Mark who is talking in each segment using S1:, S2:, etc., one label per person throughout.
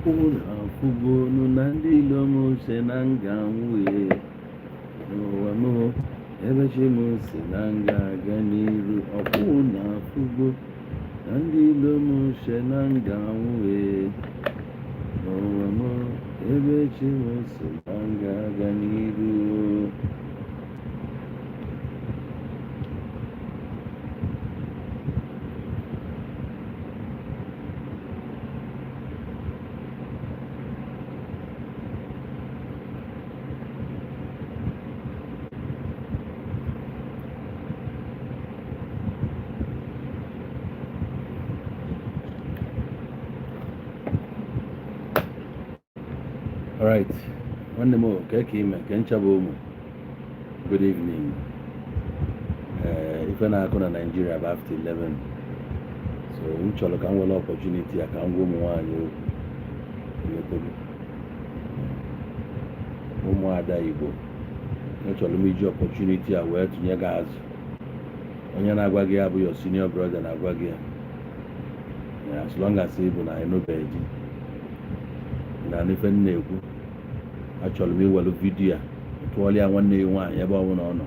S1: Unu afụgonu na ndị ilo m si na m ga-anwụ ee n'ụwa m, ebe chi m si na m ga-aga n'iru. Ọkwụ unu afụgo na ndị ilo m si na m ga-anwụ ee n'ụwa m, ebe chi m si na m ga-aga n'iru. Alright, nwanne m, ka ka ime ka ncha bụ ụmụ. Good evening. Ee, ife na-akụ na Nigeria bụ after 11, so m chọrọ ka m were opportunity a ka m gwa ụmụ nwaanyị okwu. Ịghọtago? Ụmụada Igbo, achọrọ m iji opportunity a wee tụnye gị azụ. Onye na-agwa gị ya bụ your senior brother na-agwa gị ya. As long as ị bụ na ịnụbeghị di na ife m na-ekwu, achọrọ m iwelu video a tụọrọ ya nwanne ya nwaanyị ebe ọ bụla ọ nọ.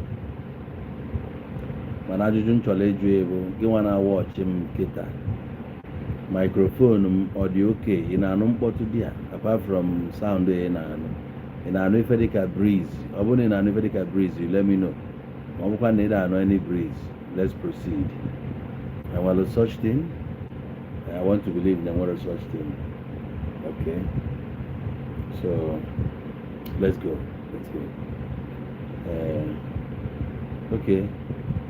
S1: Mana ajụjụ m chọrọ ịjụ ya bụ, gị nwa na-awa ọchị m kịta, microphone m ọ dị oke? Ị na-anụ mkpọtụ dị a apart from sound ị na-anụ? Ị na-anụ ife dịka breeze? Ọ bụrụ na ị na-anụ ife dịka breeze, you let me know. Ma ọ bụkwa na ị na-anụ any breeze, let's proceed. Enwere such thing? I want to believe na enwere such thing. Okay, so let's go, let's go. Okay,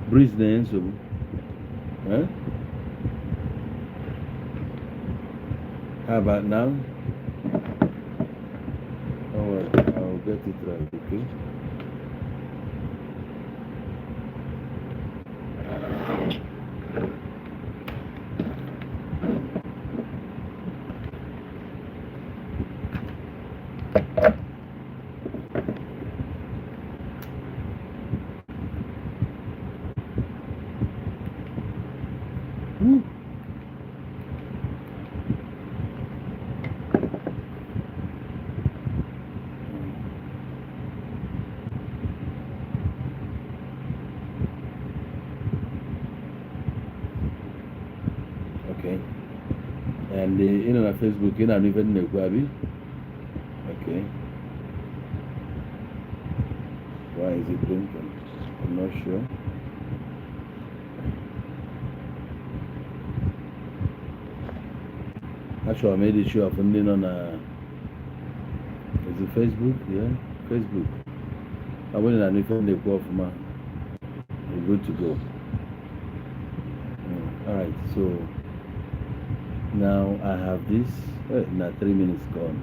S1: breeze na-enye nsogbu. Eh? How about now? Oh, well, I'll get it right, okay? Woo. Okay. And ị nọ na Facebook, ị na-anụ ife m na-ekwu, abi? Okay. Why is it blinking? I'm not sure. Achọrọ m ịdị sure of ndị nọ na, is it Facebook? Yeah, Facebook. Ọ bụrụ na ife m na-ekwu ọfụma, we're good to go. All right, so now I have this. Now 3 minutes gone.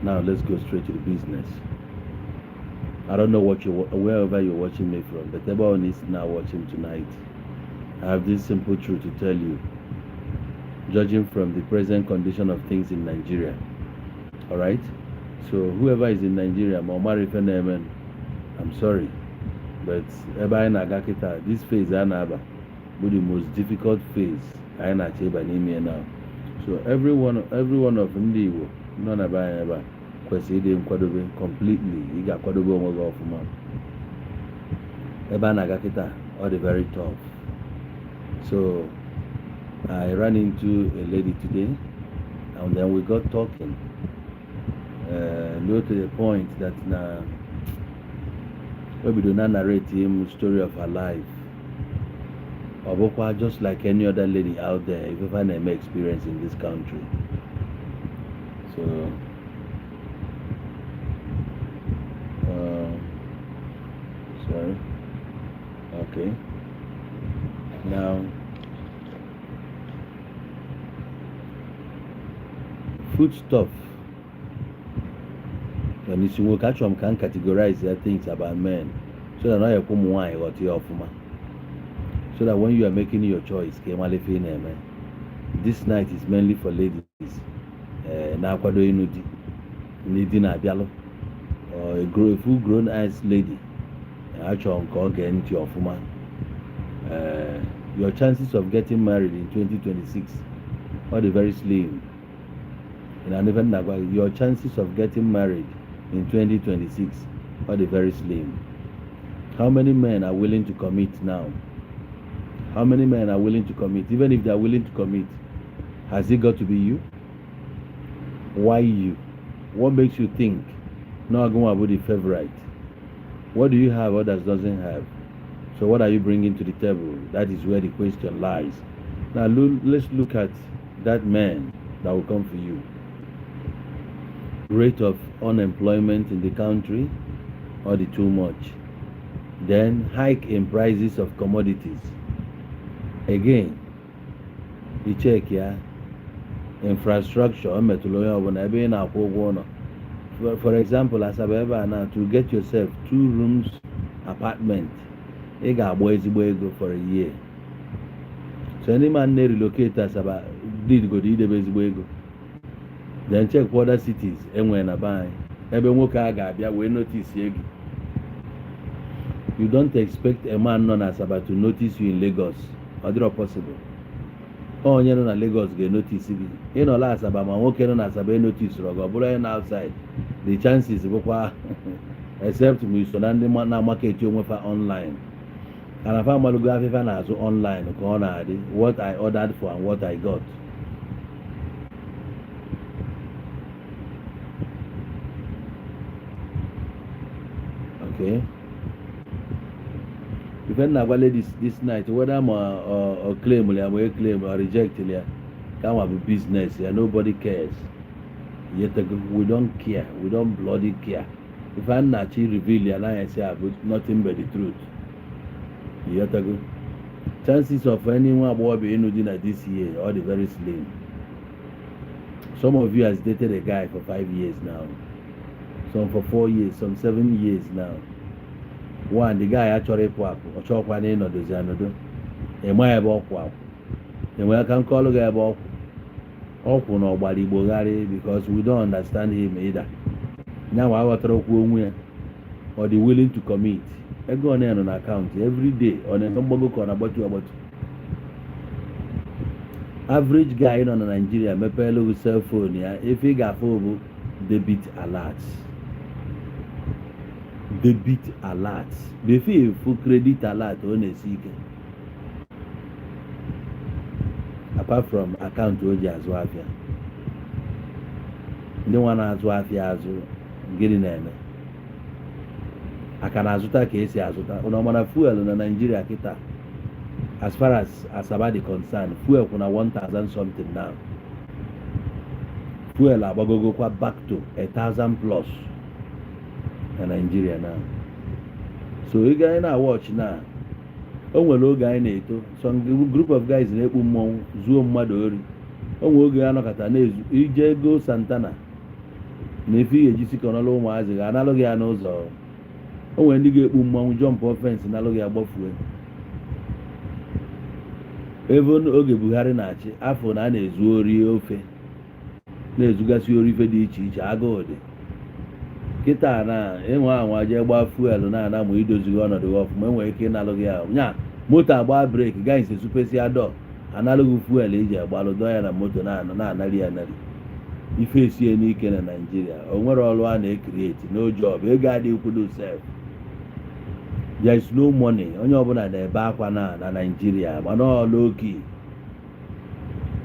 S1: Now let's go straight to the business. I don't know what you wherever you're watching me from, but everyone is now watching tonight. I have this simple truth to tell you. Judging from the present condition of things in Nigeria. All right? So whoever is in Nigeria, ma ọ mara ife na-eme, I'm sorry. But ebe anyị na-aga kịta, this phase a na-aba bụ the most difficult phase anyị na-achọ ịba n'ime ya now. So every one of ndị Igbo nọ na be anyị ebe a kwesịrị ịdị nkwadobe completely. Ị ga-akwadobe onwe gị ọfụma. Ebe a na-aga kịta, ọ dị very tough. So I ran into a lady today and then we got talking. Go to the point that na o bido na narrate him story of her life. Ọ bụkwa just like any other lady out there, if ever na-eme experience in this country. So sorry. Okay. Now foodstuff n'isi nwoke, achọrọ m ka m categorize ya things about men so that ọ yakwa ụmụ nwaanyị ghọta ya ọfụma, so that when you are making your choice, ka ị mara ife ị na-eme. This night is mainly for ladies na-akwado ịnụ di, ndị di na-abịalụ, or a full grown ass lady. Achọrọ m ka ọ gee ntị ọfụma. Your chances of getting married in 2026 ọ dị very slim. Ị na ife nna gwa gị, your chances of getting married in 2026 are the very slim. How many men are willing to commit now? How many men are willing to commit? Even if they are willing to commit, has it got to be you? Why you? What makes you think no gị bụ the favorite? What do you have others doesn't have? So what are you bringing to the table? That is where the question lies. Now let's look at that man that will come for you. Rate of unemployment in the country, or the too much. Then hike in prices of commodities. Again, you check ya infrastructure, o metụrụ onye ọbụla ebe ị na-akwụ ụgwọ ụlọ. For example, Asaba ebe a na, to get yourself two rooms apartment, ị ga-agba ezigbo ego for a year. So any man na-relocate Asaba didgodo idebe ezigbo ego. Then check other cities enwere na be anyị ebe nwoke a ga-abịa wee notice gị. You don't expect a man nọ na Asaba to notice you in Lagos. Ọ dịrọ possible. Onye nọ na Lagos ga-enotice gị. Ịnọla Asaba, ma nwoke nọ na Asaba enotice gị, ọ bụrụ onye na outside, the chances bụkwa, except ma iso na ndị na-amarket onwe fa online, kana fa amalụgo afịfa na-azụ online ka ọ na-adị. What I ordered for and what I got. Okay, ife nna agwa ladies this night, whether ma ọ claim ya, ma e claim or reject ya, ka nwa bụ business ya. Nobody cares yet. We don't care, we don't bloody care. Ife a na-achọ reveal ya na esi abụ nothing but the truth. Yetago, chances of any nwa agbọghọbịa ịnụ di na this year, all the very slim. Some of you has dated a guy for 5 years now, some for 4 years, some 7 years now. One, the guy achọrọ ịpụ apụ, ọ chọọkwa na ịnọdozi anọdo. Ịma ebe ọ kwụ akwụ, enwere aka nkọlụ gị ebe ọ kwụ ọ kwụ na ọgbara igbo gharị, because we don't understand him either. Nyanwa aghọtara okwu onwe ya. Ọ dị willing to commit? Ego ọ na-enọ na account every day, ọ na-eme mgbago ka ọ na-agbatu agbatu? Average guy nọ na Nigeria mepeelu gị cell phone ya, ife ị ga-afụ bụ debit alert, debit alert. Before efu credit alert, ọ na-esi ike. Apart from account o ji azụ afịa, ndị nwa na-azụ afịa azụ, gịnị na-eme? Aka na-azụta ka esi azụta. Ụnụ mana fuel na Nigeria kịta, as far as Asaba dị concerned, fuel kwụ na 1000 something now. Fuel agbagogokwa back to 1000 plus na Nigeria now. So ị ga na watch na o nwere oge anyị na-eto, some group of guys na-ekpu mmọnwụ zuo mmadụ ori. O nwere oge anọkọta na-ezu ije ego Santana na efe ihe ejisi ka ọnọlụ ụmụazị ga-analụ gị ya n'ụzọ. O nwere ndị ga-ekpu mmọnwụ jump fence nalụ gị agbafue. Even oge Buhari na-achị, afọ na a na-ezu ori ofe, na-ezugasị ori ife dị iche iche, agụụ dị. Kịta na ịnwa anwa jee gbaa fuel na-ana ma idozighị ọnọdụ gị ọfụma, enwere ike ịnalụ gị ahụ nya moto agba brake gaghị esupesia dọ analụ gị fuel iji agbalụ dọ ya na moto na-ana na-anarị ya anarị. Ife esie n'ike na Naijiria. O nwere ọrụ a na-ecreate? No job. Ego adịghị kwudo sef. There is no money. Onye ọbụla na-ebe akwa na Naijiria, mana ọ low-key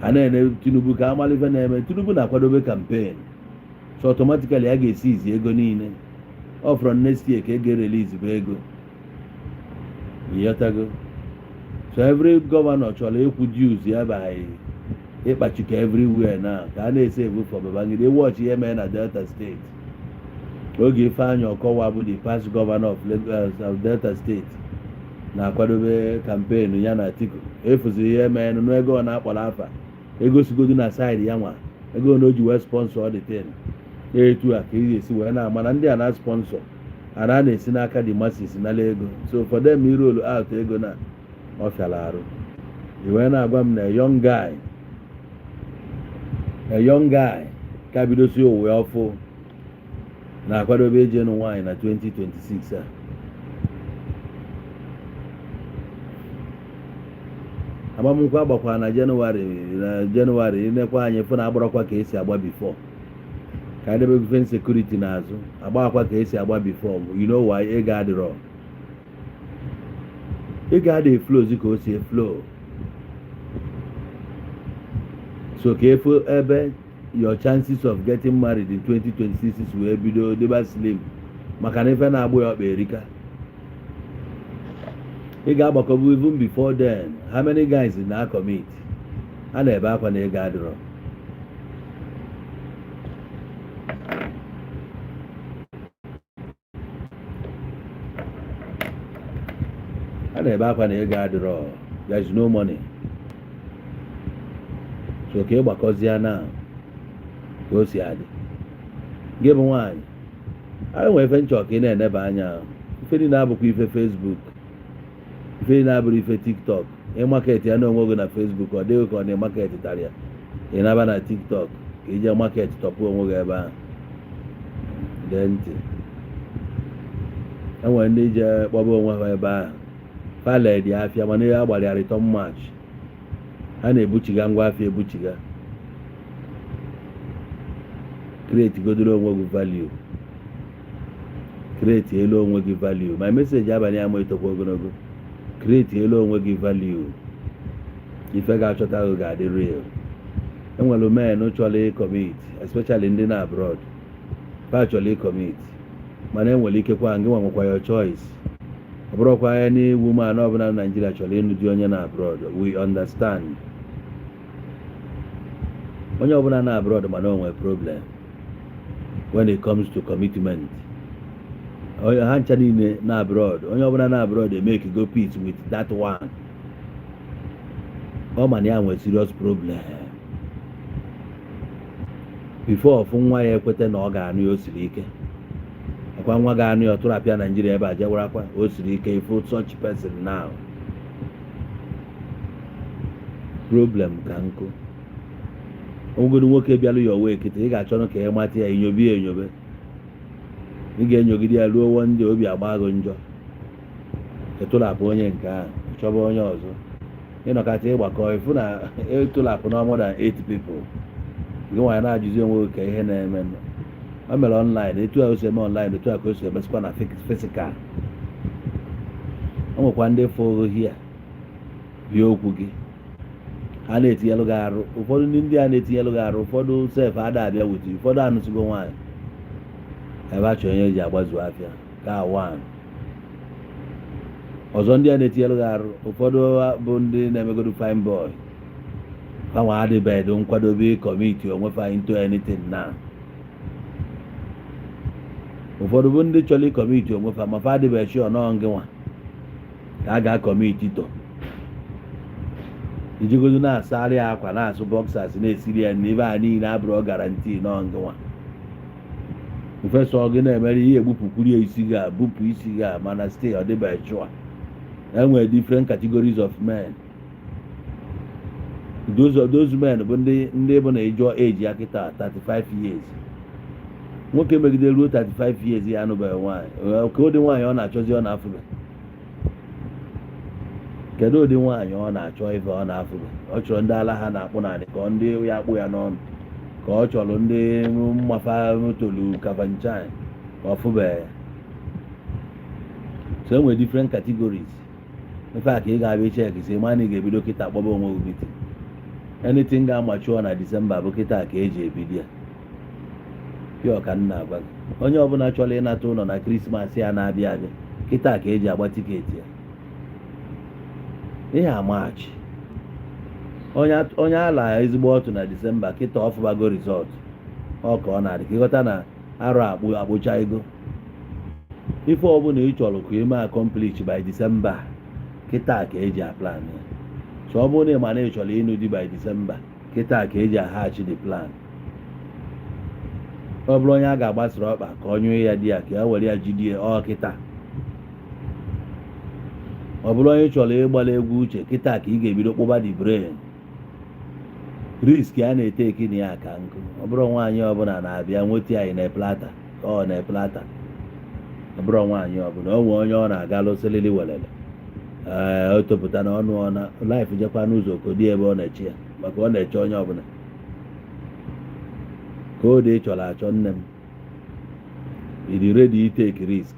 S1: a na-ene Tinubu ka amala ife na-eme. Tinubu na-akwadobe campaign, so automatically a ga-esi izi ego niile. Ọ from next year ka e ga-erelease bụ ego. Ịghọtago? So every governor chọrọ ịkwụ dues ya by ịkpachike everywhere na ka a na-ese ebu for Babangida. Watch ihe mere na Delta State oge Ifeanyi Okowa bụ the past governor of Lagos, of Delta State, na-akwadobe campaign ya na Atiku. Efuziri ihe mere n'ego ọ na-akpọrọ afa egosigodu na side ya nwa ego na o ji wee sponsor the thing. Etu a ka ị ga-esi wee na-ama na ndị a na sponsor ana na-esi n'aka the masses nala ego. So for them iroll out ego na ọ fịara arụ. I wee na-agwa m na a young guy ka bidosi ụwa ọfụ na-akwadobe ije nụ nwaanyị na 2026 a. Agbamnkwụ agbakwara na Jenụwarị, na Jenụwarị inekwa anyị fụ na agbarakwa ka esi agba before. Ka anyị debe fence security n'azụ, agbakwa ka esi agba before. You know why? Ego adịrọ, ego adịghị flow ka o si flow. So ka efu ebe your chances of getting married in 2026 wee bido dịba slim, maka na ife na-agbụ ya ọkpa erika. Ị ga-agbakọbụ even before then. How many guys na commit a na-ebe akwa na ego adịrọ? A na-ebe akwa na ego adịrọ, there is no money. So ka ị gbakọzie na ka o si adị. Gị bụ nwaanyị, anyị nwere ife nchọ ka ị na-eneba anya. Ife niile abụkwa ife Facebook, ife niile abụrụ ife TikTok. Ị market ya n'onwe gị na Facebook, ọ dịghị ka ọ na-e market tara ya. Ị naba na TikTok ka ije market tọpụ onwe gị ebe ahụ. Gee ntị, enwere ndị je kpọba onwe ha ebe ahụ, pale dị afịa, mana ihe agbara ya return match, ha na-ebuchiga ngwa afịa ebuchiga. Create godoro onwe gị value, create elu onwe gị value. My message abalị ama etokwa ogologo. Create elu onwe gị value, ife ga-achọta gị ga-adị real. Enwere men chọrọ ị commit, especially ndị na abroad, fa chọrọ ị commit, mana enwere ikekwa ngị nwa nwekwa your choice. Ọ bụrụkwa ya n'iwu man ọbụla na Naijiria chọrọ ịnụ di onye na abroad. We understand onye ọbụla na abroad, mana o nwere problem when it comes to commitment. Onye ha ncha niile na abroad, onye ọbụla na abroad make go peace with that one. Ọ ma na ya nwere serious problem before ọfụ nwa ya ekweta na ọ ga-anụ ya. O siri ike ọkwa nwa ga-anụ ya, ọ tụrapịa Naijiria ebe a jewarakwa. O siri ike ifu such person now. Problem ka nkụ onwegoro. Nwoke bịalụ ya owe kịta, ị ga-achọrọ ka ị mata ya, inyobe ya enyobe. Ị ga-enyogide ya ruo one day, obi agba gị njọ, ịtụlapụ onye nke ahụ, chọba onye ọzọ. Ịnọkata ịgbakọ, ịfụ na ịtụlapụ na more than eight people. Gị nwaanyị na-ajụzi onwe gị ka ihe na-eme. O mere online, etu a o si eme online, otu a ka o si emesikwa na physical. O nwekwa ndị fụrụ hia bịa okwu gị, ha na-etinyelụ gị arụ. Ụfọdụ ndị a na-etinyelụ gị arụ, ụfọdụ sef ada abịa with you, ụfọdụ anụsigo nwaanyị ebe a chọrọ onye eji agbazu afịa ka one ọzọ. Ndị a na-etinyelụ gị arụ, ụfọdụ bụ ndị na-emegodu fine boy, fanwa adịbeghị nkwadobe commit onwe fa into anything now. Ụfọdụ bụ ndị chọrọ ị commit onwe fa, ma fa adịbeghị sure nọọ ngị nwa ka a ga-a commit to. Ijigodo na-asarị ya akwa, na-asụ boxers, na-esiri ya na ibe a niile abụrụ guarantee nọọ ngị nwa. Mfesa gị na-emere ihe, egbupụkwuru ya isi gị a, bupụ isi gị a, mana still ọ dịbeghị sure. Enwere different categories of men. Those men bụ ndị bụ na ịjụọ age ya kịta, 35 years, nwoke megide ruo 35 years, ya anụbeghị nwaanyị. Ka ụdị nwaanyị ọ na-achọzi ọ na-afụbe? Kedu ụdị nwaanyị ọ na-achọ ife ọ na-afụbe? Ọ chọrọ ndị ala ha na-akpụ naanị, ka ndị ya akpụ ya n'ọnụ, ka ọ chọrọ ndị mmafa tolu kafanchan ka ọ fụbe. So enwere different categories. Ife a ka ị ga-abịa check si ma na ị ga-ebido kịta kpọba onwe gị meeting. Anything ga-amachuo na December bụ kịta ka eji ebido ya. Pịọ ka m na-agwa gị, onye ọbụla chọrọ ịnata ụlọ na Christmas ya na-abịa abịa, kịta ka eji agba ticket ya. Ihe amachi onye ala ezigbo ọtụ na December kịta, ọfụbago result ọ ka ọ na-adị ka ịghọta na arụ akpụ akpụcha ego. Ife ọbụla ị chọrọ ka ime accomplish by December, kịta ka eji a plan ya. So ọ bụrụ na ị ma na ị chọrọ ịnụ di by December, kịta ka eji aghachi the plan. Ọ bụrụ onye a ga-agbasara ọkpa ka ọ nyụọ ya di ya, ka e were ya jidie ọ kịta. Ọ bụrụ onye chọrọ ịgbala egwu uche, kịta ka ị ga-ebido kpụba the brain. Risk a na-eteki na ya ka nkụ. Ọ bụrụ nwaanyị ọbụla na-abịa nweta anyị na platter, ọ na platter. Ọ bụrụ nwaanyị ọbụla o nwee onye ọ na-aga lụsịlịlị welele. Ee, o topụta na ọnụ ọ na life jekwa n'ụzọ kodi ebe ọ na-eche ya, maka ọ na-eche onye ọbụla ka o dị chọrọ achọ. Nne m, ị dị ready take risk?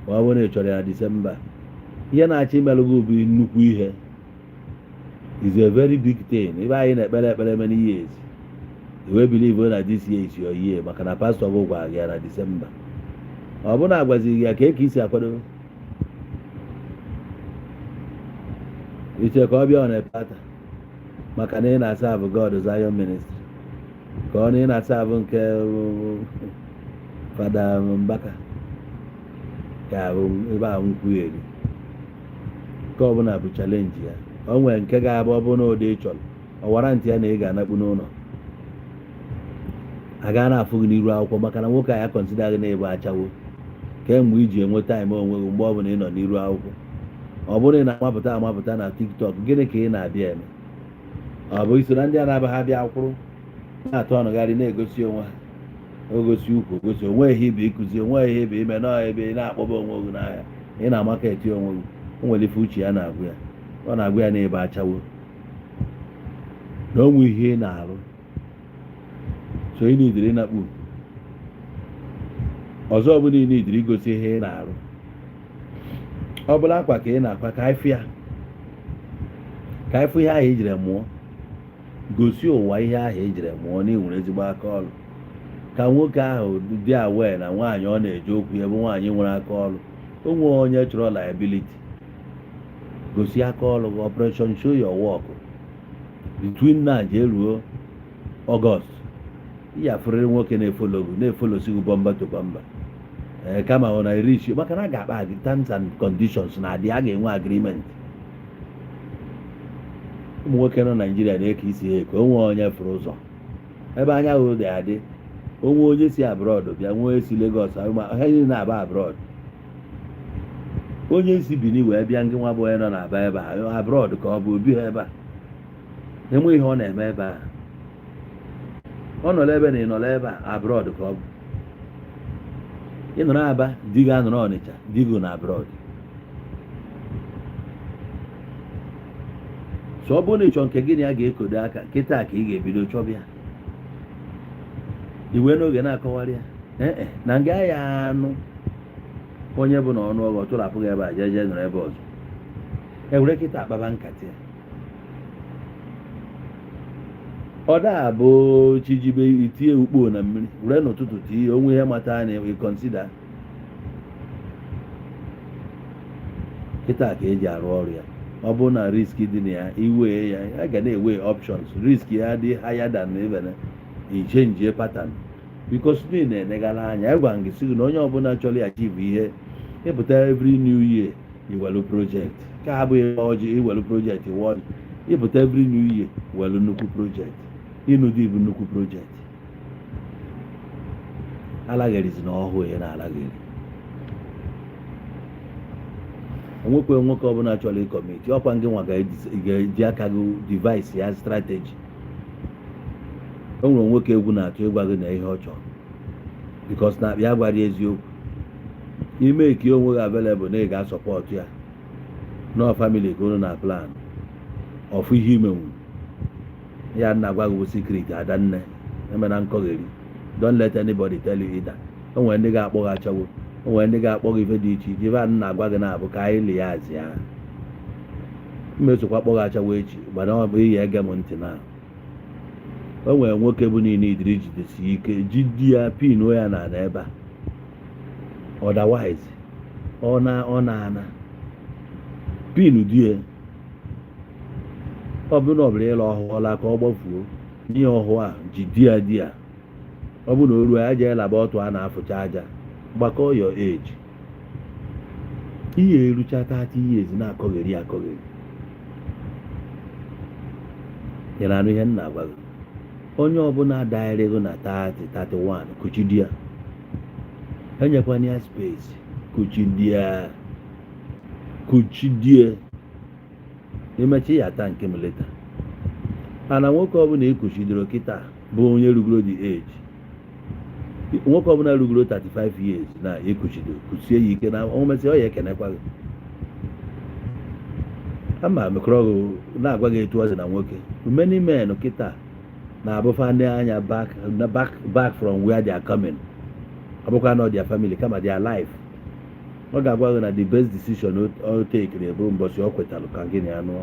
S1: Ma ọ bụrụ na ị chọrọ ya Disemba, ihe na-achọ imelụ gị bụ nnukwu ihe, is a very big thing. Ebe anyị na-ekpere ekpere many years, you wey believe na this year is your year, maka na pastọ gị gwara gị ya na Disemba. Ọ bụrụ na agwazighị ya ka eke isi akwadobe iche ka ọ bịa, ọ na-epata maka na ị na-asa abụ God Zion Ministry, ka ọ na ị na-asa abụ nke Fada Mbaka, ka bụ ebe a nkwugheri nke ọbụla bụ challenge ya. O nwere nke ga-abụ, ọ bụrụ na ụdị ị chọrọ, ọ wara ntị ya na ị ga-anakpu n'ụlọ a gaa na-afụ gị n'iru akwụkwọ, maka na nwoke a ya consider gị na-ebu achawo kemgbe iji enwe time onwe gị. Mgbe ọbụla ị nọ n'iru akwụkwọ, ọ bụrụ na ị na-amapụta amapụta na TikTok, gịnị ka ị na-abịa eme? Ọ bụ iso na ndị a na-aba ha bịa kwụrụ na-atụ ọnụgharị, na-egosi onwe ha, ogosi ukwu, ogosi onwe ihe ibe, ịkụzi onwe ihe ibe, ime nọọ ebe ị na-akpọba onwe gị n'ahịa, ị na-amarket onwe gị. O nwere ife uche ya na-agwụ ya, ọ na-agwụ ya na-ebe achawo na onwe ihe ị na-arụ. So ị nidiri ịnakpu ọzọ, ọ bụla ị nidiri igosi ihe ị na-arụ, ọ bụla akwa ka ị na-akwa, ka anyị ya, ka anyị fụ ihe ahụ ijire mụọ, gosi ụwa ihe ahụ ejire mụọ na ị nwere ezigbo aka ọrụ, ka nwoke ahụ dị aware na nwaanyị ọ na-eje okwu ya bụ nwaanyị nwere aka ọrụ. O nwee onye chọrọ liability, gosi aka ọrụ gị. Operation show your work between now jee ruo Ọgọst, ị afụrịrị nwoke na-efollow gị, na-efollowsi gị bumper to bumper. Ee, kama ọ na-eri isi, maka na a ga-akpa gị terms and conditions na adị, a ga-enwe agreement. Ụmụ nwoke nọ Naijiria na-eke isi ha eke. Onwe onye fụrụ ụzọ ebe anya hụ dị adị, onwe onye si abroad bịa, nwe onye si Lagos, ma ha niile na-aba abroad. Onye si Benin wee bịa, ngị nwa bụ onye nọ na-aba ebe a, abroad ka ọ bụ obi ha ebe a, enwe ihe ọ na-eme ebe a. Ọ nọrọ ebe na ị nọrọ ebe a, abroad ka ọ bụ. Ị nọrọ Aba, di gị anọrọ Ọnịcha, di gị na abroad. So ọ bụrụ na ị chọọ nke gị na ya ga-ekodo aka kịta, ka ị ga-ebido chọbịa iwe n'oge na-akọwarị ya. Ee, na nga ya anụ onye bụ na ọnụ ọgọ tụrapụ gị ebe a, jee jee nọrọ ebe ọzọ, ewere kịta akpaba nkata ya. Ọ daa bụ chijibe, itinye ukpo na mmiri were n'ụtụtụ tinye onwe ihe mata na ịconsider kịta ka eji arụ ọrụ ya. Ọ bụrụ na risk dị na ya, iwee ya, a ga na-ewe options. Risk ya dị higher than even ichange pattern, because ndị na-enegara anya agwa gị sị gị na onye ọbụla chọrọ achieve ihe ịpụta every new year, iwelu project ka abụghị ọjị, iwelu project iwe ọjị. Ịpụta every new year, welu nnukwu project. Ịnụ di bụ nnukwu project. Alagherizi na ọhụụ ya na-alagheri. Onwekwe nwoke ọbụla chọrọ ịcommit, ọkwa ngị nwa ga-eji aka gị devise ya strategy. O nwere nwoke egwu na-atụ ịgwa gị na ihe ọ chọrọ, because na ya gwara ya eziokwu, ime ka onwe gị available na ị ga-asupport ya nọọ family ka unu na plan ọfụ ihe imenwu ya. Nna gwa gị bụ secret, adanne emena nkọgheri. Don't let anybody tell you either. O nwere ndị ga-akpọ gị achawo, o nwere ndị ga-akpọ gị ife dị iche iche. Ife a nna agwa gị na-abụ ka anyị lie azị ya mmesokwa kpọ gị achawo echi, mana ọ bụ iyi ege m ntị na o nwere nwoke bụ niile idiri jidesi ike ji di ya pinuo ya na ala ebe a. Otherwise ọ na ọ na-ana pinu di ya. Ọ bụrụ na ọ bụrụ ịlụ ọhụụ ka ọ gbafuo nye ọhụụ a ji di ya, di ya ọ bụ na o ruo ya jee laba ọtụ a na-afụcha aja. Gbakọ your age, ihe erucha 30 years na-akọgheri akọgheri. Ị na-anụ ihe m na-agwa gị? Onye ọbụla daịrịgo na 30, 31, kuchi di ya, enyekwana ya space. Kuchi di ya, kuchi di ya, imechi ya taa nke m leta. Mana nwoke ọbụla ekuchidoro kịta bụ onye rugoro the age, nwoke ọbụla rugoro 35 years na ekuchido, kusie ya ike na o mesịa ọ ya ekenekwa gị. Ama mekọrọ na-agwa gị etu ọ dị na nwoke. Many men kịta na-abụfa ndị anya back back back from where they are coming. Ọ bụkwa not their family, kama their life. Ọ ga-agwa gị na the best decision o tekiri bụ mbọchị ọ kwetalụ ka gị na ya nụọ.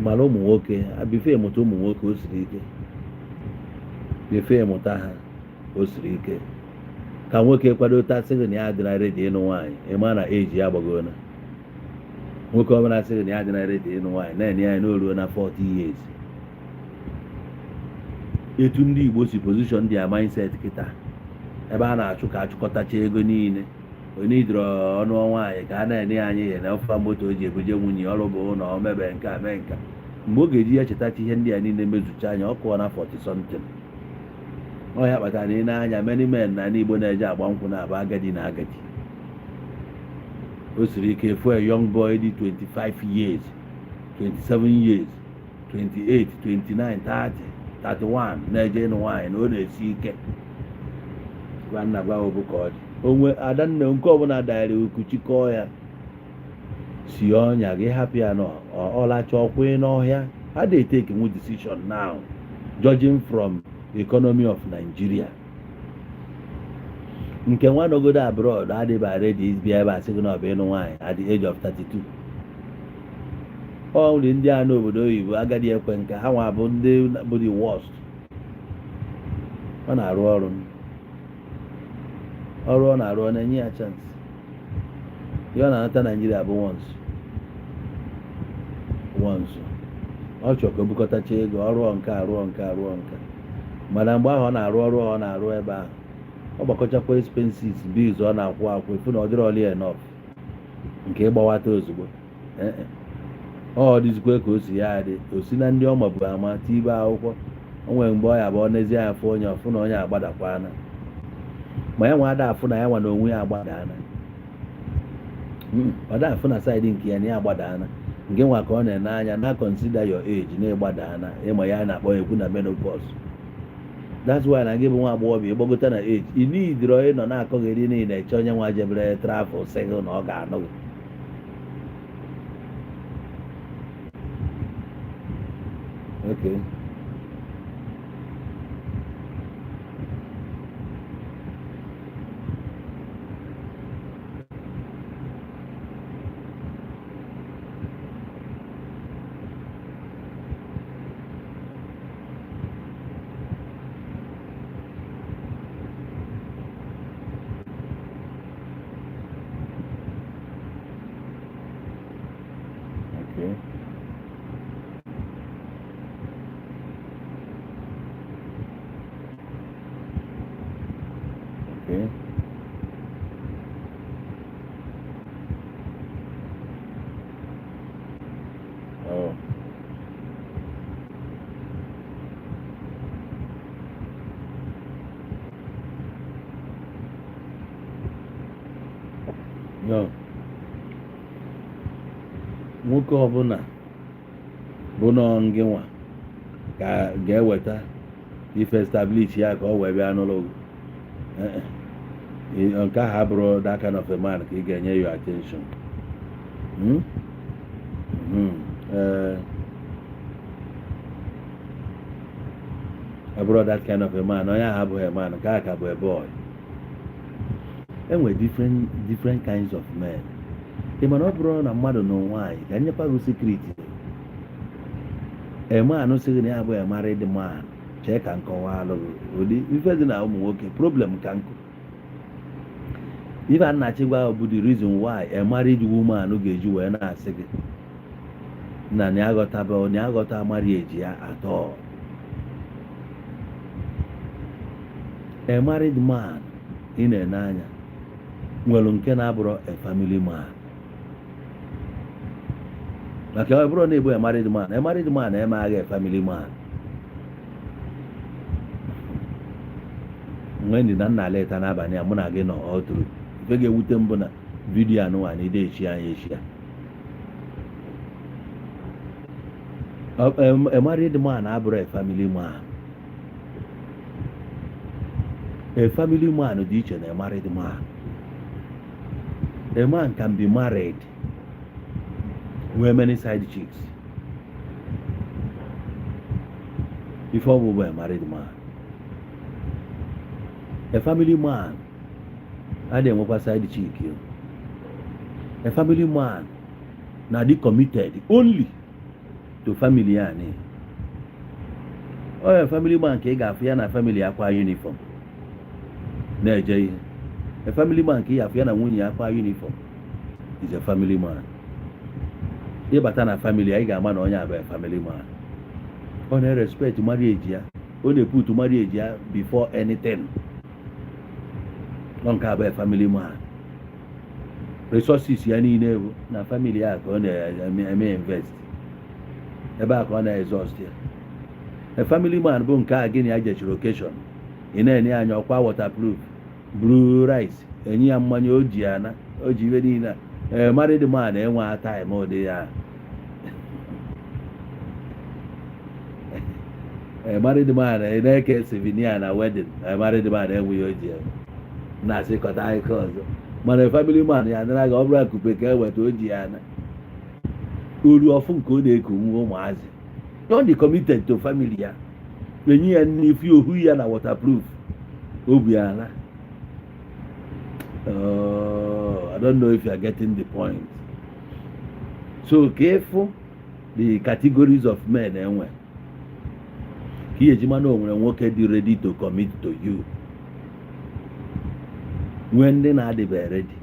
S1: Mana ụmụ nwoke, before ịmụta ụmụ nwoke, o siri ike. Before ịmụta ha, o siri ike. Ka nwoke kwado tasị gị na ya adịla ready ịnụ nwaanyị, ịma na eji ya agbagona. Nwoke ọbụla sị gị na ya adịla ready ịnụ nwaanyị, na-enye ya n'oruo na 40 years. Etu ndị Igbo si position their mindset kịta, ebe a na-achụ ka achụkọtacha ego niile, onye idoro ọnụ nwaanyị ka a na-enye anyị ihe na ọfa moto o ji ebuje nwunye ọrụ bụ na ọ mebe nke a mee nka. Mgbe ọ ga-eji ya chetacha ihe ndị a niile mezucha anya, ọ kụọ na 40 something. Ọ ya kpatara na ị na-anya many men na Igbo na-eje agba nkwụ na-abụ agadi na agadi. O siri ike for a young boy dị 25 years, 27 years, 28, 29, 30, 31 na-eje ịnụ nwaanyị, na ọ na-esi ike. Gwa nna gwa bụ ka ọ dị onwe adanne nke ọbụla dara ukuchikọọ ya si ọnya gị hapụ ya na ọlacha ọkwụ n'ọhịa. Ha dey take nwe decision now, judging from the economy of Nigeria. Nke nwa nọgodo abroad adịba ready bịa ebe a sị gị na ọ bụ ịnụ nwaanyị at the age of 32. Ọ nri ndị a n'obodo oyibo agadi ekwe nke ha nwa bụ ndị bụ the worst. Ọ na-arụ ọrụ, ọrụ ọ na-arụ ọ na-enye ya chance. Ihe ọ na-anata Naijiria bụ once once. Ọ chọrọ ka o bukọtacha ego, ọ rụọ nke a, rụọ nke a, rụọ nke a. Mana mgbe ahụ ọ na-arụ ọrụ ọ na-arụ ebe ahụ, ọ gbakọchakwa expenses, bills ọ na-akwụ akwụ, efu na ọ dịrọ ọlị enough nke ịgbawata ozugbo. Ee, ọ dịzikwa ka o si ya adị. O si na ndị ọ mabu ama tibe akwụkwọ. O nwere mgbe ọ ya bụ ọ n'ezie ya afụ onye ọfụ na onye agbadakwana, ma ya nwa ada afụ na ya nwa na onwe ya agbadana. Ọ da afụ na side nke ya na ya agbadana. Nke nwa ka ọ na-ene anya na consider your age na ịgbadana, ịma ya na-akpọ ekwu na menopause. That's why na gị bụ nwa agbọghọbịa ịgbagota na age, ị nidiro ịnọ na-akọgheri niile eche onye nwa jebere travel sị gị na ọ ga-anụ gị. Okay. Oh. No. Nwoke ọbụla bụ nọọ ngị nwa ka ga-eweta ife establish ya ka ọ wee bịa n'ụlọ gị. Eh, eh. Nke ahụ abụrụ that kind of a man ka ị ga-enye your attention. Hmm? Eh, ọ bụrụ that kind of a man, onye ahụ abụghị a man. Nke a ka bụ a boy. Enwere different different kinds of men. Ị mana ọ bụrụ na mmadụ na nwaanyị ka nyekwa gị secret, a man sị gị na ya bụ a married man, chee ka nkọwa alụ gị ụdị ife dị na ụmụ nwoke problem ka nkụ. Ife a nna-achị gwa bụ the reason why a married woman ga-eji wee na-asị gị na ya aghọtaba, na ya aghọta marriage ya atọ. A married man ị na-ene anya nwere nke na-abụrụ a family man, maka ọ bụrụ na ịbụ a married man, a married man eme agha a family man. Nwee ndị na nna aleta n'abalị a mụ na gị nọ all through. Ife ga-ewute mbụ na video anụnwa na ide echi anyị echi ya. A married man abụrụ a family man. A family man dị iche na a married man. A man can be married, nwee many side chicks. Ife ọ bụ a married man, a family man adịghị enwekwa side chick yo. A family man na-adị committed only to family ya. Ni ọ family man ka ị ga-afụ ya na family akwa uniform na-eje ihe. A family man ka ị ga-afụ ya na nwunye ya akwa uniform is a family man. Ịbata na family ya, ị ga-ama na onye a bụ a family man. Ọ na-respect marriage ya, ọ na-eput marriage ya before anything. Ọ nke a bụ a family man. Resources ya niile bụ na family ya ka ọ na-eme invest, ebe a ka ọ na-exhaust ya. A family man bụ nke a gịnị ya jechiri occasion, ị na-enye anya ọkwa waterproof, buru rice, enye ya mmanya, o ji ya na o ji iwe niile a. Ee, married man enwe time ụdị ya. Ee, married man na-eke souvenir na wedding. Ee, married man enweghị o ji eme na-asịkọta akụkọ ọzọ, mana family man ya nara gị, ọ bụrụ akupe ka eweta, o ji ya na olu ọfụ nke ọ na-eku nwa ụmụazị. Ọ dị committed to family ya. Enye ya nne ife ohu ya na waterproof, o bu ya na. Oh, I don't know if you are getting the point. So ka ịfụ the categories of men enwe, ka ihe eji mana o nwere nwoke dị ready to commit to you, nwee ndị na-adịbe ready.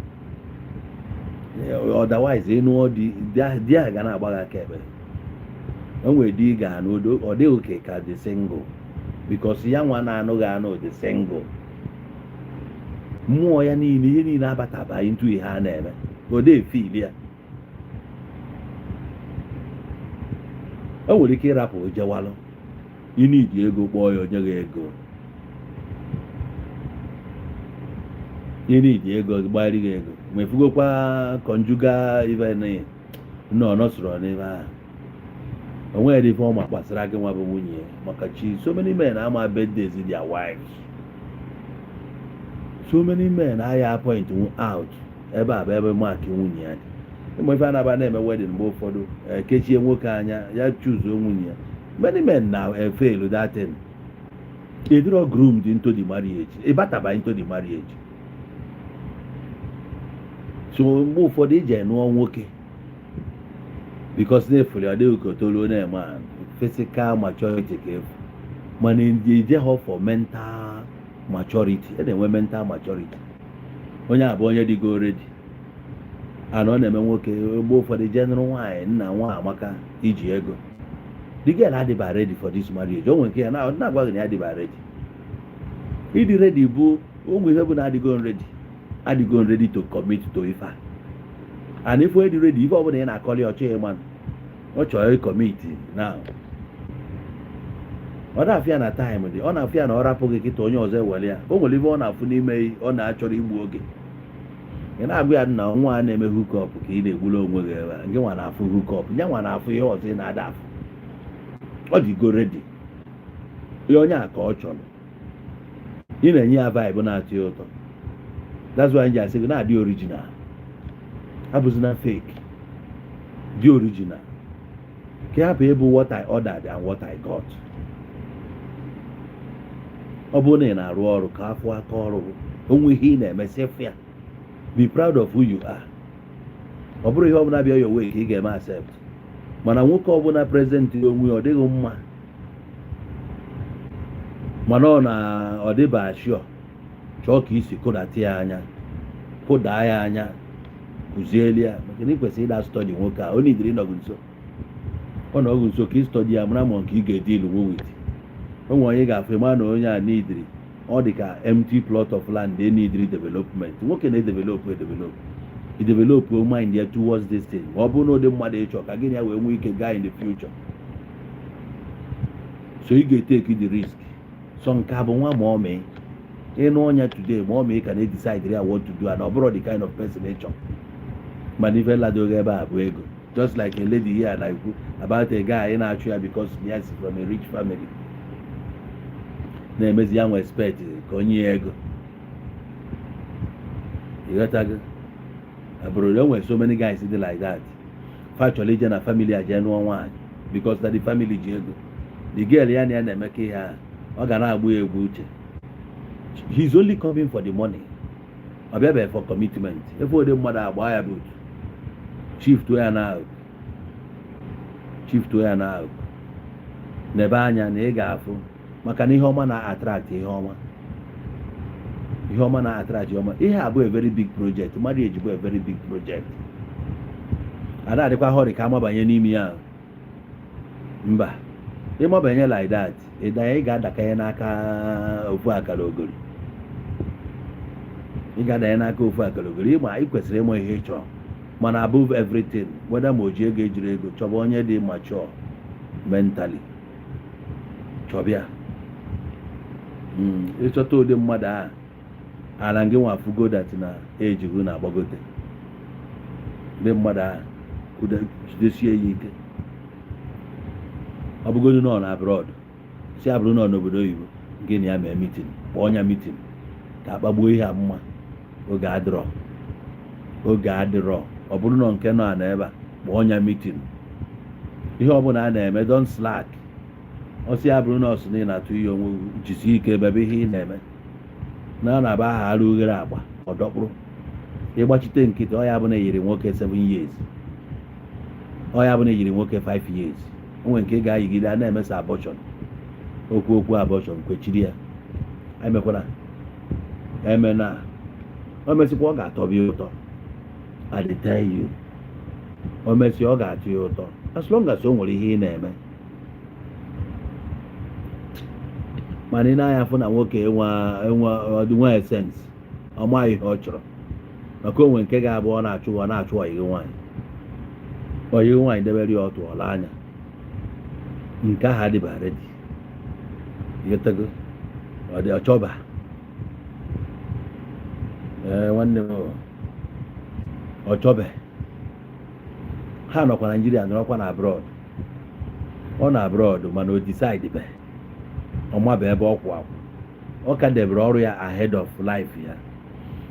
S1: Otherwise, ịnụọ di, di a ga na-agba gị aka ekpere. O nwere di ị ga-anụ, ọ dịghị oke ka dị single, because ya nwa na-anụ gị anụ dị single, mmụọ ya niile, ihe niile abataba into ihe a na-eme, ọ dị efili ya. O nwere ike ịrapụ jewalụ ịnidi ego, kpọọ ya, onye gị ego, ịnidi ego, gbari gị ego, ma efugokwa conjugal even nọ nọsụrụ n'ebe ahụ, o nweghị ife ọma gbasara gị nwa bụ nwunye ya. Maka chi, so many men ama birthdays their wives, so many men aya point out ebe a bụ ebe mark nwunye ya dị. Ụmụ ife anaba na-eme wedding, mgbe ụfọdụ ekechie nwoke anya ya chuzuo nwunye ya. Many men na fail that thing. Ịdịrọ groomed into the marriage, ịbataba into the marriage. So mgbe ụfọdụ ije nụọ nwoke because na-efuli, ọ dịghị ka o toruo na-eme a physical maturity ka efu, mana ije họ for mental maturity. E na-enwe mental maturity, onye a bụ onye dịgo ready ana ọ na-eme nwoke. Mgbe ụfọdụ jee nụrụ nwaanyị, nna nwa amaka iji ego, the girl adịba ready for this marriage. O nwere nke ya na-agwa gị na ya adịba ready. Ịdị ready bụ ụmụ ihe bụ na adịgo ready, adịgo ready to commit to ife a. And if onye dị ready, ife ọbụla ị na-akọli, ọ chọghị ịma, ọ chọrọ ịcommit now. Ọ na-afụ ya na time dị, ọ na-afụ ya na ọ rapụ gị kịta, onye ọzọ ewere ya. O nwere ife ọ na-afụ n'ime, ọ na-achọrọ igbu oge. Ị na-agwa ya na nwa a na-eme hookup ka ị na-egburu onwe gị ebe a. Gị nwa na-afụ hookup, ya nwa na-afụ ihe ọzọ ị na-ada afụ. Ọ dịgo ready, ihe onye a ka ọ chọrọ. Ị na-enye ya vibe na-atọ ya ụtọ. That's why ji asị gị na-adị original, abụzina fake, dị original, ka hapụ ịbụ what I ordered and what I got. Ọ bụrụ na ị na-arụ ọrụ, ka afọ aka ọrụ gị, onwe ihe ị na-eme, sịfụ ya, be proud of who you are. Ọ bụrụ ihe ọbụla bịa your way ka ị ga-eme accept, mana nwoke ọbụla present onwe ya, ọ dịghị mma, mana ọ na ọ dịba sure, chọọ ka isi kụdata ya anya, kụdaa ya anya, kụzieli ya, maka na ị kwesịrị ịda study nwoke a. Ọ nidiri ịnọgụ nso, ọ nọgụ nso ka ị study ya, mara ma nke ị ga-edeal with. O nwere onye ga-afụ ma na onye a nidiri, ọ dị ka empty plot of land e nidiri development. Nwoke na-edevelop edevelop, i develop mind ya towards this thing, ma ọ bụrụ na ụdị mmadụ ịchọ ka gịnị ya wee nwee ike gaa in the future. So ị ga-etake the risk. So nke a bụ nwa ma ọ mee ịnụ ọnya today, ma ọ mee ka na-edecide ya what to do, and ọ bụrụ the kind of person ịchọ. Mana ife ladoghị ebe a bụ ego. Just like a lady here na-ekwu about a guy na-achụ ya because he is from a rich family, na-emezi ya nwe expect ka onye ya ego. Ịghọtago? Abroad enwere so many guys dị like that. Fa chọrọ ije na family a jee nụọ nwaanyị because na the family ji ego. The girl ya na ya na-emekọ ihe ahụ, ọ ga na-agba ya egwu uche. He's only coming for the money, ọ bịabeghị for commitment. Efe ụdị mmadụ agba ya boot, shift ya na shift ya na n'ebe anya na ị ga-afụ, maka na ihe ọma na-attract ihe ọma, ihe ọma na-attract ihe ọma. Ihe a bụ a very big project. Marriage bụ a very big project. Ada adịkwa hurry ka amabanye n'ime ya. Mba, ịmabanye like that, ịda, ị ga-adakanye n'aka ofu akara ogori, ị ga-adanye n'aka ofu akara ogori. Ịma ị kwesịrị ịma ihe ị chọrọ, mana above everything, whether ma o ji ego, ejiri ego, chọba onye dị mature mentally. Chọbịa ịchọta ụdị mmadụ ahụ ala gị nwa fugo that na ejigo na-agbagote ndị mmadụ ahụ, jidesie ya ike. Ọ bụgodu nọ na abroad, si abụrụ nọ n'obodo oyibo, gị na ya mee meeting, kpọọ ya meeting ka akpagbuo ihe a mma. Oge adịrọ, oge adịrọ. Ọ bụrụ na nke nọ na ebe a, kpọọ ya meeting. Ihe ọbụla a na-eme, don slack. Ọsị ya bụrụ nọọsụ na ị na-atụ ihe onwe, jisie ike ebe ihe ị na-eme na a na-aba aha ara oghere agba ọ dọkpụrụ ịgbachite nkịtị. Ọ ya bụ na eyiri nwoke 7 years, ọ ya bụ na eyiri nwoke 5 years. O nwere nke ga-ayigide a na-emesa abortion, okwu okwu abortion kwechiri ya emekwana eme na o mesịkwa, ọ ga-atọbi ya ụtọ. I dey tell you, o mesị, ọ ga-atọ ya ụtọ as long as o nwere ihe ị na-eme. Mana ị na-anya fụ na nwoke enwe nwe sense, ọ maghị ihe ọ chọrọ, maka onwe nke ga-abụ ọ na-achụ, ọ na-achụ ọyịghị nwaanyị, ọyịghị nwaanyị debere ya ọtụ ọla anya. Nke ahụ adịba ready. Ịghọtago? Ọ dị ọchọba. Ee, nwanne m, ọchọbe ha nọkwa Naijiria, nọrọkwa na abroad. Ọ na abroad, mana o decide be ọ maba ebe ọ kwụ akwụ. Ọ ka debere ọrụ ya ahead of life ya,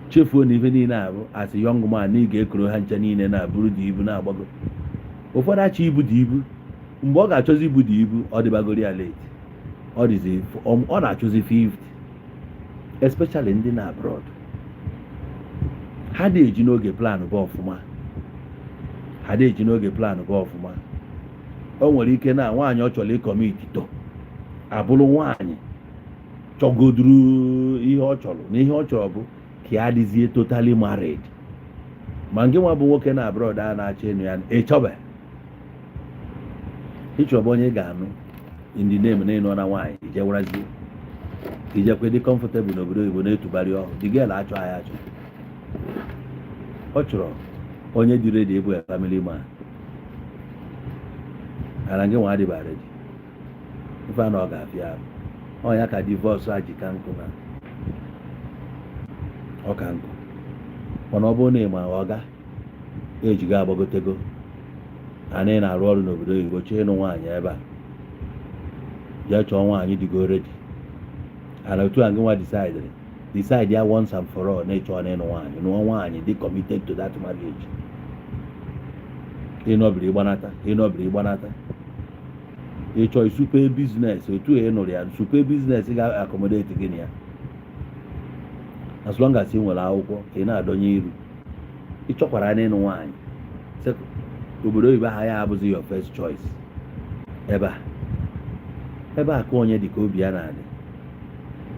S1: chefuo na ife niile abụ as a young man na ị ga-ekoro ha nche niile na-abụrụ dị ibu na-agbago. Ụfọdụ achọ ibu dị ibu, mgbe ọ ga-achọzi ibu dị ibu, ọ dịbagoro ya late. Ọ dịzi ọ na-achọzi 50, especially ndị na abroad. Ha na-eji n'oge plan bụ ọfụma, ha na-eji n'oge plan bụ ọfụma. O nwere ike na nwaanyị ọ chọrọ ị commit to abụrụ nwaanyị chọgoduru ihe ọ chọrọ, na ihe ọ chọrọ bụ ka ya adịzie totally married. Ma nke nwa bụ nwoke na abroad a na-achọ ịnụ ya, ịchọbe ịchọba onye ị ga-anụ in the name na ịnụ na nwaanyị, ijewarazie ijekwe dị comfortable n'obodo oyibo na-etubari ọhụ. The girl achọ ya achọ, ọ chọrọ onye dị ready ịbụ a family man. Ara gị nwa adịba ready, ife a na ọ ga-afịa arụ. Ọ ya ka divorce a ji ka nkụ na ọ ka nkụ. Mana ọ bụrụ na ị ma ọga ejigo agbagotego, anyị na-arụ ọrụ n'obodo oyibo, chọọ ịnụ nwaanyị ebe a, jee chọọ nwaanyị dịgo ready. And otu a gị nwa decide ya once and for all na ịchọ na ịnụ nwaanyị, nụọ nwaanyị dị committed to that marriage. Ịnọbiri ịgbanata, ịnọbiri ịgbanata, ịchọ isupe business otu a ị nụrụ ya, supe business ga-accommodate gị na ya. As long as ị nwere akwụkwọ ka ị na-adọnye iru, ị chọkwara na ịnụ nwaanyị, obodo oyibo ahụ ya abụghị your first choice. Ebe a, ebe a ka onye dị ka obi ya na-adị.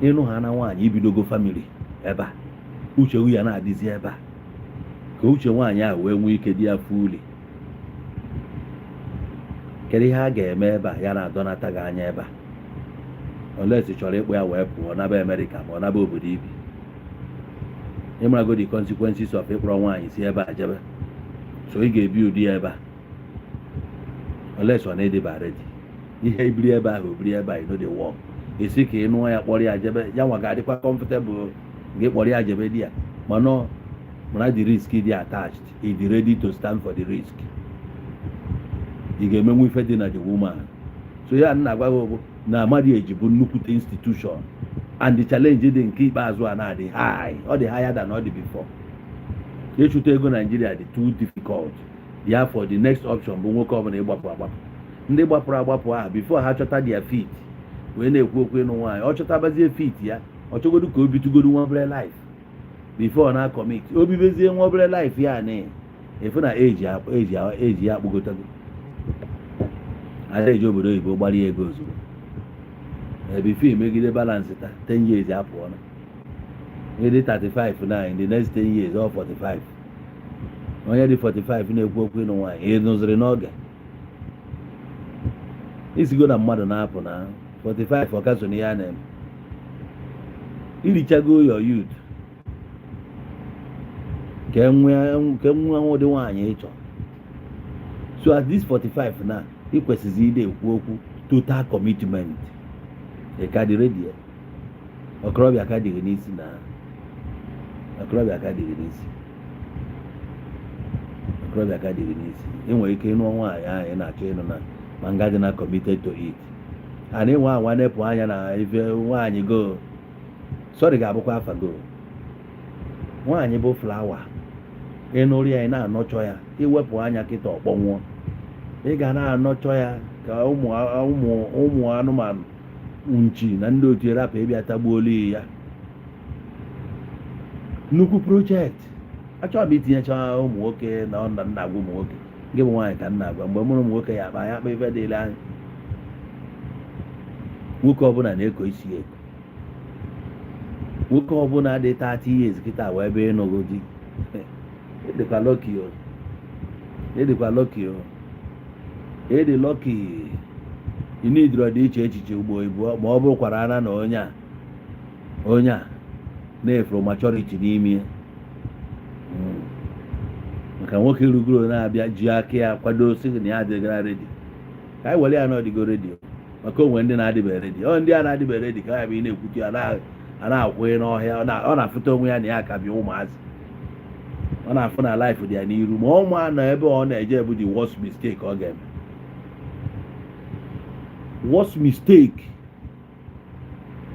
S1: Ịnụ ha na nwaanyị, ibidogo family ebe a, uche ya na-adịzi ebe a, ka uche nwaanyị ahụ wee nwee ike dị ya fully. Kedu ihe a ga-eme ebe a ya na-adọnata gị anya ebe a? Unless ị chọrọ ịkpụ ya wee pụọ naba Amerịka ma ọ naba obodo ibi. Ịmarago the consequences of ịkpọrọ nwaanyị si ebe a jebe, so ị ga-ebi ụdị ya ebe a, unless ọ na-edeba ready. Ihe ibiri ebe ahụ, obiri ebe a, you no dey work. Esi ka ị nụọ ya, kpọrọ ya jebe, ya nwa ga-adịkwa comfortable gị kpọrọ ya jebe di ya, mana mara the risk dị attached. Ị dị ready to stand for the risk? Ị ga-emenwu ife dị na the woman? So ya nna agwa gị bụ na marriage bụ nnukwute institution, and the challenge dị nke ikpeazụ a na-adị high, ọ dị higher than ọ dị before. Ịchụta ego Naijiria dị too difficult. Therefore, the next option bụ nwoke ọbụla ịgbapụ agbapụ. Ndị gbapụrụ agbapụ ahụ, before ha chọta their feet wee na-ekwu okwu ịnụ nwaanyị, ọ chọtabazie feet ya, ọ chọgodu ka o bitugodu nwa obere life before na commit. O bibezie nwa obere life ya, na efu na eji ya akpụgotago a eji obodo oyibo gbarie ego ozugbo. Before megide balance ta 10 years apụọ na ịdị 35 na in the next 10 years or 45. Onye dị 45 na-ekwu okwu ịnụ nwaanyị, ị nụziri n'oge isigo na mmadụ na-apụ na 45, ọka so na ihe a na-eme. Irichago your youth ka enwee ụdị nwaanyị ịchọ. So at this 45 na ị kwesịrị ide ekwu okwu total commitment. Ị ka dị ready? Okorobịa ka dị gị n'isi na okorobịa ka dị gị n'isi, okorobịa ka dị gị n'isi. Ị nwere ike ịnụ nwaanyị ahụ ị na-achọ ịnụ na ma nga dị na committed to it and ịnwe anwa nepụ anya na ife nwaanyị go sorry ga-abụkwa afa go. Nwaanyị bụ flower, ịnụrụ ya, ị na-anọchọ ya, iwepụ anya kịta ọkpọnwụọ. Ị ga na-anọchọ ya ka ụmụ ụmụ ụmụ anụmanụ, nchi na ndị otu rapụ ịbịa tagbuolu ya. Nnukwu project achọrọ m itinyecha ụmụ nwoke na ọ na nna agwa ụmụ nwoke. Gị bụ nwaanyị ka nna agwa. Mgbe mụrụ ụmụ nwoke ya akpa ya akpa ife dịla anyị. Nwoke ọbụla na-eko isi eko. Nwoke ọbụla dị 30 years kịta wee ebe ịnụgo di, ịdịkwa lucky o, ịdịkwa lucky o, ịdị lucky. Ị nidiro dị iche echiche ugbo ịbụọ ma ọ bụrụkwara ana na onye a na-efuru maturity n'ime ya. Maka nwoke rugoro na-abịa ji aka ya kwado sị gị na ya adịgara ready, ka anyị were ya na ọdịgo ready, maka onwe ndị na-adịbe ready. Ọ ndị a na-adịbe ready ka ya bụ ị na-ekwute ya a na-akwụghị n'ọhịa. Ọ na-afụta onwe ya na ya ka bịa ụmụazị. Ọ na-afụ na life dị ya n'iru, ma ụmụ nọ ebe ọ na-eje bụ the worst mistake ọ ga-eme, worst mistake.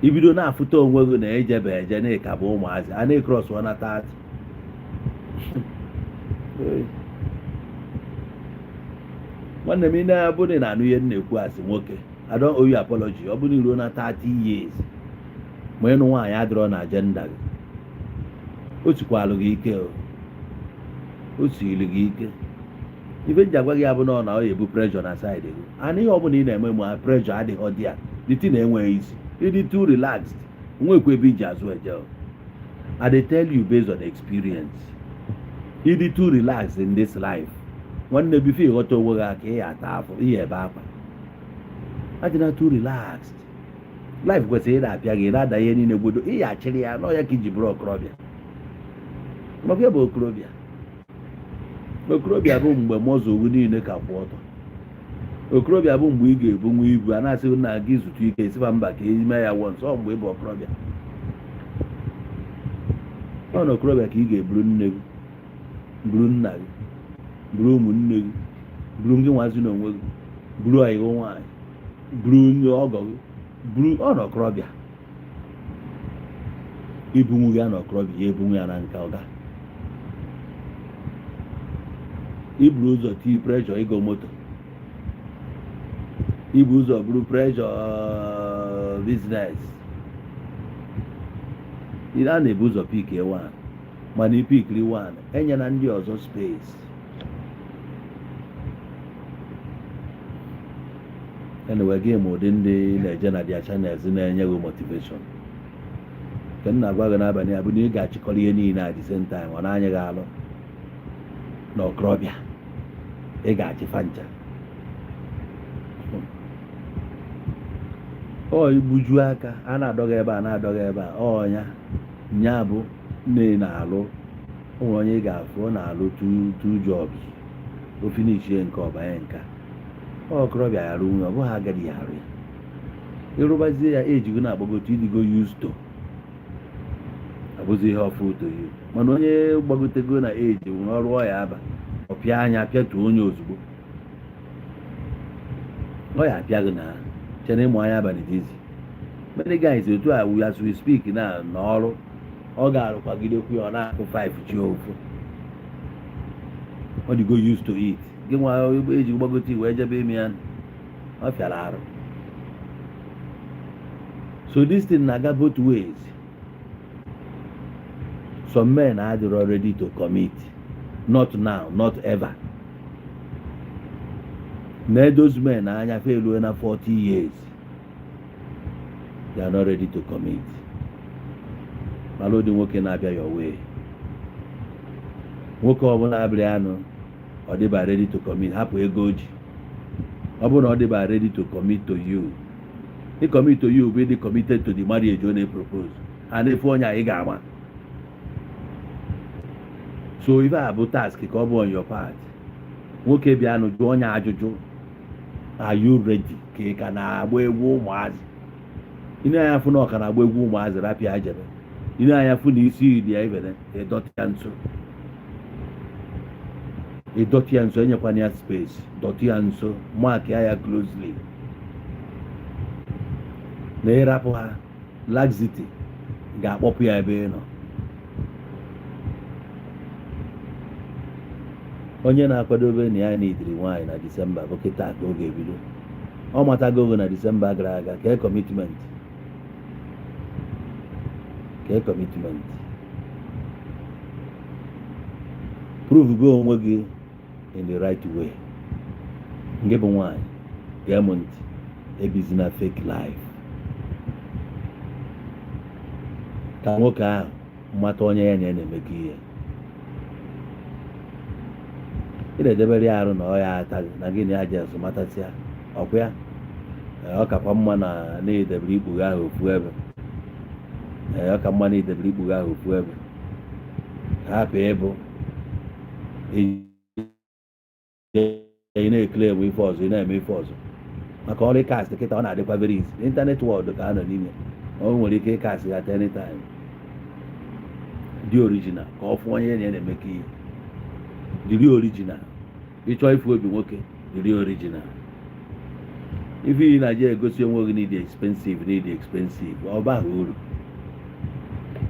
S1: Ibido na-afụta onwe gị na ejebe eje na ịka bụ ụmụazị a na-ecross na 30. Hey. Nwanne m, ị na-abụ na ị na-anụ ihe m na-ekwu asị nwoke, I don't owe you apology. Ọ bụrụ na iruo na 30 years ma ịnụ nwaanyị adịrọ na agenda gị, o sikwalụ gị ike o, o siri gị ike. Ife nji agwa gị ya bụ na ọ na ọ ebu pressure na side gị, and ihe ọbụla ị na-eme ma pressure adịghị dị ya, the thing enweghị isi. Ịdị too relaxed, nwekwa ebe iji azụ eje o. I dey tell you based on experience. Ịdị too relaxed in this life, nwanne, before ịghọta onwe gị aka, ị ya ata afọ, ihe ebe akwa. Adịna too relaxed. Life kwesịrị ị na-apịa gị, ị na-ada ihe niile gbodo, ị ya achịrị ya n'ọya ka iji bụrụ okorobịa. Maka bụ okorobịa, okorobịa bụ mgbe mọzụ niile ka kwụ ọtọ. Okorobịa bụ mgbe ị ga-ebu nwa ibu a na-asị na gị zụta ike esifa mba ka ime ya wọ nsọ. Mgbe ị bụ okorobịa, ọ na okorobịa ka ị ga-eburu nne gị, buru nna gị, buru ụmụnne gị, buru gị nwazi n'onwe gị, buru ọyịgụ nwaanyị, buru ndị ọgọ gị, buru ọ na okorobịa. Ibunwu ya na okorobịa ya, ebunwu ya na nka ọga. Iburu ụzọ tii pressure ịgo moto, ibu ụzọ buru pressure business. A na-ebu ụzọ pick one, mana ipickiri one, enyela ndị ọzọ space. Anyway, gị ma ụdị ndị na-eje na their channels na-enye gị motivation. Nke m na-agwa gị n'abalị a bụ na ị ga-achịkọrọ ihe niile at the same time. Ọ na-anya gị alụ na okorobịa, ị ga-achịfa ncha. Ọ igbuju aka a na-adọga ebe a, na-adọga ebe a. Ọnya nya bụ nne na-alụ. O nwere onye ị ga-afụ, ọ na-alụ two jobs. O finishie nke, ọbanye nka. Ọ okorobịa ya arụ nwunye, ọ bụghị agadi ya arụ ya. Ịrụbazie ya, ejigo na-agbagote, ịdịgo used to, abụzi ihe ọfụ to you. Mana onye gbagotego na eji nwere ọrụ, ọ ya aba, ọ pịa anya pịatuo onye ozugbo, ọ ya apịa gị na chere ịmụ anya abalị dizi. Many guys otu a, as we speak na n'ọrụ, ọ ga-arụkwagidekwu ya, ọ na-akụ 5 chi ofu. Ọ dịgo used to it. Gị nwa eji gbagote wee jebe ime ya, ọ fịara arụ. So this thing na-aga both ways. Some men adịrọ ready to commit, not now, not ever. Na those men anya fa eluo na 40 years, they are not ready to commit. Mana ụdị nwoke na-abịa your way, nwoke ọbụla abịrị anụ, ọ dịba ready to commit, hapụ ego o ji. Ọ bụrụ na ọ dịba ready to commit to you, ị commit to you bụ ịdị committed to the marriage ọ na-propose, and efu onye anyị ga-ama. So ife a bụ task ka ọ bụ on your part. Nwoke bịanụ, jụọ onye ajụjụ, "Are you ready?" Ka ị ka na-agba egwu ụmụazị? Ị na-anya fụ na ọ ka na-agba egwu ụmụazị, rapịa jebe. Ị na-anya fụ na isi dị ya ibere, ịdọta ya nso, ịdọta ya nso. Enyekwana ya space, dọta ya nso, mark ya closely. Na ịrapụ ha, laxity ga-akpọpụ ya ebe ị nọ. Onye na-akwadobe na ya n'idiri nwaanyị na Disemba bụ kịta ka ọ ga-ebido. Ọ matago ogo na Disemba gara aga. Kee commitment? Kee commitment? Prove go onwe gị in the right way. Nke bụ nwaanyị, gee m ntị, ebizina fake life ka nwoke ahụ mata onye ya na ya na-emekọ ihe. Ị na-edebere ya arụ na ọ ya ata na gị na ya ji azụ matasịa ọkwa ya. Ọ kakwa mma na na-edebere ikpughe ahụ ofu ebe. Ee, ọ ka mma na idebere ikpughe ahụ ofu ebe, hapụ ịbụ ị na-ekele enwe ife ọzọ, ị na-eme ife ọzọ. Maka ọrụ cast kịta, ọ na-adịkwa very easy. Internet world ka a nọ n'ime, o nwere ike ịcast ya at any time. Dị original ka ọ fụ onye ya na-emekọ ihe. Dịrị original. Ịchọọ ifu obi nwoke, dịrị original. Ife ị na-eji egosi onwe gị n'ịdị expensive, n'ịdị expensive, ọ baghị uru.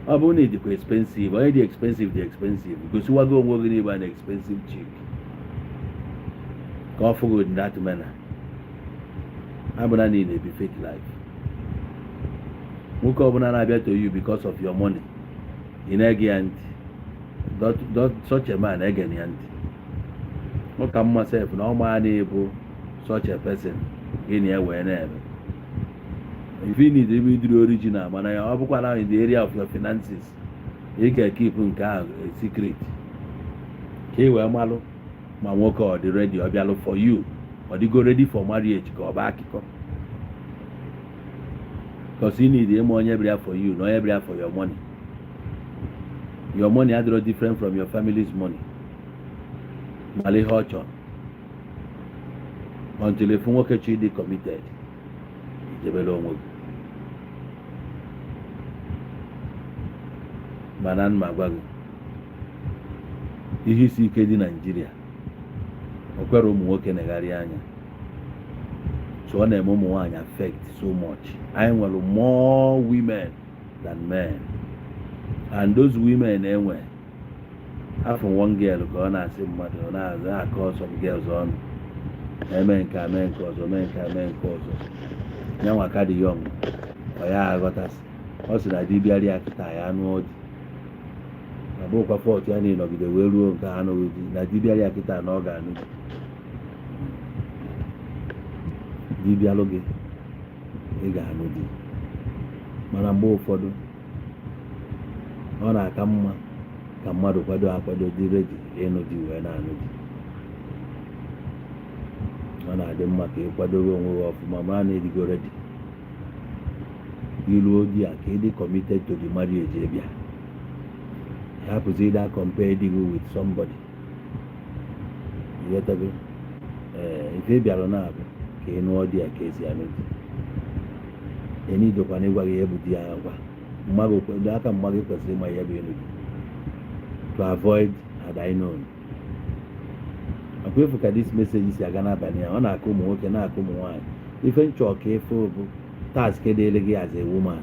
S1: Ọ bụrụ na ị dịkwa expensive, onye dị expensive dị expensive, gosiwago onwe gị n'ịgba na expensive chick ka ọ fụgo in that manner. Abụna na ị na-ebi fake life. Nwoke ọbụla na-abịa to you because of your money, ị na-ege ya ntị, such a man, ege ya ntị. Ọ ka mma sef na ọ maa na ịbụ such a person gị na ya wee na-eme. If you need ebe idiri original, mana ya ọ bụkwa na in the area of your finances, ị ga-keep nke ahụ a secret ka ị wee malụ ma nwoke ọ dị ready, ọ bịalụ for you, ọ dịgo ready for marriage ka ọ bụ akụkọ. Because you need ịma onye bịara for you na onye bịara for your money. Your money adịrọ different from your family's money. Mara ihe ọ chọrọ until efu nwoke chi dị committed, ijebere onwe gị. Mana mma gwa gị, ihe isi ike dị Naijiria, o kwere ụmụ nwoke negharị anya. So ọ na-eme ụmụ nwaanyị affect so much. Anyị nwere more women than men, and those women enwe afọ. One girl ka ọ na-asị mmadụ, ọ na-akọ some girls ọnụ, eme nke a, mee nke ọzọ, mee nke a, mee nke ọzọ. Ya nwa ka dị young, ọ ya aghọtasị. Ọ sị na di bịara ya kịta, ya anụ di, ọ bụrụkwa fault ya na ịnọgide wee ruo nke anụghị di. Na di bịara ya kịta, na ọ ga-anụ di. Di bịalụ gị, ị ga-anụ di. Mana mgbe ụfọdụ ọ na-aka mma ka mmadụ kwado akwado, dị ready ịnụ di wee na-anụ di. Ọ na-adị mma ka ị kwadobe onwe gị ọfụma, mara na ịdịgo ready iluo di a, ka ị dị committed to the marriage. Ịbịa hapụzi ịda compare di gị with somebody. Ịghọtago? Ee, ife ị bịara na-abụ ka ị nụọ di ya ka esi anụ di. Enidokwana ịgwa gị ihe bụ di ya. Agwa mmadụ aka mma gị kwesịrị ịma ihe bụ ịnụ di, to avoid had I known. Ọkwa efu ka this message si aga n'abalị a, ọ na-akụ ụmụ nwoke, na-akụ ụmụ nwaanyị. Ife nchọ ka efe bụ task dịrị gị as a woman.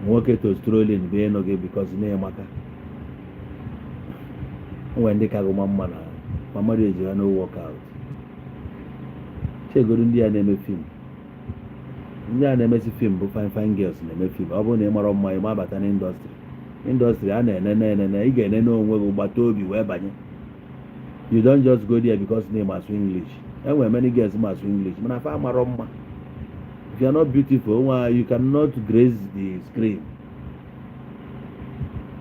S1: Nwoke to strolling bụ ịnụ gị because na-ịmaka. O nwere ndị ka gị ma mma na ma marriage ha no work out. Chegodu ndị a na-eme film, ndị a na-emesi film bụ fine fine girls na-eme film. Ọ bụrụ na ị mara mma, ị ma abata n'industry. Industry a na-enene enene, ị ga-enene onwe gị, gbata obi wee banye. You don't just go there because na ị asụ English. Enwere many girls ma asụ English, mana fa amarọ mma. If you are not beautiful nwa, you cannot grace the screen.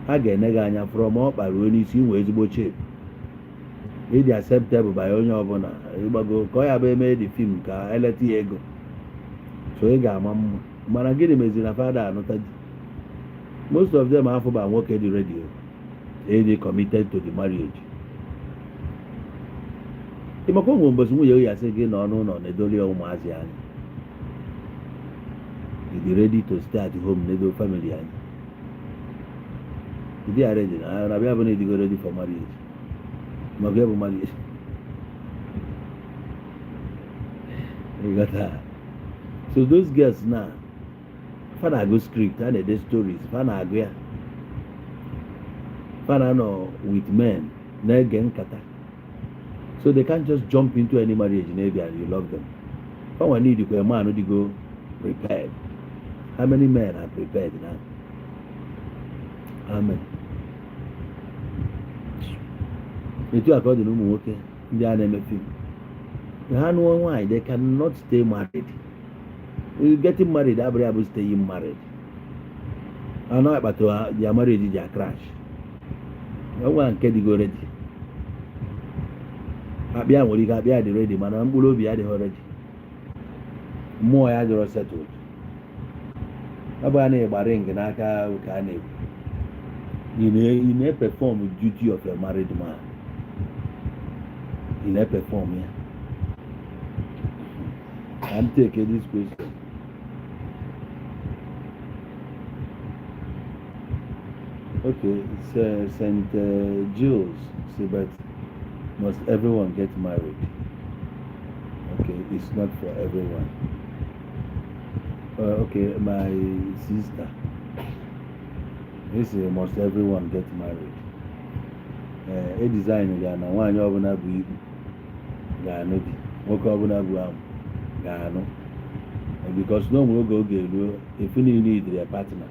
S1: Ha ga-ene gị anya from ọkpa ruo n'isi, inwe ezigbo shape, ịdị acceptable by onye ọbụla, ịgbago ka ọ ya bụ eme the film ka eleta ya ego. So ị ga-ama mma, mana gịnị meziri na fada anụta di? Most of them afụba nwoke dị ready, ịdị committed to the marriage. Ịmakwa onwe mbọsị nwunye ya sị gị nọ n'ụlọ na-edoli ya ụmụazị anya, you be ready to stay at home nedo family anya? Ịdị ya ready na na bịa bụ na ịdịgo ready for marriage, maka bụ marriage. You got that? So those girls now, fa na-agụ script, ha na-ede stories, fa na-agụ ya, fa na-anọ with men na-ege nkata, so they can't just jump into any marriage maybe and you love them. Fa nwa need kwa a man dịgo prepared. How many men are prepared now? How many? Etu a ka ọ dị na ụmụ nwoke ndị a na-eme film, ha nụọ nwaanyị, they cannot stay married. Getting married abụrụ ya bụ staying married. Anọ akpata their marriage ji crash. Nwa nke dịgo ready, akpịa nwere ike akpịa dị ready, mana mkpụrụ obi ya adịghị ready, mmụọ ya dịrọ settled. Ọ bụ a na-ịgba ring n'aka ka a na-ekwu. Ị na-perform duty of a married man, ị na-perform ya. I'm take this question. Okay, so St. Jules, say, but must everyone get married? Okay, it's not for everyone. Okay, my sister, this is must everyone get married? A design ya na nwaanyị ọbụla bụ ikpu ga-anụ di, nwoke ọbụla bụ amụ ga-anụ, because na o nwere oge ọ ga-eruo efu niile idiri a partner.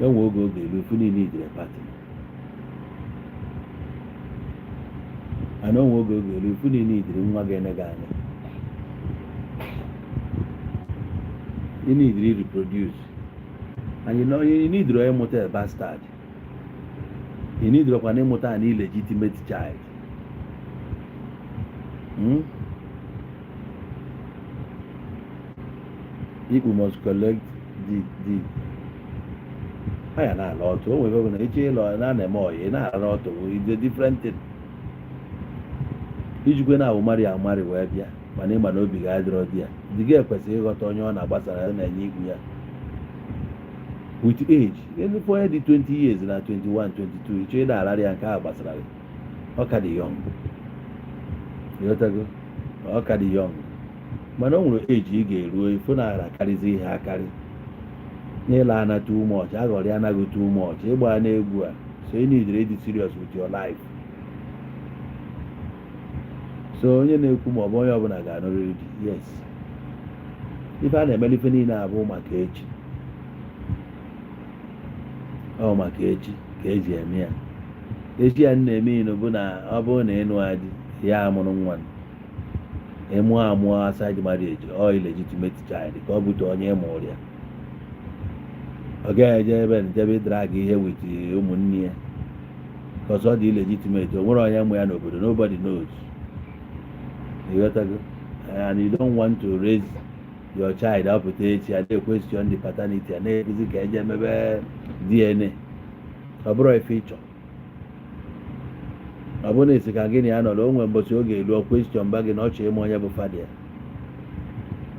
S1: Enwe oge ọ ga-eru efu niile idiri a partner, ana onwe oge ọ ga-eru efu niile idiri nwa ga-ene gị anya. You need to reproduce, and you know you need to ịmụta a bastard. You need to kwana ịmụta an illegitimate child. Ikpu must collect the ha ya na-ala ọtụ. O nwere ebe na eche ịlọ na na-eme ọyị na-ala ọtụ is a different thing. Ijikwe na awụmarị amarị wee bịa, mana ịma na obi ga-adịrọ di ya. Di gị ekwesịghị ịghọta onye ọ na-agbasara ya na-enye ikwu ya with age. Ezigbo onye dị 20 years na 21, 22, ịchọ ịda alarị ya, nke a gbasara gị. Ọ ka dị young, ịghọtago? Ọ ka dị young, mana o nwere age ị ga-eruo ifo na ara karịzi ihe akarị n'ịla ana too much, aghọrị anaghị too much, ịgba n'egwu a. So you need to be serious with your life. So onye na-ekwu ma ọ bụ onye ọbụla ga-anụrịrị di, yes. Ife a na-emeli ife niile abụ maka echi, ọ maka echi ka eji eme ya. Echi ya na-eme ịnụ bụ na ọ bụrụ na ịnụ adị ya amụrụ nwa, ịmụọ amụọ outside marriage or illegitimate child, ka ọ bute onye mụrụ ya, ọ gaghị eje ebe njebe drag ihe with ụmụnne ya, because ọ dị illegitimate. O nwere onye mụ ya n'obodo, nobody knows. Ịghọtago? And you don't want to raise your child apụta echi a na-question the paternity, a na-ekwuzi ka eje mebe DNA. Ọ bụrụ ife ịchọ, ọ bụrụ na esi ka gị na ya nọrọ, o nwere mbọchị oge eruo question ba gị na ọ chọrọ ịma onye bụ father ya,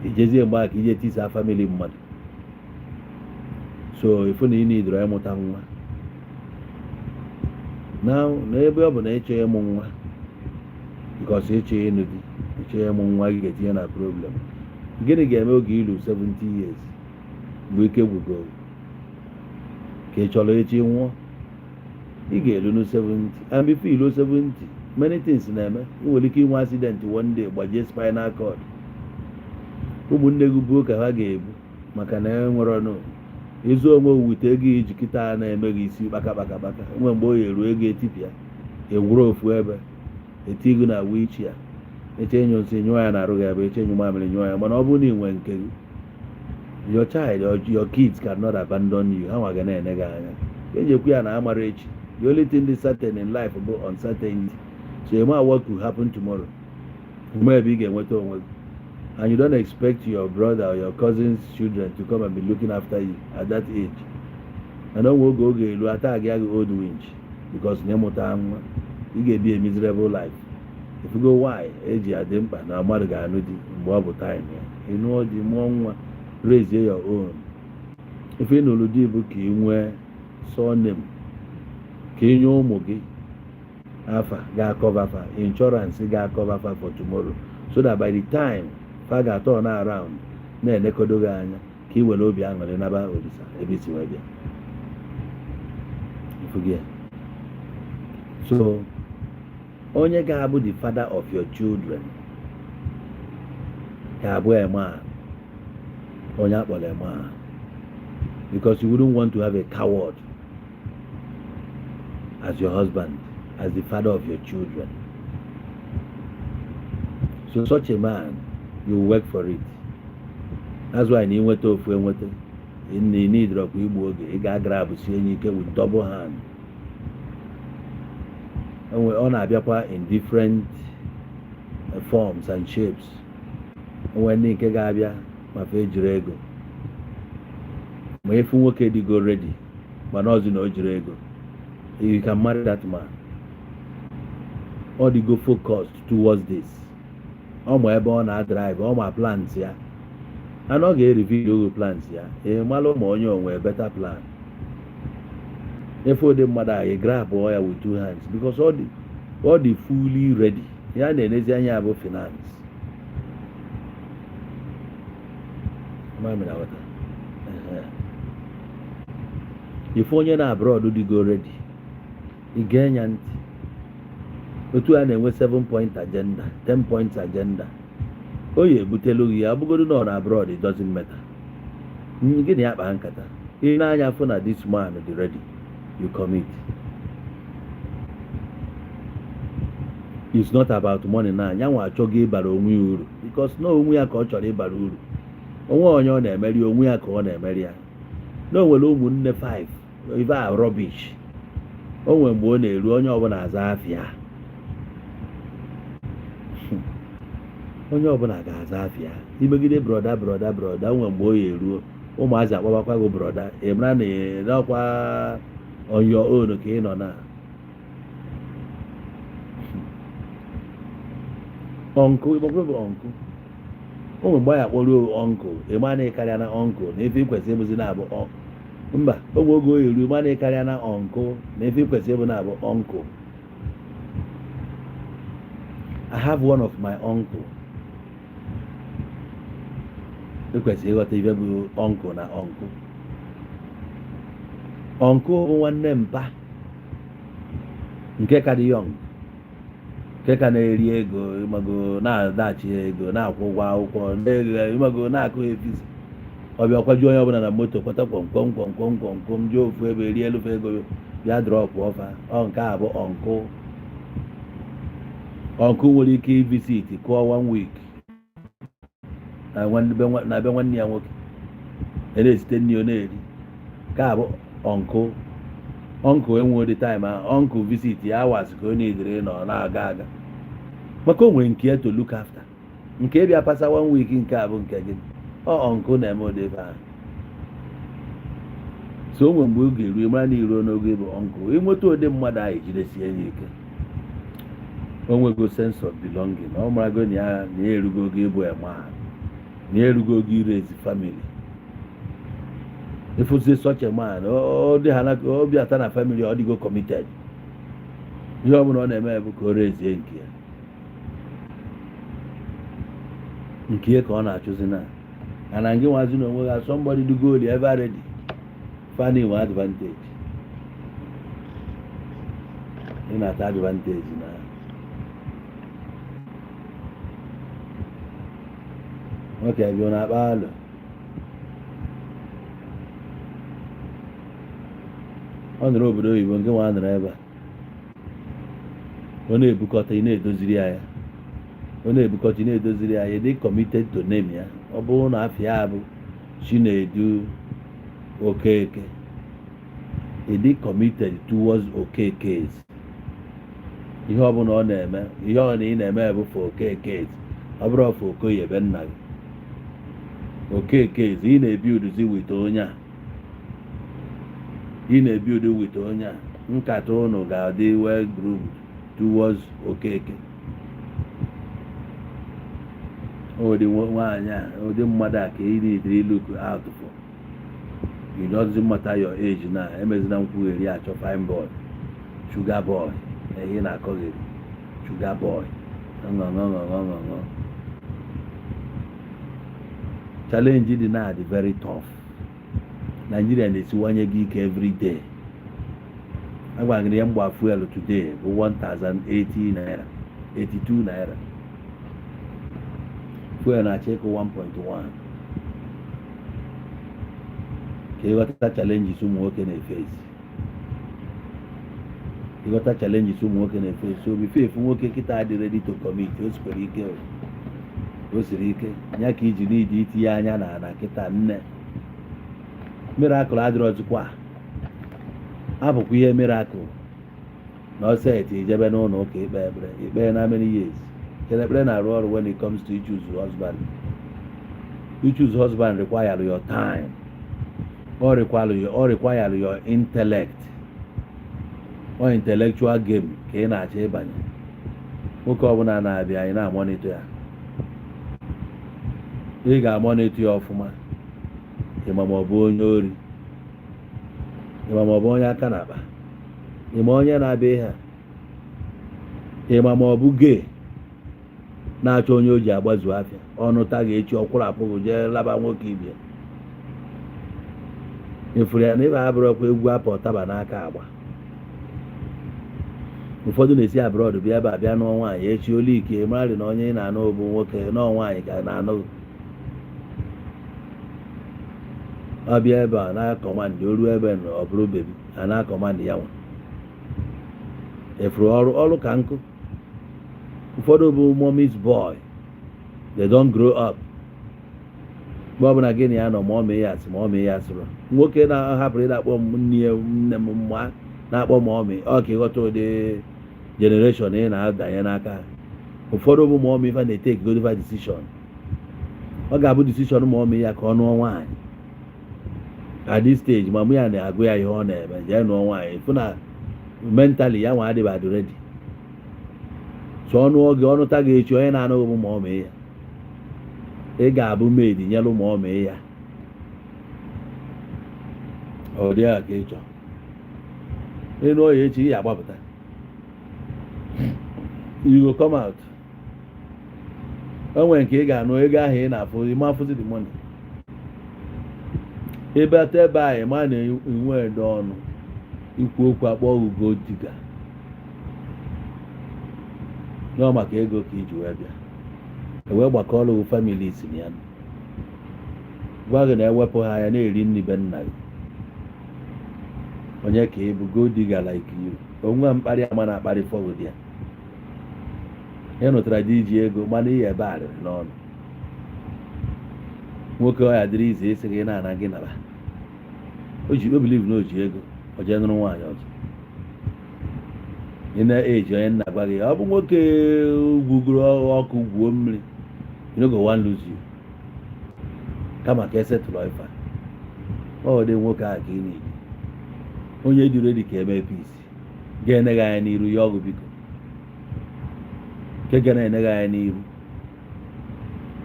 S1: ijezie mgbe a ka ije tisa family mmadụ. So ifu na ị nidoro ịmụta nwa na n'ebe ọ bụ na ịchọ ịmụ nwa, because ịchọ ịnụ di, ịchọ ịmụ nwa, gị ga-etinye na problem. Gịnị ga-eme oge ilu 70 years mgbe ike gwụgo ka ị chọrọ echi nwụọ? Ị ga-elu nu 70, and before iluo 70, many things na-eme. Ị nwere ike inwe accident one day, gbajie spinal cord. Ụmụnne gị buo ka ha ga-ebu maka na enwere ọnụ ịzụ onwe wute ego iji kịta na-eme gị isi kpaka kpaka kpaka. Nwe mgbe o yeruo, ego etipịa, ewuru ofu ebe eti gị na wheelchair, eche ịnyụ nsị nyụọ ya na arụ gị ebe, eche ịnyụ mamịrị nyụọ ya. Mana ọ bụrụ na ị nwee nke gị, your child or your kids cannot abandon you. Ha nwa ga na-ene gị anya. Ejekwu ya na amara echi. The only thing is certain in life bụ uncertainty. So you know what could happen tomorrow, mgbe ebe ị ga-enweta onwe gị, and you don't expect your brother or your cousin's children to come and be looking after you at that age. And onwe oge oge elu ata gị gị old winch because na ịmụta nwa, ị ga-ebi a miserable life. If you go, why eji adị mkpa na mmadụ ga-anụ di mgbe ọ bụ time ya? Ị nụọ di, mụọ nwa, raise your own. Ife ị nụrụ di bụ ka ị nwee surname, ka ị nye ụmụ gị afa ga-acover fa, insurance ga-acover fa for tomorrow, so that by the time fa ga-turn around na-enekodo gị anya, ka ị were obi aṅụrị naba Olisa ebe isi wee bịa. Ifu gị ya? So onye ga-abụ the father of your children ga-abụ a man, onye akpọrọ a man, because you wouldn't want to have a coward as your husband, as the father of your children. So such a man, you work for it. That's why na ịnweta ofu enweta ị need ọkwa igbu oge, ị ga-agrab sie enyi ike with double hand. Ọ na-abịakwa in different forms and shapes. Onwe ndị nke ga-abịa ma fa ejiri ego, ma efu nwoke dịgo ready, mana ọzọ na o jiri ego, you can marry that man. Ọ dịgo focused towards this, ọ ma ebe ọ na-drive, ọ ma plans ya, and ọ ga-ereveal ogo plans ya. Ị malụ ma onye onwe better plan. Efe ụdị mmadụ a, ị grab ya with two hands, because ọ dị fully ready. Ya na-enezi anya bụ finance. Mami na ghọta. Ehe. Ife onye na abroad dịgo ready, ị ga-enya ntị otu a na-enwe 7 point agenda, 10 point agenda, o ya ebutelu gị ya. Ọ bụgodu na ọ na abroad, it doesn't matter. Gị na ya kpaa nkata, ị na-anya fụ na this man dị ready, you commit. It's not about money. Na ya nwa achọghị ịbara onwe ya uru, because na onwe ya ka ọ chọrọ ịbara uru. Onwe onye ọ na-emeri, onwe ya ka ọ na-emeri ya. Na o nwere ụmụnne 5, ife a rubbish. O nwere mgbe ọ na-eru, onye ọbụla aza afịa, onye ọbụla ga-aza afịa. Imegide brother, brother, brother, nwere mgbe ọ ya eruo, ụmụazị akpọbakwa gị brother. Ị mara na ị nọkwa on your own ka ị nọ na uncle. Ịgbakwa bụ uncle. O nwere mgbe anyị akpọrọ uncle, ị ma na ịkarịa na uncle, na ife ikwesị ịbụzi na-abụ mba. O nwere oge o eru, ma na ịkarịa na uncle, na ife ikwesị ịbụ na-abụ uncle. I have one of my uncle. Ekwesịrị ịghọta ife bụ uncle na uncle. Uncle bụ nwanne mpa nke ka dị young, nke ka na-eri ego, ịmago, na-adachi ego, na-akwụ ụgwọ akwụkwọ, ịmago, na-akụ efisi. Ọ bịa kwaju onye ọbụla na moto, kwata kwọmkwọm kwọmkwọm kwọmkwọm, jee ofu ebe, rie elufe ego, bịa drop ọfa. Ọ nke a bụ uncle. Uncle nwere ike ivisit kụọ one week na be nwanne ya nwoke, na-esite nri ọ na-eri. Nke a bụ uncle. Uncle enwe dị time ahụ. Uncle visit ya, hours ka ọ na-edere nọ na-aga aga, maka o nwere nke ya to look after. Nke bịa pasa one week, nke a bụ nke gị. Ọ uncle na-eme ụdị ebe ahụ. So o nwere mgbe oge eruo, mara na iruo n'oge bụ uncle. Ịnweta ụdị mmadụ ahụ, ejidesie ya ike. O nwego sense of belonging. Ọ marago na ya na ya erugo oge ịbụ ema, na ya erugo oge iraise family. Ịfụzi such a man, ọ dị ha na obi ata na family, ọ dịgo committed. Ihe ọ bụla ọ na-eme bụ ka o raisie nke ya, nke ya ka ọ na-achụzi. Na ana gị nwazi na onwe gị, somebody do goal ever ready, fani nwe advantage. Ị na-ata advantage na nwoke bịa na-akpa alụ. Ọ nọrọ obodo oyibo, nke nwa nọrọ ebe a, ọ na-ebukọta, ị na-edoziri ya ya, ọ na-ebukọta, ị na-edoziri ya ya. Dị committed to name ya. Ọ bụrụ na afa ya bụ Chinedu Okeke, ị dị committed towards Okekes. Ihe ọbụla ọ na-eme, ihe ọbụla ị na-eme bụ for Okekes. Ọ bụrụ for Okoye be nna gị, Okekes. Ị na-ebuilduzi with onye a, ị na-ebuild with onye a. Nkata ụnụ ga-adị well groomed towards Okeke. Ụdị nwaanyị a, ụdị mmadụ a ka ị need look out for. It doesn't matter your age na emezina nkwugheri achọ fine boy, sugar boy. Ihe na-akọgheri sugar boy, ṅụṅụṅụṅụṅụ. Challenge dị na dị very tough. Nigeria na-esiwanye gị ike every day. Agwara gị na ihe mgba fuel today bụ 1080 naira, 82 naira. Fuel na-achọ ịkụ 1.1. Ka ịghọta challenges ụmụ nwoke na-efesi, ịghọta challenges ụmụ nwoke na-efesi. So before efu nwoke kịta dị ready to commit, o sikwara ike, o siri ike ya ka iji n'idi itinye anya na ana kịta. Nne, miracle adịrọzikwa, abụkwa ihe miracle na ọset ijebe n'ụlọ ụka ikpe ekpere ikpe na many years. Kele ekpere na-arụ ọrụ. When it comes to choose husband, you choose husband require your time or require your intellect or intellectual game ka ị na-achọ ịbanye. Nwoke ọbụla na-abịa, anyị na-amonitor ya. Ị ga-amonitor ya ọfụma, ịma ma ọ bụ onye ori, ịma ma ọ bụ onye aka n'akpa, ịma onye na-abịa ihe a, ịma ma ọ bụ gay na-achọ onye o ji agbazu afịa. Ọnụ ta ga-echi ọkwụrụ apụghị jee laba nwoke ibie efuru ya na ịba abụrụkwa egwu apụ ọtaba n'aka agba. Ụfọdụ na-esi abroad bịa ebe a, bịa nụọ nwaanyị. Echi olu ike mararị na onye ị na-anụ bụ nwoke nọọ nwaanyị ka na-anụ. Ọ bịa ebe a na-acommand, o ruo ebe na ọ bụrụ baby a na-acommand ya nwa efuru ọrụ ọrụ ka nkụ. Ụfọdụ bụ mommy's boy, they don't grow up. Mgbe ọbụla gị na ya nọ, ma ọ mee ya asị, ma ọ mee ya asịrọ, nwoke na-ahapụrụ ịna-akpọ m nne ya, nne m mma na-akpọ ma ọmị ọ ka ịghọta ụdị generation ị na-adanye n'aka. Ụfọdụ bụ ma ọmị ife na-etake godiva decision. Ọ ga-abụ decision ma ọmị ya ka ọ nụọ nwaanyị at this stage, ma mụ ya na-agụ ya ihe ọ na-eme, jee nụọ nwaanyị, fụ na mentally ya nwa adịbadị ready. So ọnụ oge ọnụta gị echi, onye na-anụghị bụ ma ọ mee ya, ị ga-abụ maid nyelụ ma ọ mee ya. Ọ dị ya ka ị chọọ ịnụ ya echi, ị ya agbapụta, you go come out. O nwere nke ị ga-anụ ego ahụ ị na-afụ, ịma afụzi the money. Ebe ata ebe ahụ, ịma na enwe edo ọnụ ikwu okwu, akpọ gold digger nọọ maka ego ka iji wee bịa, ewee gbakọọlụ gị family si na ya gwa gị na ewepụ ha ya na-eri nri be nna gị. Onye ka ị bụ gold digger like you? Onwe mkparị ama na-akparị fọgụ ya. Ị nụtara di iji ego, mana ihe ebe arịrị n'ọnụ nwoke ọ ya dịrị ize isi gị na-ana gị nara o ji o believe na o ji ego, o jee nụrụ nwaanyị ọzọ. Ị na-eji onye nna gwa gị, ọ bụ nwoke gwugoro ọkụ gwuo mmiri, you no go wan lose you. Kama ka esetụlụ ife a, ọ dị nwoke a ka ị na-eji onye dị ready ka eme peace, ga-ene gị anya n'iru ya ọgụ biko, nke ga na-ene gị anya n'iru,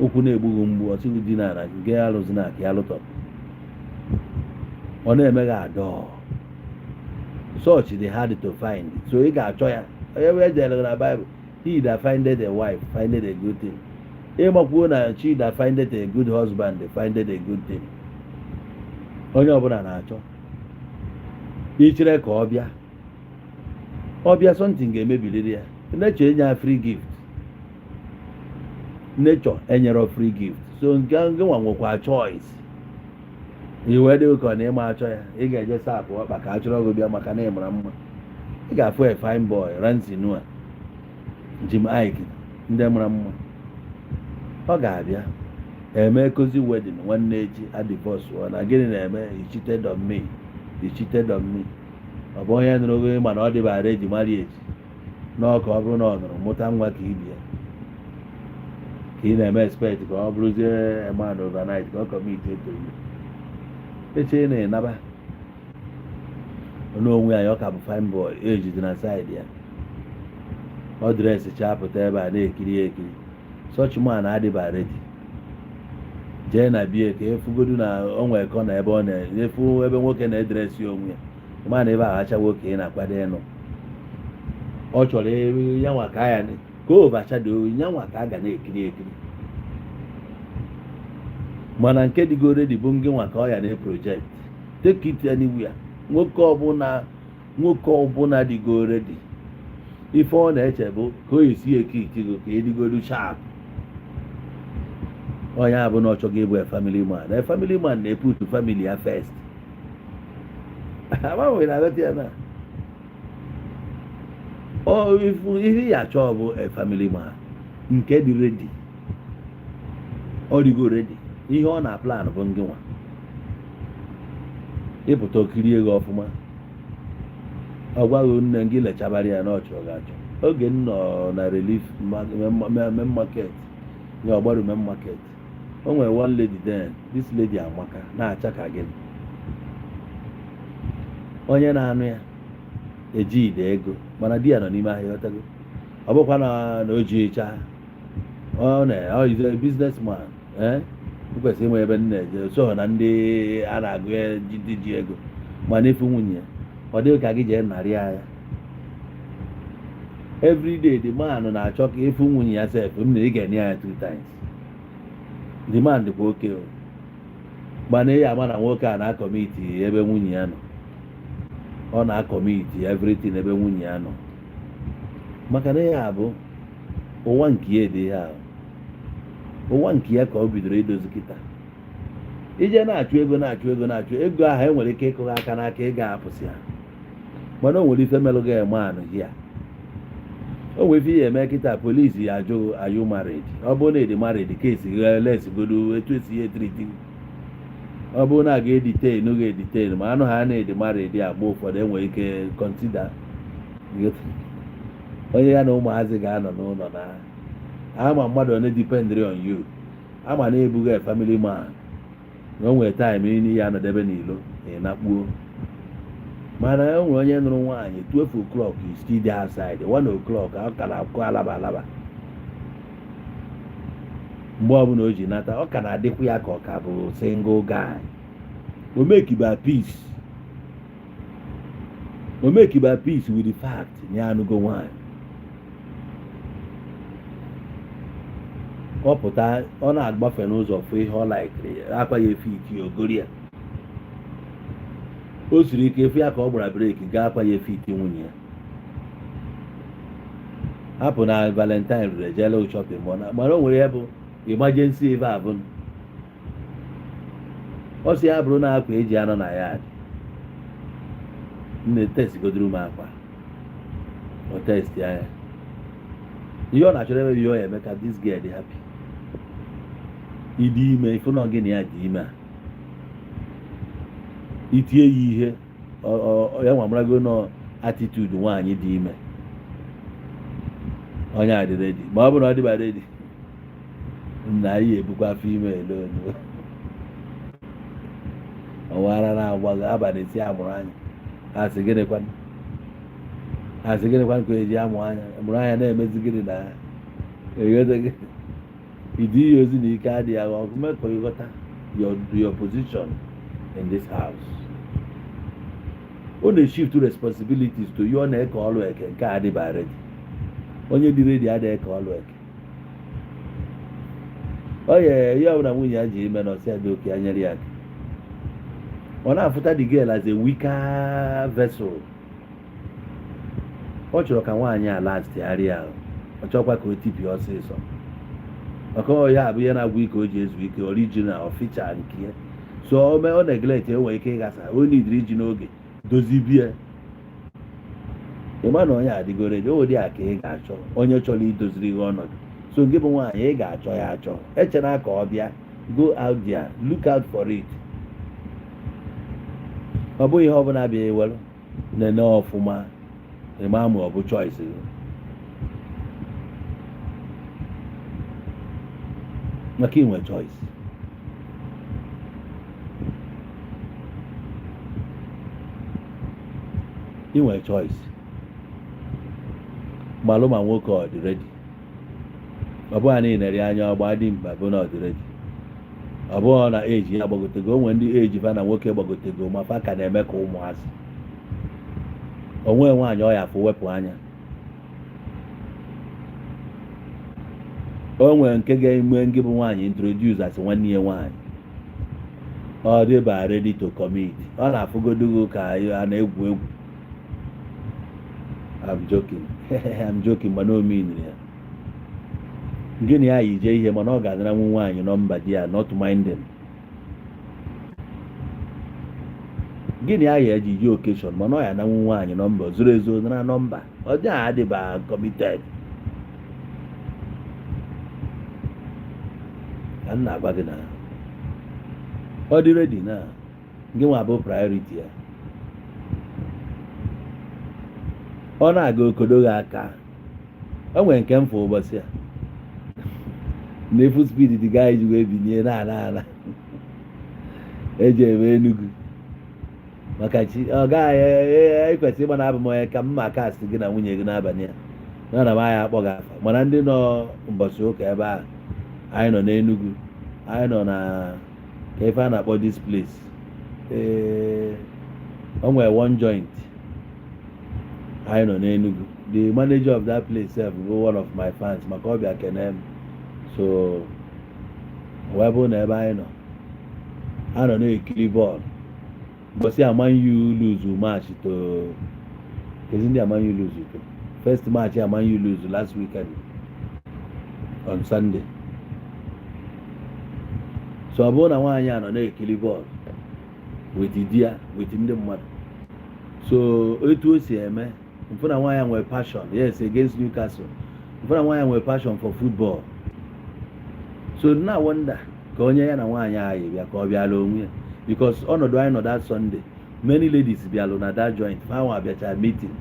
S1: okwu na-egbughị mgbu ọtụgụ dị n'ala nke ya alụzi na aka ya lụtọpụ, ọ na-eme gị adọ. Such dị hard to find, so ị ga-achọ ya. Onye wee jere na Bible, "He that findeth a wife findeth a good thing." Ịmakwuo na she that findeth a good husband findeth a good thing. Onye ọbụla na-achọ ichere ka ọ bịa. Ọ bịa, something ga-emebiliri ya. Nature enye ya free gift, nature enyere free gift. So nke nke nwa nwekwa choice iwe dị ka ọ na ịma achọ ya. Ị ga-eje sapụ ọkpa ka a chọrọ gị bịa maka na ị mara mma. Ị ga-afụ a fine boy, Ramsey Nouah, Jim Iyke, ndị mara mma. Ọ ga-abịa eme cozy wedding, nwanne echi a divorce. Ọ na gịnị na-eme? "He cheated on me, he cheated on me." Ọ bụ onye nụrụ gị, mana ọ dịba arrange marriage n'ọka. Ọ bụrụ na ọ nụrụ, mụta nwa ka ibie, ka ị na-eme expect ka ọ bụrụzie a man overnight, ka ọ commit to you. Eche na ịnaba n'onwe ya, ọ ka bụ fine boy, age dị na side ya. Ọ dress chapụta ebe a na-ekiri ya ekiri. Such man adịba ready. Jee na bie ka efugodu na o nwee kọ na ebe ọ na-efu, ebe nwoke na-e dress onwe ya, ma na ebe ahụ acha nwoke ị na-akwado ịnụ. Ọ chọrọ ya nwa ka ya ka o overshadow ya, nwa ka a ga na-ekiri ekiri. Mana nke dịgo ready bụ ngị nwa ka ọ ya na project. Take it anywhere. Nwoke ọbụla, nwoke ọbụla dịgo ready, ife ọ na-eche bụ ka o esi eke itigo ka edigodu sharp. Onye abụ na ọ chọghị ịbụ a family man. A family man na-e put family ya first. Agbanwe na aghọta ya na ọ ihe ya achọ bụ a family man nke dị ready. Ọ dịgo ready, ihe ọ na plan bụ ngị nwa ịpụta okiri ego ọfụma. Ọ gwaghị nne gị lechabara ya na ọ chọrọ gị achọ. Oge m nọ na Relief Main Market, ya Ọgbaru Main Market, o nwere one lady then. This lady amaka, na-acha ka gịnị. Onye na-anụ ya eji ide ego, mana di ya nọ n'ime ahịa. Ọtago, ọ bụkwa na o ji chaa, ọ na ọ is a businessman. Eh, o kwesịrị inwe ebe m na-eje so na ndị a na-agụ ya ndị ji ego. Mana ifu nwunye ya, ọ dịghị ka gị jee narị ya. Everyday the man na-achọ ka ịfụ nwunye ya sef. M na ị ga-enye ya two times. The man dịkwa oke o, mana ị ama na nwoke a na-a commit ebe nwunye ya nọ. Ọ na-a commit everything ebe nwunye ya nọ, maka na ya bụ ụwa nke ya dị ya, ụwa nke ya ka ọ bidoro idozi kịta. Ije na-achụ ego, na-achụ ego, na-achụ ego ahụ, enwere ike ịkụghị aka n'aka, ị ga-apụsị ya. Mana o nwere ife melụ gị eme anụ hia, o nwere ife ihe eme kịta. Polisi ya ajụ, "Are you married?" Ọ bụrụ na ịdị married, case lesigodo etu esi ya e treat. Ọ bụrụ na a ga-e detain ga-e detain ma anụ ha na-edi married a, mgbe ụfọdụ enwere ike consider onye ya na ụmụazị ga-anọ n'ụlọ na ama mmadụ one depend on you. Ama na ebughị a family man, na o nwere time n'ihe anọdebe n'ilo ị nakpuo. Mana e nwere onye nụrụ nwaanyị, 12 o'clock is still there outside, 1 o'clock ọ ka na-akụ alaba alaba. Mgbe ọbụla o ji nata, ọ ka na-adịkwa ya ka ọ ka bụ single guy. O mekiba peace, o mekiba peace with the fact na ya anụgo nwaanyị. Ọ pụta, ọ na-agbafe n'ụzọ, fụ ihe ọ laikiri, akwa ya efe iti ogori ya. O siri ike efu ya ka ọ gbara brake gaa akwa ya efe iti nwunye ya. Hapụ na Valentine ruru, ejela shopping. Mana o nwere ihe bụ emergency ebe a bụ ọ sị ya bụrụ na akwa eji anọ na ya nne testigodoro m akwa. O test ya, ihe ọ na-achọrọ ebe ihe ọ ya eme ka this girl dị happy. Ịdị ime, ịfụ na gị na ya dị ime a, itie ya ihe ya nwa marago nọ attitude nwaanyị dị ime. Onye a dị ready, ma ọ bụrụ na ọ dịba ready nna anyị ebukwa afọ ime ele onu ọwara na-agbago abalị si amụrụ anya. Asị gịnịkwan? Asị gịnịkwan ka eji amụ anya mụrụ anya na-emezi gịnị na eghetaghị ịdị ihe ozi na ike adịghị agha ọgụ mee ka ịghọta your position in this house. Ọ na-shift responsibilities to you. Ọ na-eke ọlụ eke nke a adịba ready. Onye dị ready adịghị eke ọlụ eke. Ọ ye ihe ọbụla nwunye ya ji ime na ọsị dị oke ya nyere ya aka. Ọ na-afụta the girl as a weaker vessel. Ọ chọrọ ka nwaanyị a lastgharịa ahụ. Ọ chọkwa ka o tipịa ọsịsọ, maka ọ ya bụ ihe na-agwụ ike o ji ezu ike original ọficha nke ya. So o mee, ọ neglect, enwere ike ịghasa. O nidiri iji n'oge dozibie. Ịma na onye adịgo ready, o dị a ka ị ga-achọ onye chọrọ idoziri gị ọnọdụ. So gị bụ nwaanyị, ị ga-achọ ya achọ. Echena ka ọ bịa. Go out there, look out for it. Ọ bụghị ihe ọbụla bịa ewelu nene ọfụma. Ịma ma ọ bụ choice gị, maka inwe choice. Inwe choice, malụ ma nwoke ọ dị ready. Ọ bụghị na ị nere anya ọgba dị mkpa bụ na ọ dị ready. Ọ bụghị na eji ya gbagotego. O nwere ndị eji fa na nwoke gbagotego, ma fa ka na-eme ka ụmụazị. Onwe nwaanyị ọ ya afụ wepụ anya. O nwere nke ga-eme ngị bụ nwaanyị introduce as nwanne ya nwaanyị. Ọ dịba ready to commit, ọ na-afụgodugo ka a na-egwu egwu. I'm joking, I'm joking, mana o mean ya. Gịnị ya yi jee ihe, mana ọ ga-adara nwa nwaanyị nọmba di ya, not minding. Gịnị ya ya eji ji occasion, mana ọ ya na nwa nwaanyị nọmba zoro ezo, nara nọmba. Ọ dị adịba committed ka m na-agwa gị na ọ dị ready na gị nwa bụ priority ya. Ọ na-aga okodo gị aka. O nwere nke mfụ ụbọchị a na-efu speed the guy ji wee binie na ala ala eji eme Enugu maka chi. Ọ gaghị ekwesị ịgba na abụ m onye ka mma cast gị na nwunye gị n'abalị a na na m anya akpọ gị afa. Mana ndị nọ mbọchị ụka ebe a, anyị nọ n'Enugu, anyị nọ na ka ife a na-akpọ this place. Ee, o nwere one joint anyị nọ n'Enugu. The manager of that place sef bụ one of my fans, maka ọ bịa kene m. So wee bụ na ebe anyị nọ, a nọ na-ekiri bọọlụ mbọsị a Man U lose match to kezi ndị a Man U lose to first match a Man U lose last weekend on Sunday. So ọ bụrụ na nwaanyị a nọ na-ekiri bọọlụ with di ya, with ndị mmadụ. So etu o si eme mfụ na nwaanyị a nwere passion, yes, against Newcastle. Mfụ na nwaanyị a nwere passion for football. So na wonder ka onye ya na nwaanyị ahụ bịa ka ọ bịala onwe ya, because ọnọdụ anyị nọ that Sunday, many ladies bịalụ na that joint. Fa nwa bịacha meeting.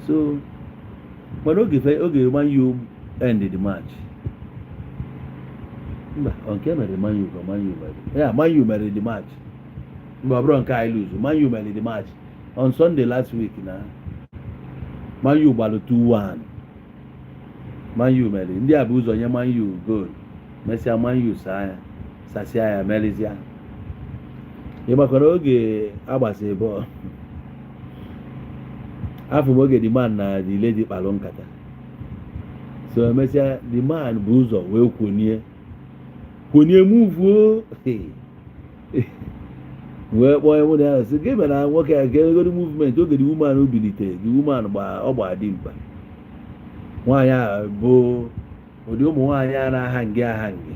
S1: So mana oge oge Man U end the match, mba, ọ nke mere Man U ka Man U mere ya, Man U mere the match. Mba, ọ bụrụ nke anyị lose, Man U mere the match on Sunday last week. Na Man U gbalụ 2-1. Man U mere ndị a bụ ụzọ nye Man U goal, mesịa Man U saa ya, sasịa ya, merizia. Ị gbakwara oge agbasị bọọlụ afọ m, oge the man na the lady kpalụ nkata. So emesịa, the man bụ ụzọ wee kwonie kwonie muvuo, wee kpọọ mụ na ya, sị gị mere na nwoke a ga-egoro movement. Oge the woman bilitere, the woman gba, ọ gba dimkpa. Nwaanyị a bụ ụdị ụmụ nwaanyị a na-aha nge aha nge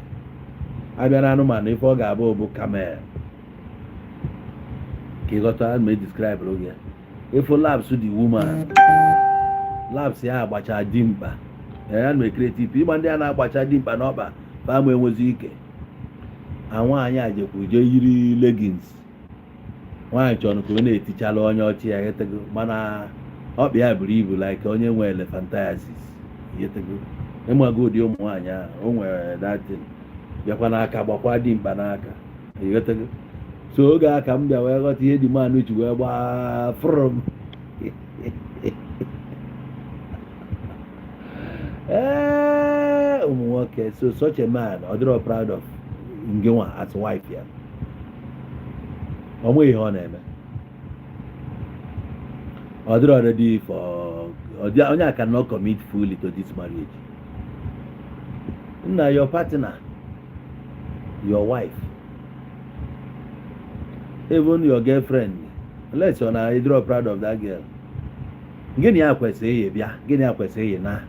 S1: abịa na anụmanụ. Ife ọ ga-abụ bụ camel ka ịghọta ma describe oge ifo laps. The woman laps ya agbacha dimkpa ya na creative ịgba ndị a na-agbacha dimkpa n'ọkpa fa ma enwezi ike. A nwaanyị a jekwu jee yiri leggings. Nwaanyị chọrọ ka ọ na-etichala onye ọchị ya yetego, mana ọkpa ya buru ibu like onye nwe elephantiasis yetego. Ịmago ụdị ụmụ nwaanyị ahụ o nwere datin bịakwa n'aka, gbakwa dimkpa n'aka yetego. So oge a ka m bịa wee ghọta ihe dị man ji wee gbaa fụrụ m. Ee, ụmụ nwoke. So such a man, ọ dịrọ proud of ngị nwa as wife ya. Ọ nweghị ihe ọ na-eme, ọ dịrọ ready for onye a cannot commit fully to this marriage. Nna, your partner, your wife, even your girlfriend, unless you're not, you're proud of that girl. Gịnị ya kwesịrị iyi bịa? Gịnị ya kwesịrị iyi na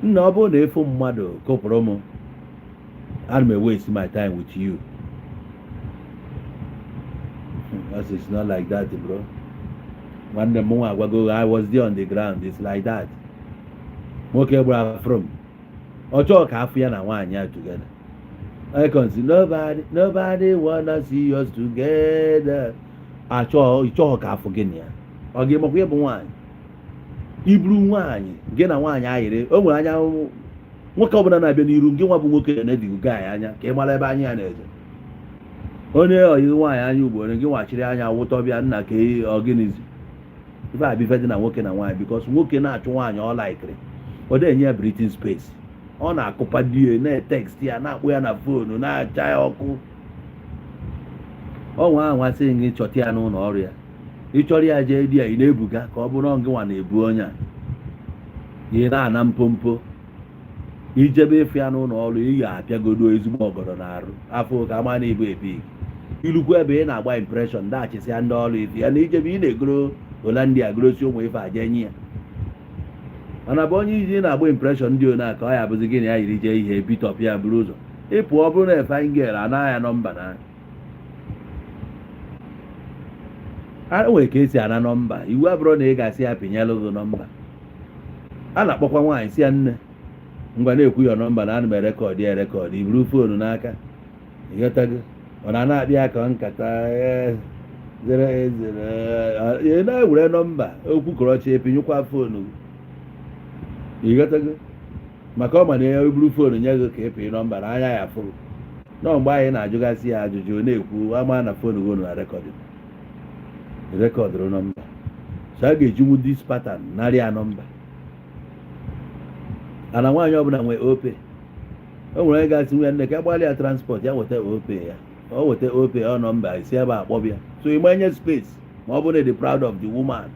S1: nna? Ọ bụrụ na ịfụ mmadụ kụpụrụ m, ana m waste my time with you. As it's not like that, bro. Nwanne m nwa agwago, I was there on the ground. It's like that. Nwoke gbara from ọ chọọ ka afọ ya na nwaanyị ya together. I can see nobody, nobody wanna see us together. Achọọ ịchọọ ka afọ gị na ya ọ ga-emakwa ịbụ nwaanyị, iburu nwaanyị gị na nwaanyị ayịrị. O nwere anya nwoke ọbụla na-abịa n'iru gị, nwa bụ nwoke na-edigo gaanyị anya ka ị mara ebe anya ya na-eje. Onye oyi nwaanyị anya ugboro gị nwachiri anya wụtọ bịa nna ka ọgịnịzi ife abịa ife dị na nwoke na nwaanyị, because nwoke na-achụ nwaanyị ọ laikiri, ọ na-enye ya breathing space, ọ na-akụpa di ya, na-etext ya, na-akpụ ya na phone, na-acha ya ọkụ. Ọ nwa anwasị gị chọta ya n'ụlọ ọrụ ya, ịchọrọ ya jee di ya, ị na-ebuga ka ọ bụrụ gị nwa na-ebu onye a, ị na-ana mpompo ijebe ịfụ ya n'ụlọ ọrụ. Ị ga-apịagodo ezigbo ọgọdọ na-arụ afọ ka ama na ibu ebi ilukwu ebe ị na-agba impression dachịsịa ndị ọrụ ife ya na ijebe ị na-egoro Hollandia, gorosi ụmụ ife aje nye ya. Mana bụ onye iji na-agba impression ndị one a ka ọ ya bụzi gị na ya yiri jee ihe bitọp ya buru ụzọ ịpụ. Ọ bụrụ na efe ngel anaghị ya nọmba na a nwere ka esi ana nọmba, iwu abụrụ na ị ga-asị ya pinyelụ gị nọmba. A na-akpọkwa nwaanyị si ya, "Nne, ngwa, na-ekwu ya nọmba na ana m erecord ya erecord." Iburu phone n'aka, ịghọtago? Ọ na na-akpị ya ka nkata 080, ị na-ewere nọmba okwu kọrọchi, epinyekwa phone gị, ịghọtago? Maka ọ ma na ya eburu phone nye gị ka ịpị nọmba na anya ya fụrụ nọ. Mgbe anyị na-ajụgasị ya ajụjụ, na-ekwu ama na phone gị na record recordụrụ nọmba, so a ga-ejinwu this pattern narị ya nọmba. Ana nwaanyị ọbụla nwee Opay, o nwere onye ga-asị nwunye, "Nne, ka gbalị ya transport." Ya weta Opay ya, o weta Opay, ọ nọmba esi ebe a kpọbịa. So ịmanye space ma ọ bụrụ na ị dị proud of the woman.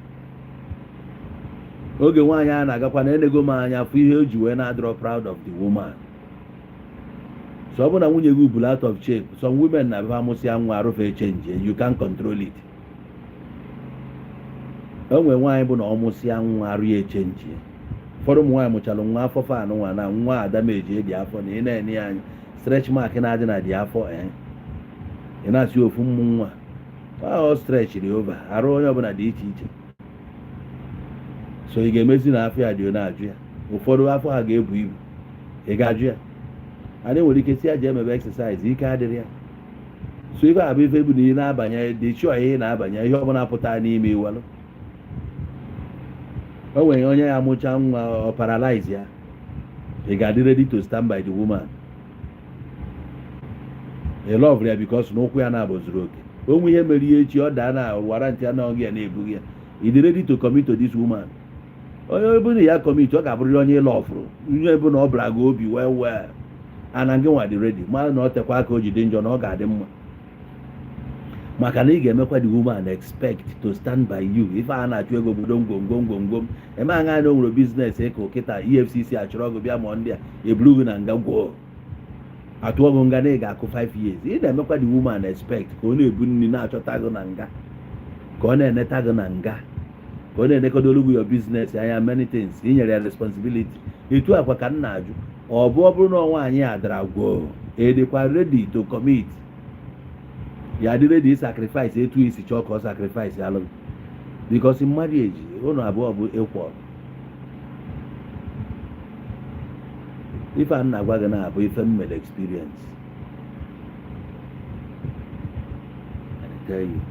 S1: Oge nwaanyị a na-agakwa na enego m anya fụ ihe o ji wee na-adịrọ proud of the woman. So ọ bụrụ na nwunye gị buru out of shape, some women na-abịa amụsịa nwa, arụfe change, you can control it. O nwere nwaanyị bụ na ọ mụsịa nwa, arụ ya echange. Ụfọdụ ụmụ nwaanyị mụchara nwa afọ fan nwa na nwa adameji dị afọ na ị na-ene ya anya, stretch mark na-adị na dị afọ. Ee, ị na-asị ofu mmụ nwa ọ stretchiri over. Arụ onye ọbụla dị iche iche, so ị ga-emezi na afọ ya dị na-ajụ ya. Ụfọdụ afọ ha ga-ebu ibu, ị ga-ajụ ya. Anyị nwere ike si ya jee emebe exercise, ike adịrị ya. So ife abụ ife bụ na ị na-abanye dị chụọ ihe ị na-abanye, ihe ọbụla pụtara n'ime iwelụ. O nwere onye ya amụcha nwa, ọ paralyze ya. Ị ga-adị ready to stand by the woman ị love ya, because na ụkwụ ya na-abụ zuru oke. Onwe ihe mere ihe echi, ọ daa na warranty anaghị ya na-ebughị ya. Ị dị ready to commit to this woman? Onye bụ na ya commit, ọ ga-abụrịrị onye ịlọfụrụ, onye bụ na ọ bara gị obi well well, ana gị nwa dị ready mara na ọ tekwa aka o ji dị njọ na ọ ga-adị mma, maka na ị ga-emekwa the woman expect to stand by you. Ife a na-achụ ego obodo ngwongwo ngwongwo m eme aṅa na o nwere business ịkụ kịta, EFCC achọrọ gị bịa, ma ndị a eburu gị na nga gwoo, atụọ gị nga na ị ga-akụ 5 years. Ị na-emekwa the woman expect ka ọ na-ebu nri na-achọta gị na nga, ka ọ na-eneta gị na nga, ka ọ na-enekodolu gị your business anya, many things ị nyere ya responsibility. Etu akwa ka m na-ajụ, ọ bụ ọ bụrụ na nwaanyị a dara gwoo, edịkwa ready to commit? Ya dị ready sacrifice etu isi chọọ ka ọ sacrifice alụ, because in marriage ụnụ abụọ bụ equal. Ife a m na-agwa gị na-abụ ife m mere experience. I tell you,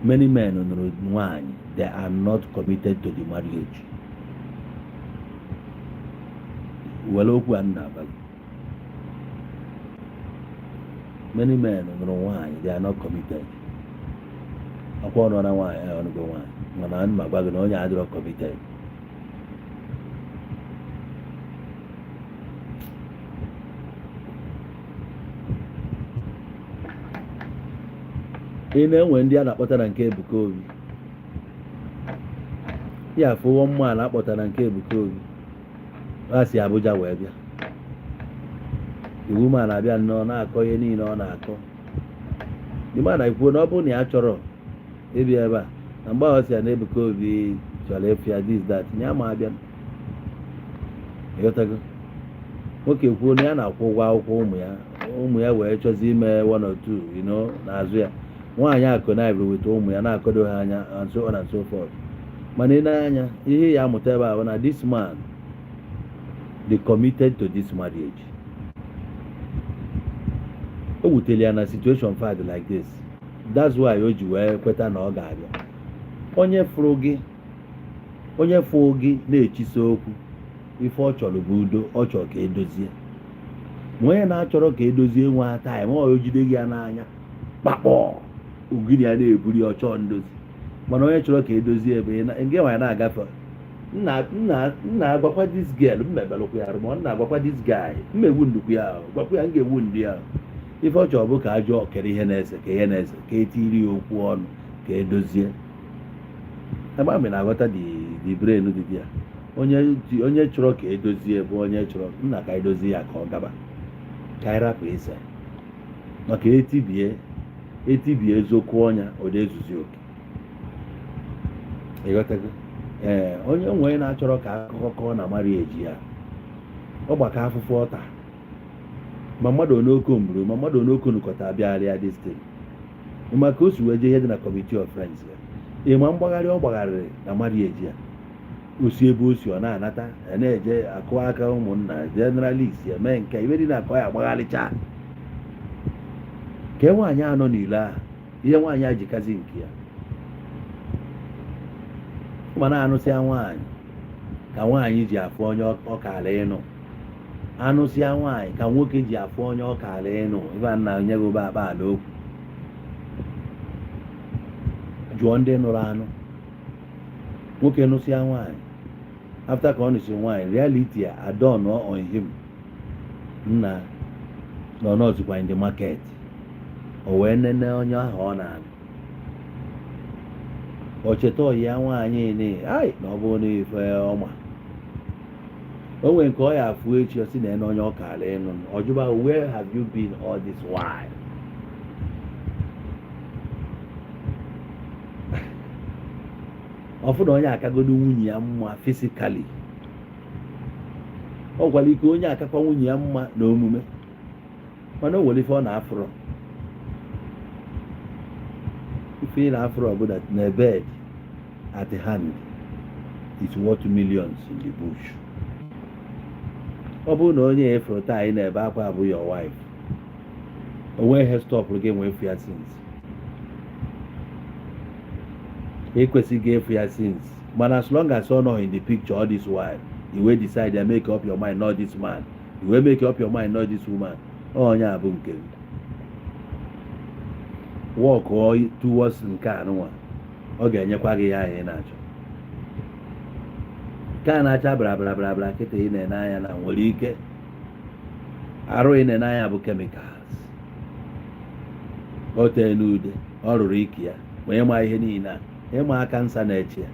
S1: many men nụrụ nwaanyị, they are not committed to the marriage. Were okwu a m na-agwa gị, many men nụrụ nwaanyị, they are not committed. Ọkwa ọnụ na nwaanyị ọnụgo nwaanyị, mana ana m agwa gị na onye adịrọ committed. Ị na-enwe ndị a na-akpọta na nke Ebuka Obi ya afụwo mma a na-akpọta na nke Ebuka Obi, ha si Abuja wee bịa. Iwu ma na-abịa nnọọ na-akọ ihe niile ọ na-akọ. Ịma na ikwuo na ọ bụrụ na ya chọrọ Ịbịa ebe a na mgbe ahụ, si ya na Ebuka Obi chọrọ ịfụ ya, this, that, ya ma abịa. Ịghọtago? Nwoke kwuo na ya na-akwụ ụgwọ akwụkwọ ụmụ ya, ụmụ ya wee chọzi ime one or two n'azụ ya. Nwaanyị a connive weta ụmụ ya na-akọdo ha anya, and so on and so forth. Mana ị na-anya ihe ya amụta ebe a bụ na this man dey committed to this marriage. O wutere ya na situation fad like this. That's why o ji wee kweta na ọ ga-abịa. Onye fụrụ gị, onye fụrụ gị na-echisa okwu, ife ọ chọrọ bụ udo. Ọ chọrọ ka edozie. Ma onye na-achọrọ ka edozie nwa time, ọ jide gị ya n'anya kpakpọ ugiri ya na-eburi, ọchọọ ndozi. Mana onye chọrọ ka edozie ebe nke nwa ya na-agafe, nna nna nna, agwakwa this girl mmebelụkwa ya arụ, ma ọ na-agwakwa this guy mmegbu ndukwu ya ahụ, gwakwa ya m ga-egbu ndị ya. Ife ọ chọrọ bụ ka ajụọ kere ihe na-ese, ka ihe na-ese, ka etiri ya okwu ọnụ, ka edozie ebe amị na-aghọta. The brain dị ya. Onye chọrọ ka edozie bụ onye chọrọ nna ka edozie ya, ka ọ gaba, ka anyị rapụ ise, maka etibie etibie eziokwu ọnya ụdị ezuzi oke. Ịghọtago? Ee, onye nwe na-achọrọ ka akụkọ kọọ na marriage ya, ọ gbaka afụfụ ọta, ma mmadụ onoko mburu, ma mmadụ onoko nukọta abịagharịa this thing, maka o si wee jee ihe dị na committee of friends ya. Ịma mgbagharị ọ gbagharịrị na marriage ya, o si ebe o si ọ na-anata ya, na-eje akụ aka ụmụnna generalist ya mee nke ibe dị na akọ ya agbagharịcha ka nwaanyị anọ n'ile ahụ. Ihe nwaanyị a jikazi nke ya ma na-anụsịa nwaanyị, ka nwaanyị ji afụ onye ọkala ịnụ. Anụsịa nwaanyị, ka nwoke ji afụ onye ọkala ịnụ. Ife a nna nye gị ụba akpa ala okwu, jụọ ndị nụrụ anụ. Nwoke nụsịa nwaanyị, after ka ọ nụsị nwaanyị, reality a dawn on him nna na ọ nọzikwa in the market. O wee nene onye ahụ ọ na-anụ, o cheta ọyị ya nwaanyị ni ai na ọ bụrụ na ife ọma o nwere nke ọ ya afụ echi, ọ sị na ene onye ọ kaala ịnụ. Ọjụba, "Where have you been all this while?" Ọfụ na onye akagodo nwunye ya mma physically, ọ gwara ike onye akakwa nwunye ya mma na omume, mana o nwere ife ọ na-afụrọ. Ife ị na-afụrọ bụ that na bird at hand is worth millions in the bush. Ọ bụrụ na onye efuru taa ị na-ebe akwa abụ your wife, o nweghị ihe stopụrụ gị nwee efu ya since. Ekwesịghị efu ya since, mana as long as ọ nọ in the picture all this while, you wey decide and make up your mind, not this man, you wey make up your mind, not this woman. Onye a bụ nke m, work towards nke a nụnwa, ọ ga-enyekwa gị ya anyị na-achọ. Nke a na-acha bra bra bra bra kịta ị na-ene anya na nwere ike arụ ị na-ene anya bụ chemicals o tee n'ude, ọ rụrụ ike ya ma ịma ihe niile a, ịma aka nsa na-eche ya.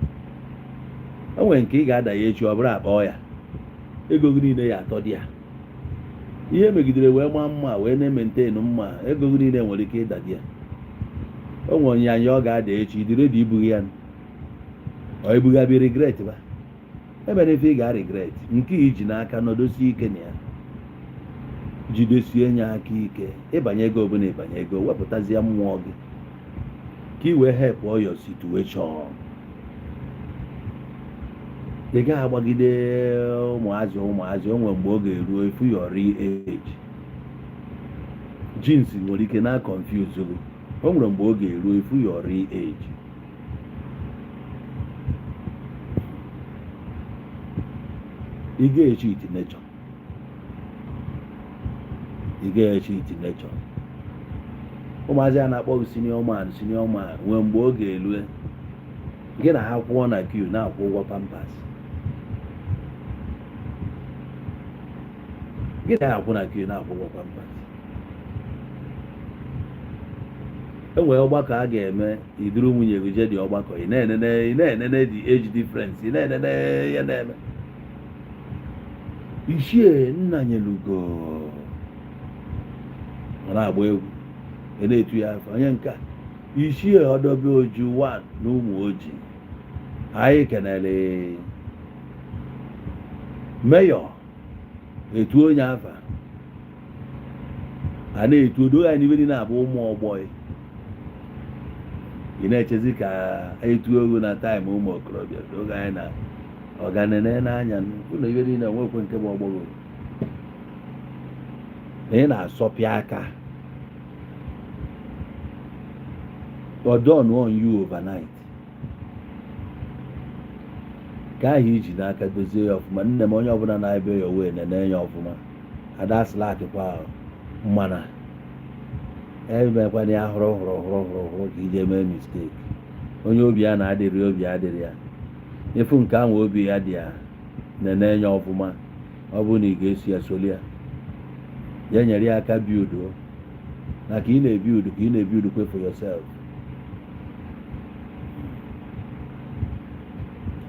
S1: O nwere nke ị ga-ada ya echi, ọ bụrụ akpa ọ ya ego gị niile ya atọ dị ya. Ihe megidere wee maa mma, wee na-emaintain mma, ego gị niile nwere ike ịda dị ya. O nwere onyanya ọ ga-ada echi, ịdị ready ibughi ya? Ọ ibughabi regret ba emere ife ị ga-regret. Nke iji n'aka, nọdosie ike na ya, jidesie nye aka ike. Ịbanye ego ọbụla, ịbanye ego, wepụtazie mmụọ gị ka ị wee help all your situation. Ị gaghị agbagide ụmụazị ụmụazị. O nwere mgbe ọ ga-eruo ifu your real age. Jeans nwere ike na confuse gị. O nwere mgbe ọ ga-eruo ifu your real age. Ị ga-echeat nature, ị ga-echeat nature. Ụmụazị a na-akpọ gị senior man, senior man, nwee mgbe ọ ga-elue gị na ha kwụọ na queue na-akwụ ụgwọ Pampers. Gị na ha akwụ na queue na-akwụ ụgwọ Pampers. E nwere ọgbakọ a ga-eme, iduru nwunye gị jee dị ọgbakọ, ị na-enene, ị na-enene the age difference, ị na-enene ihe na-eme. Ichie nna nyelugo ọ na-agba egwu, ị na-etu ya afọ onye nke a. Ichie Ọdọbe Oju 1 na Ụmụ Ojii, anyị kenere mayor etu onye afa a na-etu odo anyị n'ibe niile abụ ụmụ ọgbọ ị na-echezi ka etu ogu na time ụmụ okorobịa oge anyị na ọganene n'anya ụlọ ibe niile nwekwe nke bụ ọgbọgọ na ị na-asọpịa aka ọ dawn on you overnight. Ka ahụ iji n'aka dozie ya ọfụma. Nne m, onye ọbụla na-abịa ya wee nene ya ọfụma, ada slack kwa ahụ, mana emekwana ya hụrụ hụrụ hụrụ hụrụ hụrụ ka ije mee mistake. Onye obi ya na-adịrị, obi adịrị ya ịfụ nke ahụ, obi ya dị ya, nene ya ọfụma. Ọ bụrụ na ị ga-esi ya soli ya, ya nyere ya aka build na ka ị na-ebuild, ka ị na-ebuild kwe for yourself.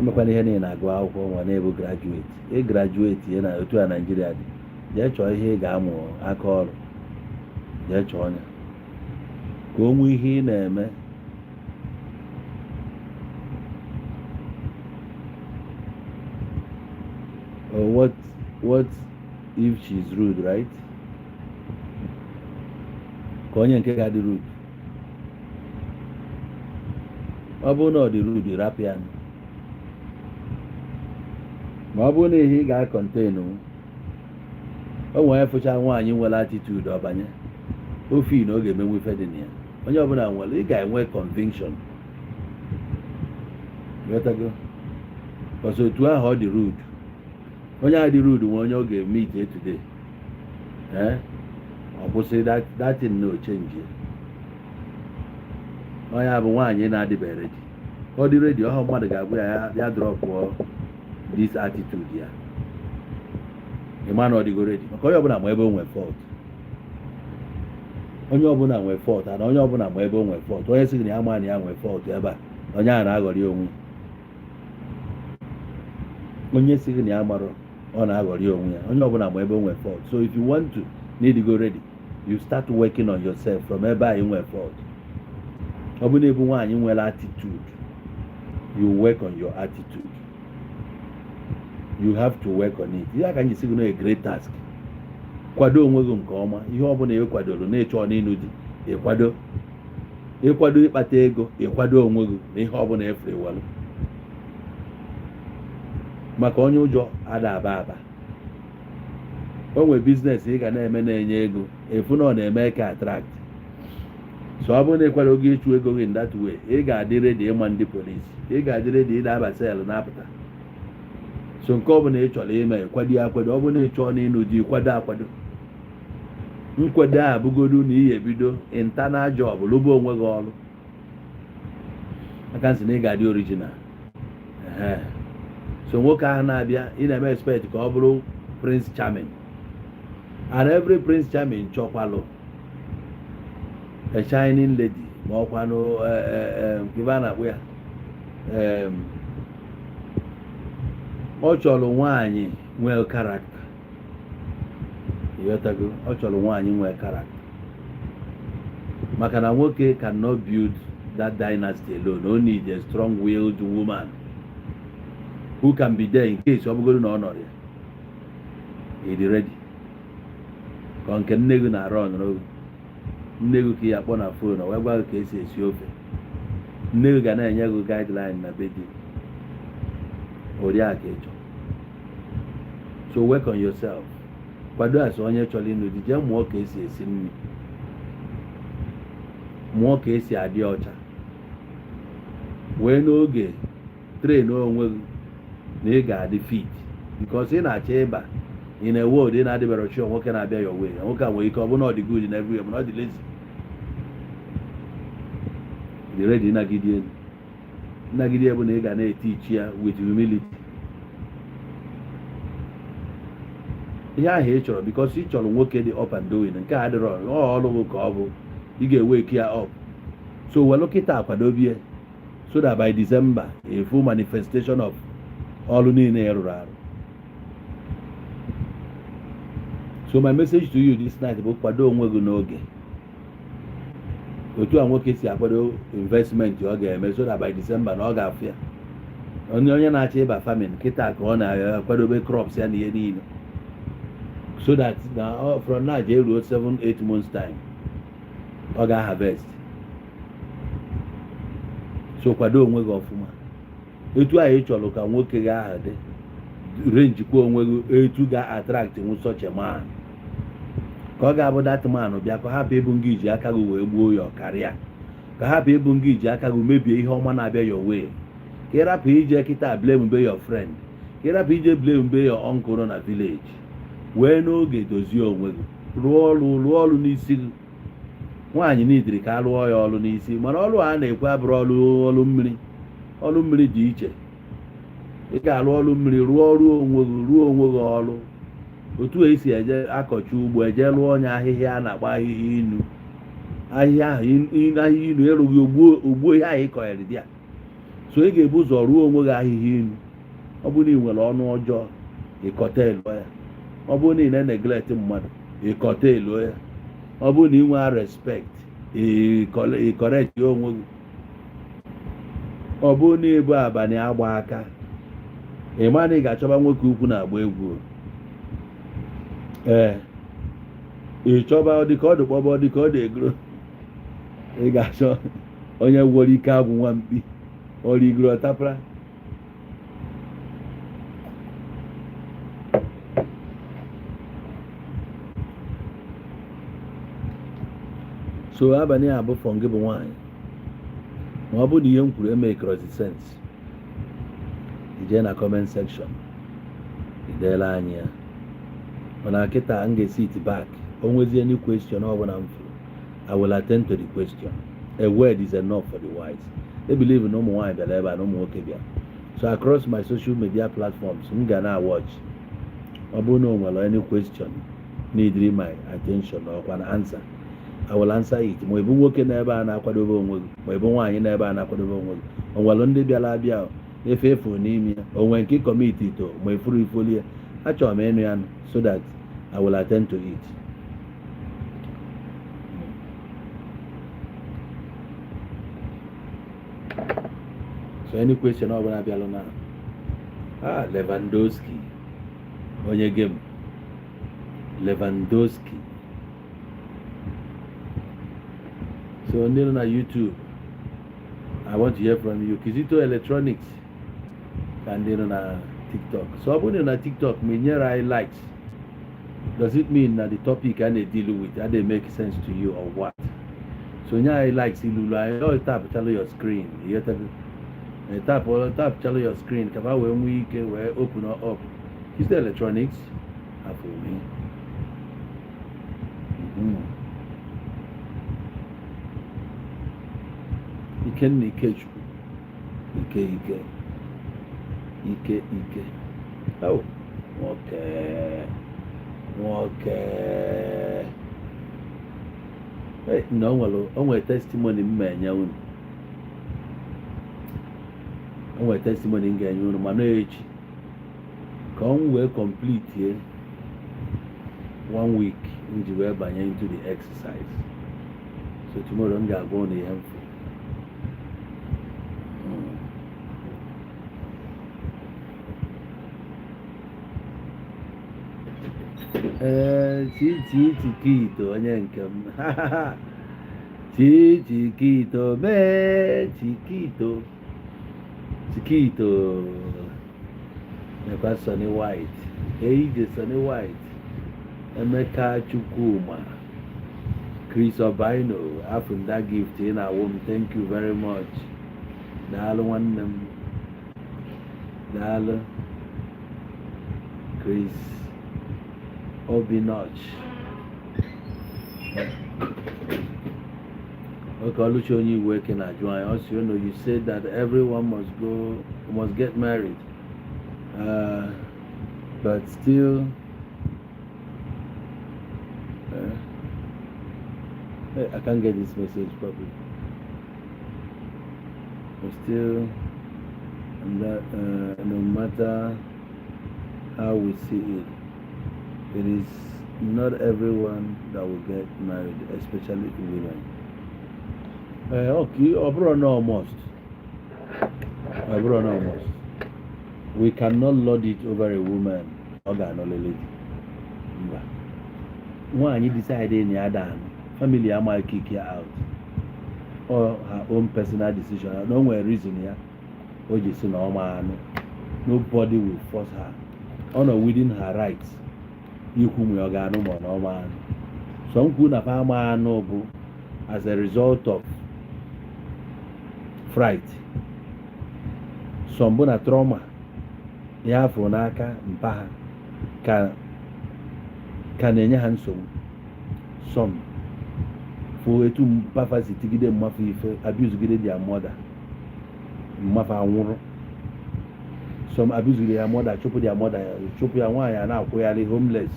S1: Emekwana ihe niile na-agụ akwụkwọ nwa na-ebu graduate, ị graduate ya na otu a Naijiria dị, jee chọọ ihe ị ga-amụ aka ọrụ, jee chọọ ya ka o nwee ihe ị na-eme. Oh, what if she's rude, right? Ka onye nke ga-adị rude, ọ bụrụ na ọ dị rude, rapụ ya. Ma ọ bụrụ na ihe ị ga-acontain, o nwere fụcha nwaanyị nwere attitude, ọbanye ofi na ọ ga-emenwu ife dị na ya. Onye ọbụla nwere, ị ga-enwe conviction. Ghọtago? Because otu ahụ ọ dị rude, onye ahụ dị rude nwe onye ọ ga-meet today, ee, ọ kwụsị that thing na ochange. Onye a bụ nwaanyị na-adịbeghị ready. Ọ dị ready, ọhụ mmadụ ga-agwa ya, ya dropụọ this attitude ya. Ịma na ọ dịgo ready, maka onye ọbụla ma ebe o nwee fault. Onye ọbụla nwee fault, na onye ọbụla ma ebe o nwee fault. Onye sị na ya ma na ya nwee fault ebe a, onye ahụ na-aghọrị onwe. Onye sị na ya marọ, ọ na-aghọrị onwe ya. Onye ọbụla ma ebe o nwee fault. So if you want to need to go ready, you start working on yourself from ebe a ị nwee fault. Ọ bụ na ebu nwaanyị nwere attitude, you work on your attitude. You have to work on it. Ihe aka m ji sị gị na a great task, kwado onwe gị nke ọma. Ihe ọbụla ị kwadoro na-ịchọ n'ịnụ di, ịkwado, ịkwado ịkpata ego, ịkwado onwe gị na ihe ọbụla efere iwelu, maka onye ụjọ ada aba aba. O nwere business ị ga na-eme na-enye ego, efu na ọ na-eme ka attract. So ọ bụrụ na ịkwado gị ịchụ ego gị in that way, ị ga-adị ready ịma ndị polisi, ị ga-adị ready ịda aba cell na-apụta. So nke ọ bụla ị chọrọ ime, ịkwado ya akwado. Ọ bụrụ na ị chọọ n'ịnụ di, ịkwado akwado. Nkwado a bụgodu na iyi ebido internal job, lụba onwe gị ọrụ aka nsị na ị ga-adị original. Ehe. So nwoke ahụ na-abịa, ị na-eme expect ka ọ bụrụ prince charming, and every prince charming chọkwalụ a shining lady, ma ọkwanụ nke a na-akpụ ya, ọ chọrọ nwaanyị nwee character. Ịghọtago? Ọ chọrọ nwaanyị nwee character, maka na nwoke cannot build that dynasty alone. O need a strong-willed woman who can be there in case ọ bụgoro na ọ nọrọ ya. Ị dị ready ka nke nne gị na-arụ ọnụrụ gị? Nne gị ka ya akpọ na phone wee gwa gị ka esi esi ofe. Nne gị ga na-enye gị guideline na be di oriakụ ịchọ. So work on yourself. Kwado asị onye chọrọ ịnụ di, jee mụọ ka esi esi nri, mụọ ka esi adị ọcha, wee n'oge train onwe gị na ị ga-adị fit, because ị na-achọ ịba in a world ị na-adịbara sure. Nwoke na-abịa your way, nwoke a nwere ike ọ bụ na ọ dị good in everywhere, mana ọ dị lazy. Dị ready ịnagide nnagide bụ na ị ga na-eti ichi ya with humility ihe ahụ ị chọrọ, because ị chọrọ nwoke dị up and doing. Nke a adịrọ ọ ọrụ gị ka ọ bụ ị ga-ewake ya up. So welu kịta akwadobie so that by December, a full manifestation of ọrụ niile ị rụrụ arụ. So my message to you this night bụ kwado onwe gị n'oge. Otu a nwoke si akwado investment ọ ga-eme so that by December na ọ ga-afụ ya. Onye na-achọ ịba farming kịta ka ọ na-akwadobe crops ya na ihe niile, so that na from now jee ruo 7 8 months time ọ ga-harvest. So kwado onwe gị ọfụma etu ahụ ị chọrọ ka nwoke gị ahụ dị. Renjikwa onwe gị etu ga-attract nwu such a man, ka ọ ga-abụ that man bịa, ka hapụ ịbụ ngị iji aka gị wee gbuo ya ọkarịa, ka hapụ ịbụ ngị iji aka gị mebie ihe ọma na-abịa your way, ka ị rapụ ije kịta blame be your friend, ka ị rapụ ije blame be your uncle nọ na village. Wee n'oge dozie onwe gị, rụọ ọrụ, rụọ ọrụ n'isi gị. Nwaanyị n'idiri ka a rụọ ya ọrụ n'isi, mana ọrụ a na-ekwe abụrụ ọrụ ọrụ mmiri. Ọrụ mmiri dị iche. Ị ga-arụ ọrụ mmiri, rụọ ọrụ onwe gị, rụọ onwe gị ọrụ otu esi eje akọcha ugbo, eje rụọ onye ahịhịa a na-akpọ ahịhịa inu. Ahịhịa ahụ, ahịhịa inu erụghị ogbuo ogbuo ihe ahụ ị kọnyere dị ya. So ị ga-ebu ụzọ rụọ onwe gị ahịhịa inu. Ọ bụrụ na ị nwere ọnụ ọjọọ, ịkọta elo ya. Ọ bụrụ na ị na-neglect mmadụ, ịkọta elo ya. Ọ bụrụ na ị nwee respect, ịcorrect onwe gị. Ọ bụrụ na ịbụ abalị agba aka, ị ma na ị ga-achọba nwoke ukwu na-agba egwu. Ee, ị chọba ọ dị ka ọ dị, kpọba ọ dị ka ọ dị egoro. Ị ga-achọ onye gwọrọ ike agwụ nwa mkpi ọrụ igoro ọtapara. So abalị a bụ fọ gị bụ nwaanyị. Ma ọ bụrụ na ihe m kwuru emekọrọzi sense, ijee na comment section ideela anyị ya. Mana kịta m ga-sit back. O nwezie any question ọbụla m furu, I will attend to the question. A word is enough for the wise. I believe na ụmụ nwaanyị bịara ebe a na ụmụ nwoke bịa. So across my social media platforms, m ga na watch. Ọ bụrụ na o nwere any question need my attention ọkwa na answer, I will answer it. Ma ị bụ nwoke n'ebe a na-akwadobe onwe gị, ma ị bụ nwaanyị n'ebe a na-akwadobe onwe gị, o nwere ndị bịara abịa efe efu n'ime ya, o nwere nke commit to, ma efuru ifoli ya, achọrọ m ịnụ ya so that I will attend to it. So any question ọbụla bịalụ na Lewandowski, onye game Lewandowski. So ndị nọ na YouTube, I want to hear from you. Kizito Electronics ka ndị nọ na TikTok. So ọ bụrụ na na TikTok ma nyere anyị likes, does it mean na the topic a na-deal with adịghị make sense to you or what? So nye anyị likes ilulu anyị. Ọ tapụchala your screen, tapụchala your screen ka fa wee nwee ike wee open up. Kizito Electronics afọ me. Ikenna Ikechukwu, Ike, Ike, Ike, Ike. Oh, nwoke, nwoke. Na o nwere testimony m ma enye unu. O nwere testimony m ga-enye unu, mana echi ka ọ wee complete one week m ji wee banye into the exercise. So tomorrow m ga-agwa unu ihe m fụ. Ee, Chichichikito, onye nke m, Chichikito mee Chikito, Chikito nekwa. Sonny White, Eije Sonny White, Emeka Chukwuma, Chris Obino, afụnda gift ị na-awụ m, thank you very much. Daalụ nwanne m, daalụ. Chris Obinoch. Okay, Oluchi onye Igwe Eke na-ajụ anyị, ọ sị, you said that everyone must go, must get married, but still I can't get this message properly. But still, and that no matter how we see it, it is not everyone that will get married, especially women. Ee, ọ bụrụ na must, ọ bụrụ na must, we cannot lord it over a woman. Ọ ga-anọlele di. Mba, nwaanyị decide na ya da anụ, family ama kick ya out. Or her own personal decision, na o nwere reason ya o ji si na ọ ma anụ. Nobody will force her. Ọ nọ within her rights ikwu ma ọ ga-anụ ma ọ na ọ ma anụ. So nkwu na fa ama anụ bụ as a result of fright, some bụ na trauma ya afọ n'aka mpa ha ka na-enye ha nsogbu. Some fụ etu mpafa si tigide mmafe ife, abuse gide their mother, mmafe anwụrụ. Some abuse their mother, chụpụ their mother, chụpụ ya, nwaanyị a na-akwụgharị homeless.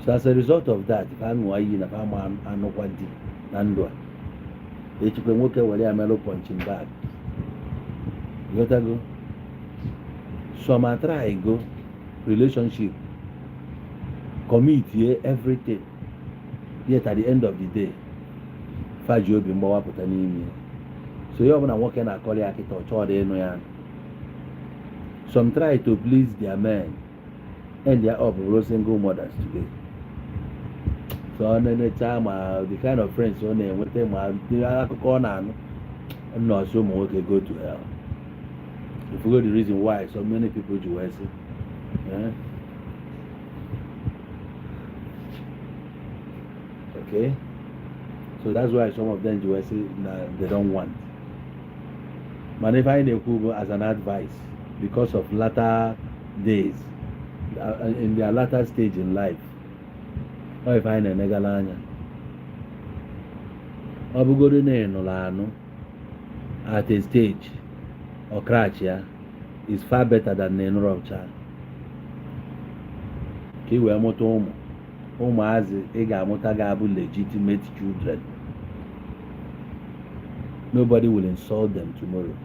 S1: So as a result of that, fa ṅụọ iyi na fa ma anụkwa di na ndụ a. Echikwe nwoke were ya merụ punching bag. Ghọtago? Some are try go relationship, commit ye everything, yet at the end of the day, fa ji obi mgbawa pụta n'ime ya. So ihe ọbụla nwoke na-akọrọ ya kịta, ọ chọọ ịnụ ya. Some try to please their men, end their up bụrụ single mothers today. So ọ na-enecha ma the kind of friends ọ na-enweta, ma akụkọ ọ na-anụ, nọọsụ ụmụ nwoke go to hell. You forgot the reason why so many people ji wee sị, eh? Okay, so that's why some of them ji wee sị na they don't want. Mana ife anyị na-ekwu bụ as an advice, because of latter days, in their latter stage in life, ọ ife anyị na-enegala anya. Ọ bụgodu na ị nụrụ anụ at a stage, ọ crash ya, is far better than na ị nụrụ ọcha, ka ị wee mụta ụmụ, ụmụazị ị ga-amụta ga-abụ legitimate children. Nobody will insult them tomorrow.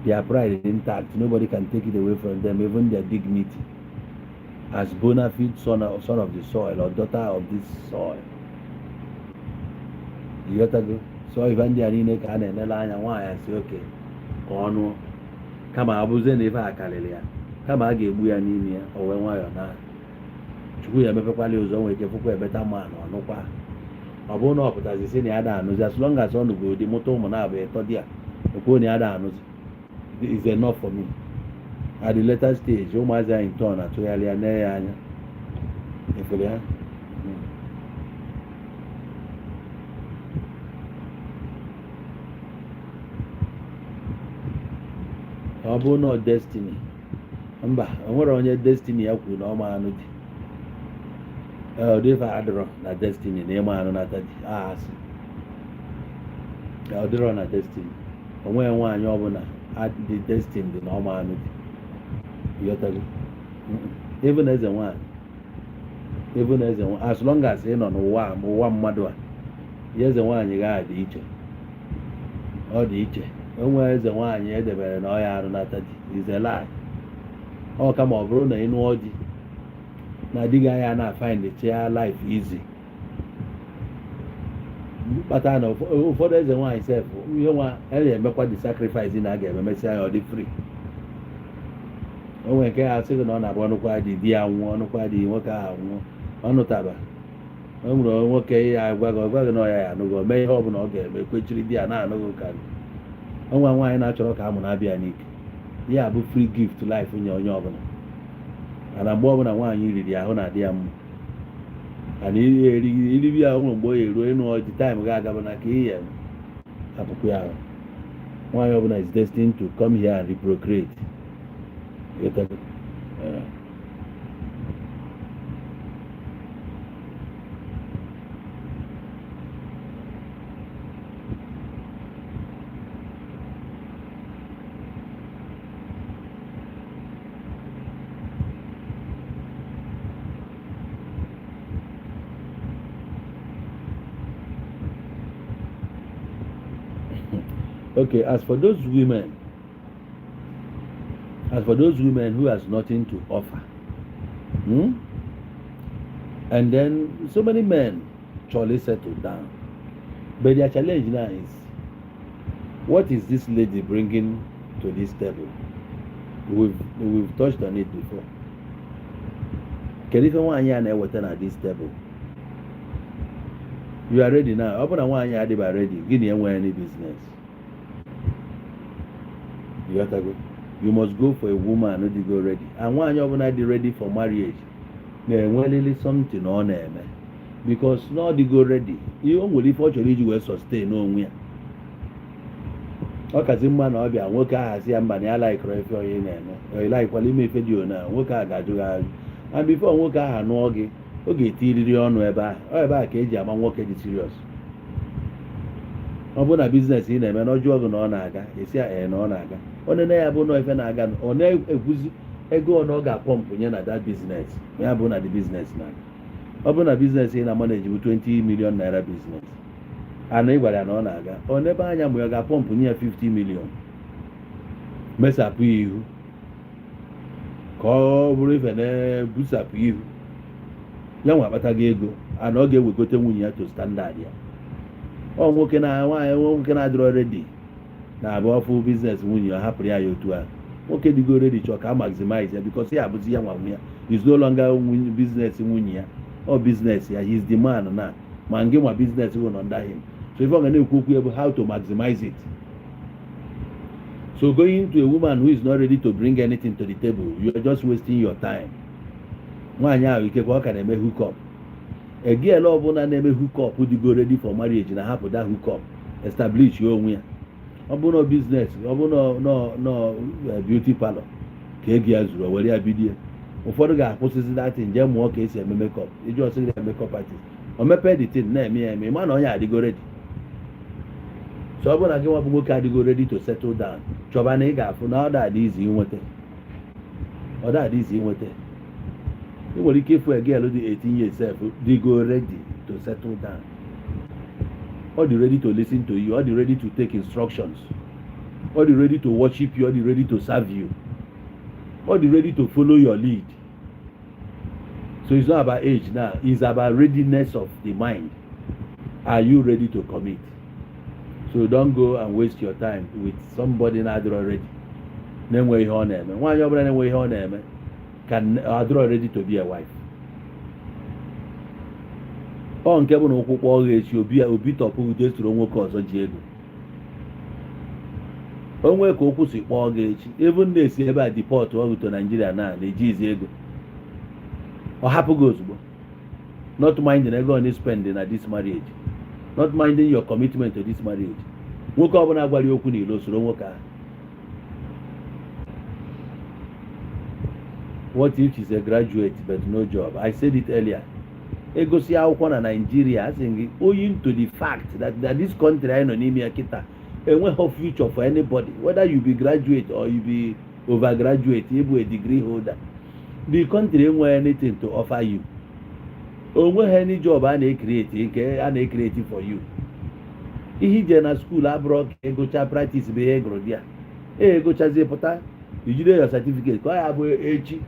S1: Their pride is intact. Nobody can take it away from them, even their dignity as bona fide son of the soil or daughter of this soil. Ịghọtago? So ife ndị a niile ka a na-enele anya. Nwaanyị si oke ka ọ nụọ, kama abụzie na ife a karịrị ya, kama a ga-egbu ya n'ime ya, o wee nwayọọ na Chukwu ya emepekwala ụzọ, nwere ike fụkwa ebeta man ọnụkwa. Ọ bụrụ na ọ pụtazi sị na ya da anụzi, as long as ọ nụgoro di, mụta ụmụ na-abụ ịtọ, di ya ekwuo na ya da anụzi, is enough for me. At the later stage, ụmụazị anyị tọn atụgharị ya, nee ya anya efere ya. Ọ bụrụ na ọ destiny, mba, o nwere onye destiny ya kwuru na ọ ma anụ di. Ọ dịfa adịrọ na destiny na ịma anụ nata di asị, ọ dịrọ na destiny. O nweghị nwaanyị ọbụla dị destiny dị na ọma anụ di. Ịghọtago? Even eze nwaanyị, even eze nwaanyị, as long as ị nọ n'ụwa a, ma ụwa mmadụ a ya, eze nwaanyị ga dị iche, ọ dị iche. O nwee eze nwaanyị edebere na ọ ya arụ nata di is a lie. Ọ kama ọ bụrụ na ị nụọ di na di gị anya na find chia life easy, kpata na ụfọdụ eze nwaanyị sef, ihe nwa a na-emekwa, the sacrifice na a ga-eme, mesịa ya ọ dị free. O nwere nke ya sị gị na ọ na-abụ ọnụkwa di, di ya nwụọ, ọnụkwa di, nwoke ahụ nwụọ, ọ nụtaba. O nwere nwoke ya agwa gị, ọ gwa gị na ọ ya ya anụghị, o mee ihe ọbụla ọ ga-eme, kwechiri di ya na-anụghị. Ka onwa nwaanyị na-achọrọ ka amụ na-abịa n'ike ya bụ free gift life nye onye ọbụla. Mana mgbe ọbụla nwaanyị riri ahụ na-adị ya mma, mana iribi ya nwere mgbe o ya eruo ịnụ ọdị, time ga-agaba na ka ihe hapụkwa ya ahụ. Nwaanyị ọbụla is destined to come here and reprocreate. Ịghọtago? Eh. Okay, as for those women who has nothing to offer, And then so many men surely settle down. But their challenge now is, what is this lady bringing to this table? We've touched on it before. Kedu ife nwaanyị a na-eweta na this table? You are ready now. Ọ bụrụ na nwaanyị adịba ready, gịnị enweghị any business. You ghọtago? You must go for a woman who dịgo ready. And nwaanyị ọbụla dị ready for marriage na-enwerịrị something ọ na-eme, because na ọ dịgo ready. Ihe o nwere, ife ọ chọrọ iji wee sustain onwe ya, ọ kazi mma na ọ bịa nwoke ahụ asị ya mba, na ya likeọrọ ife onye na-eme, ọ likekwala ime ife dị ona. Nwoke ahụ ga-ajụ gị ajụ, and before nwoke ahụ anụọ gị, ọ ga-etiriri ọnụ ebe ahụ. Ọ ebe ahụ ka eji ama nwoke dị serious. Ọ bụrụ na business ị na-eme na ọ jụọ gị na ọ na-aga, esi ya ee, na ọ na-aga. Ọ nene ya bụ na ife na-aga, ọ na-ekwuzi ego ọ na ọ ga-apump nye na that business ya, bụ na the business na-aga. Ọ bụrụ na business ị na-manage bụ 20 million naira business, ana ị gwara ya na ọ na-aga, ọ n'ebe anya mgbe ọ ga-apump nye ya 50 million, mesapụ ya ihu ka ọ bụrụ ife na-ebusapụ ihu ya, nwa akpatago ego, ana ọ ga-ewegote nwunye ya to standard ya. Ọ nwoke na nwaanyị, nwoke na-adịrọ ready na-abụ ọfụ business nwunye ya, hapụrụ ya ya otu a. Nwoke dịgo ready chọọ ka a maximize ya, because ya abụzi ya nwa nwe ya, is no longer business nwunye ya, ọ business ya. He is the man na ma ngị nwa business bụ under him. So ife ọ ga na-ekwu okwu ya bụ how to maximize it. So going to a woman who is not ready to bring anything to the table, you are just wasting your time. Nwaanyị ahụ ikekwe ọ ka na-eme hook up. A girl ọbụla na-eme hook up dịgo ready for marriage na hapụ that hook up, establish ya onwe ya. Ọ bụ na business, ọ bụ na beauty parlor ka ego ya zuru, o were ya bidie. Ụfọdụ ga-akwụsịzi datin, jee mụọ ka esi eme makeup, iji ọsị ya makeup artist, o mepee the thing na-eme ya eme. Ma na onye adịgo ready. So ọ bụrụ na gị nwa bụ nwoke adịgo ready to settle down, chọba na ị ga-afụ na ọ da-adị izi inweta, ọ da-adị izi inweta. Ị nwere ike ịfụ a girl dị 18 years sef dịgo ready to settle down. Ọ dị ready to listen to you, ọ dị ready to take instructions, ọ dị ready to worship you, ọ dị ready to serve you, ọ dị ready to follow your lead. So it's not about age now, it's about readiness of the mind. Are you ready to commit? So don't go and waste your time with somebody na-adịrọ ready, na-enwe ihe ọ na-eme. Nwaanyị ọbụla na-enwe ihe ọ na-eme can adịrọ ready to be a wife. Ọ nke bụ na ụkwụ kpọọ gha echi, obi obi tọpụ ude, soro nwoke ọzọ ji ego onwe ka okwu si kpọọ gị echi, even na-esi ebe a deport ọgụ to Nigeria na na-ejizi ego, ọ hapụ gị ozugbo, not minding ego ọ spend na this marriage, not minding your commitment to this marriage. Nwoke ọbụla gwara ya okwu n'ilo, soro nwoke ahụ. What if she's a graduate but no job? I said it earlier. Egosi akwụkwọ na Nigeria, asị gị, owing to the fact that this country anyị nọ n'ime ya kịta enweghị future for anybody, whether you be graduate or you be overgraduate, ịbụ a degree holder, the country enweghị anything to offer you. Onweghị any job a na-ecreate, nke a na-ecreate for you. Ihe ije na school abụrụ ka egocha practice bụ ihe gụrụ dị ya e egochazie pụta, ijide your certificate ka ọ ya bụ echi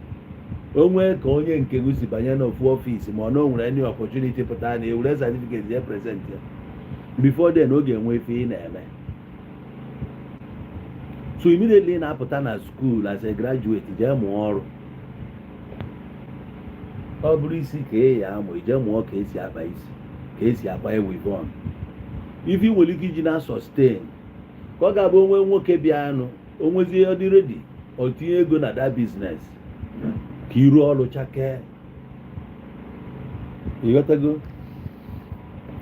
S1: onwe ka onye nke gị si banye n'ofu office, ma ọ na o nwere any opportunity pụta na ewere certificate ya present ya. Before then, ọ ga-enwe ife ị na-eme. So immediately ị na-apụta na school as a graduate, jee mụọ ọrụ. Ọ bụrụ isi ka ị ya amụ, ije mụọ ka esi akpa isi, ka esi akpa weave-on, ife ị nwere ike iji na sustain, ka ọ ga-abụ onwe nwoke bịa anụ onwezie, ọ dị ready, ọ tinye ego na that business ka iru ọrụ chakee. Ịghọtago?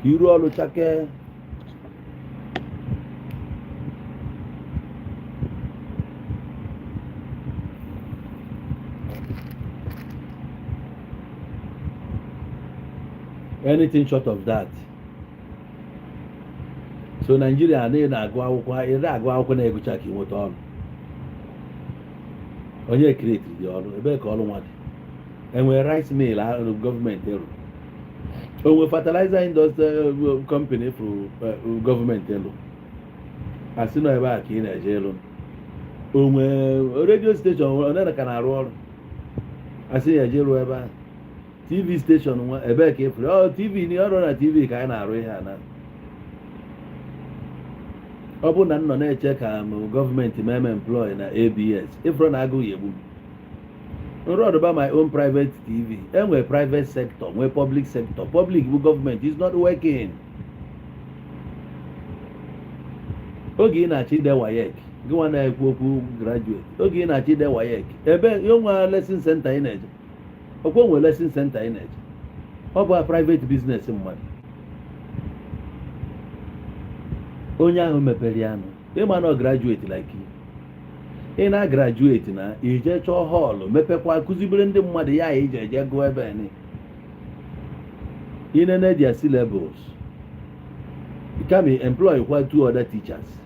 S1: Ka iru ọrụ chakee. Anything short of that. So Nigeria anaghị na-agụ akwụkwọ, ị na-agụ akwụkwọ na-egụcha ka ị nweta ọrụ. Onye create dị ọrụ? Ebee ka ọrụ nwa dị? Enwere rice mill ahụ gọọmenti rụ? Onwe fertilizer industry company fụrụ gọọmenti lụ, asị nọ ebe a ka ị na-eje ịlụ? Onwe radio station onye ka na-arụ ọrụ, asị ya eje rụọ ebe ahụ? TV station nwa, ebee ka ịfụrụ ọ TV? Na ọrụ na TV ka anyị na-arụ ihe a na Ọ bụrụ na m nọ na-eche ka m gọọmenti mee m employ na ABS, ịfụrụ na agụghị egbu m, nrọdụba my own private TV. Enwe private sector, nwee public sector. Public bụ gọọmenti is not working. Oge ị na-achọ ide WAEC, gị nwa na-ekwu okwu graduate, oge ị na-achọ ide WAEC, ebe nwe lesson center ị na-eje, okwu nwe lesson center ị na-eje, ọ bụ private business mmadụ. Onye ahụ mepere ya nụ, ịma na ọ graduate like you, ị na-graduate na ije chọọ hall mepekwa, kụzibere ndị mmadụ ya ije eje gụọ ebe ni inene their syllabus, kama employ kwa two other teachers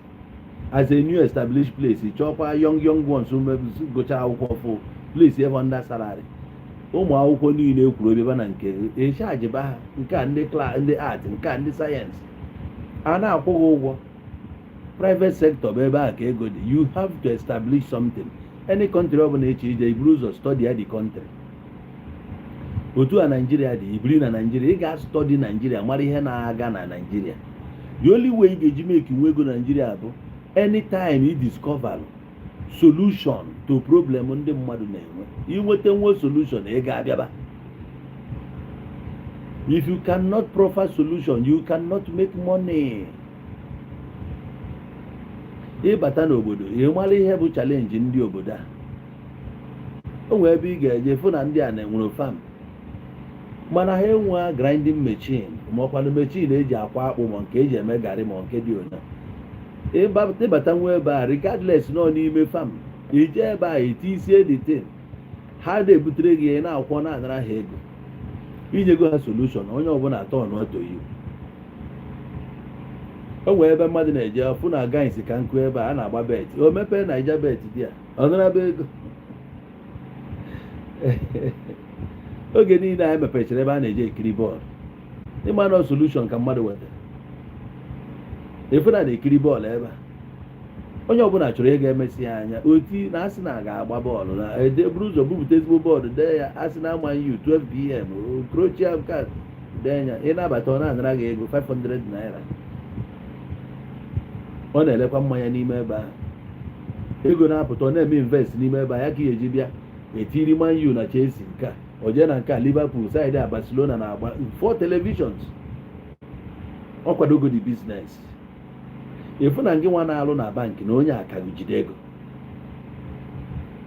S1: as a new established place, chọọkwa young young ones gụcha akwụkwọ fụ place ebe under salary. Ụmụ akwụkwọ niile ekwuru ebe na nke echajiba ha, nke a ndị class, ndị art, nke a ndị science, a na-akwụ gị ụgwọ. Private sector bụ ebe a ka ego dị. You have to establish something. Any country ọ bụla eche ije, iburu ụzọ study ya the country. Otu a Naijiria dị, ibiri na Naijiria, ị ga-study Naijiria, mara ihe na-aga na Naijiria. The only way ị ga-eji make nwe ego Naijiria bụ anytime you discover solution to problem ndị mmadụ na-enwe. Inweta nwe solution, ị ga-abịaba. If you cannot proffer solution, you cannot make money. Ịbata n'obodo, ị mara ihe bụ challenge ndị obodo a. O nwee ebe ị ga-eje fụ na ndị a na-enwere farm, mana ha enwe grinding machine, ma ọkwanụ machine eji akwa akpụ, ma nke eji eme garị, ma nke dị ona. Ịbata nwa ebe a, regardless nọ n'ime farm, ije ebe a etisie the thing, ha na-ebutere gị, ị na-akwọ, na-anara ha ego, inyego ha solution. Onye ọbụla atọ ọnụ yi. O nwee ebe mmadụ na-eje ọfụ na guys ka nkụ ebe a na-agba bet, o mepee Naija Bet dị a, ọ naraba ego. Oge niile anyị mepechara ebe a na-eje ekiri bọọlụ, ịma na solution ka mmadụ wetara efu na na-ekiri bọọlụ ebe a. Onye ọbụla chọrọ ịga emesi ya anya oti na asị na ga-agba bọọlụ na ede buru ụzọ bupụta ezigbo bọọlụ dee ya asị na Man U 12 p.m. Croatia card dee ya. Ịnabata, ọ na-anara gị ego 500 naira. Ọ na-elekwa mmanya n'ime ebe ahụ, ego na-apụta, ọ na-eme invest n'ime ebe a ya ka ị eji bịa etiri Man U na Chelsea, nke a oje na nke a Liverpool side a, Barcelona na-agba four televisions. Ọ kwadogo the business. Efu na ngị nwa na-alụ na bank na onye aka gị jide ego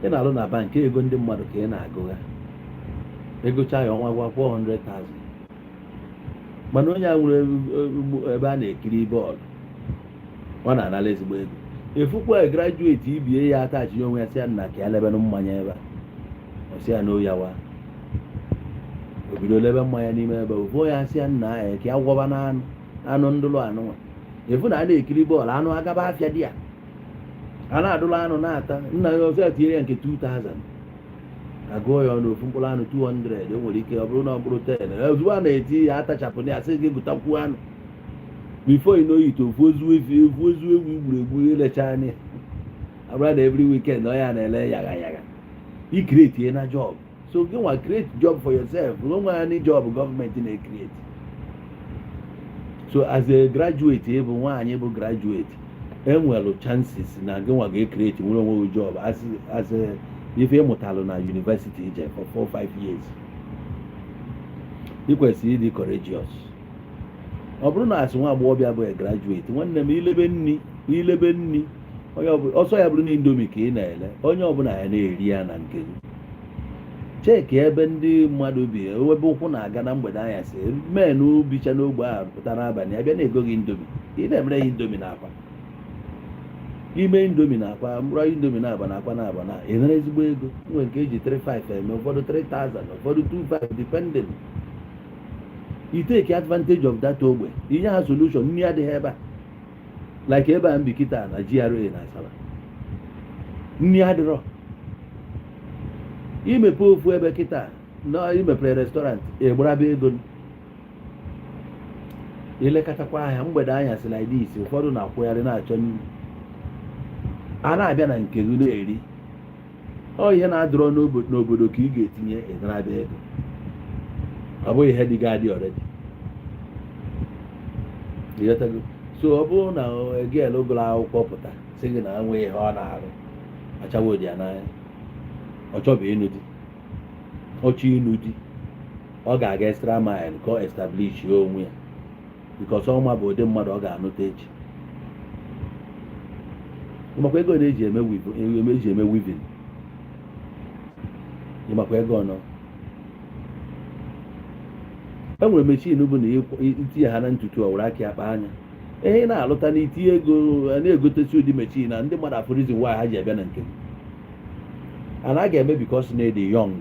S1: ị na-alụ na bank, ego ndị mmadụ ka ị na-agụgha, egocha ya ọnwa gwa 400,000. Mana onye a nwere ebe a na-ekiri bọọlụ, ọ na-anara ezigbo ego. Efukwa graduate ibie ya atachi onwe ya, sị ya nna ka ya lebenụ mmanya ebe a, ọ sị ya na oyawa, o bido lebe mmanya n'ime ebe. Ofu onye asị ya nna ya ka ya gwọba na anụ anụ ndụlụ anụnwa. Efu na a na-ekiri bọọlụ, anụ agaba afịa dị ya, a na-adụlụ anụ na-ata. Nna ya ọzọ ya tinyere ya nke 2000, agụọ ya ọnụ ofu mkpụrụ anụ 200. O nwere ike ọ bụrụ na ọ bụrụ 10, ozugbo a na-eti ya atachapụ ya, asị gị gụtakwuo anụ. Before you know it, ofu ozu efi, ofu ozu ewu igburu egbu elecha anya abụrụ na every weekend ọ ya na-ele yaga yaga. I create na job, so gị nwa create job for yourself. Onwe ya job gọọmenti na-ecreate. So as a graduate, ịbụ nwaanyị bụ graduate, enwelu chances na gị nwa ga-ecreate nwere onwe gị job as a ife ịmụtalụ na university ije for 4 5 years. Ị kwesịrị ịdị courageous. Ọ bụrụ na asị nwa agbọghọbịa bụ a graduate, nwanne m, ilebe nni, ilebe nni, onye ọsọ ya bụrụ na Indomie ka ị na-ele, onye ọbụla ya na-eri ya na nke gị. Cheki ebe ndị mmadụ bi, ebe ụkwụ na-aga na mgbede anyasị, men bicha n'ogbe ahụ pụta n'abalị abịa na-ego gị Indomie. Ị na-emere ya Indomie na akwa, ime Indomie na akwa, mkpụrụ Indomie na-aba na akwa na-aba na ị nara ezigbo ego. Nwere nke eji 35 eme, ụfọdụ 3000, ụfọdụ 25, depending. You take advantage of that ogbe, inye ha solution. Nri adịghị ebe a, like ebe a m bi kịta na GRA na Asaba, nri adịrọ. Imepe ofu ebe kịta na imepere restaurant, egbaraba ego, ilekọtakwa ahịa mgbede anyasị like this, ụfọdụ na-akwụgharị na-achọ nri, a na-abịa na nke gị na-eri. Ọ ihe na-adọrọ n'obodo ka ị ga-etinye, ịnaraba ego. Ọ bụghị ihe dị gị adị already. Ịghọtago? So So ọ bụrụ na girl gụrụ akwụkwọ pụta sị gị na enweghị ihe ọ na-arụ, achawo dị ya n'anya, ọ chọbụ ịnụ di, ọ chọọ ịnụ di, ọ ga-aga extra mile ka ọ establish onwe ya, because ọma bụ ụdị mmadụ ọ ga-anụta echi. Ịmakwa ego na-eji eme eji eme weaving? Ịmakwa ego ọnọ e nwere machine bụ na itinye ha na ntutu, ọ were aka ya kpaa anya ihe ị na-alụta na itinye ego a na-egotesi ụdị machine na ndị mmadụ afụ reason why ha ji abịa na nke gị. And a ga-eme because na ịdị young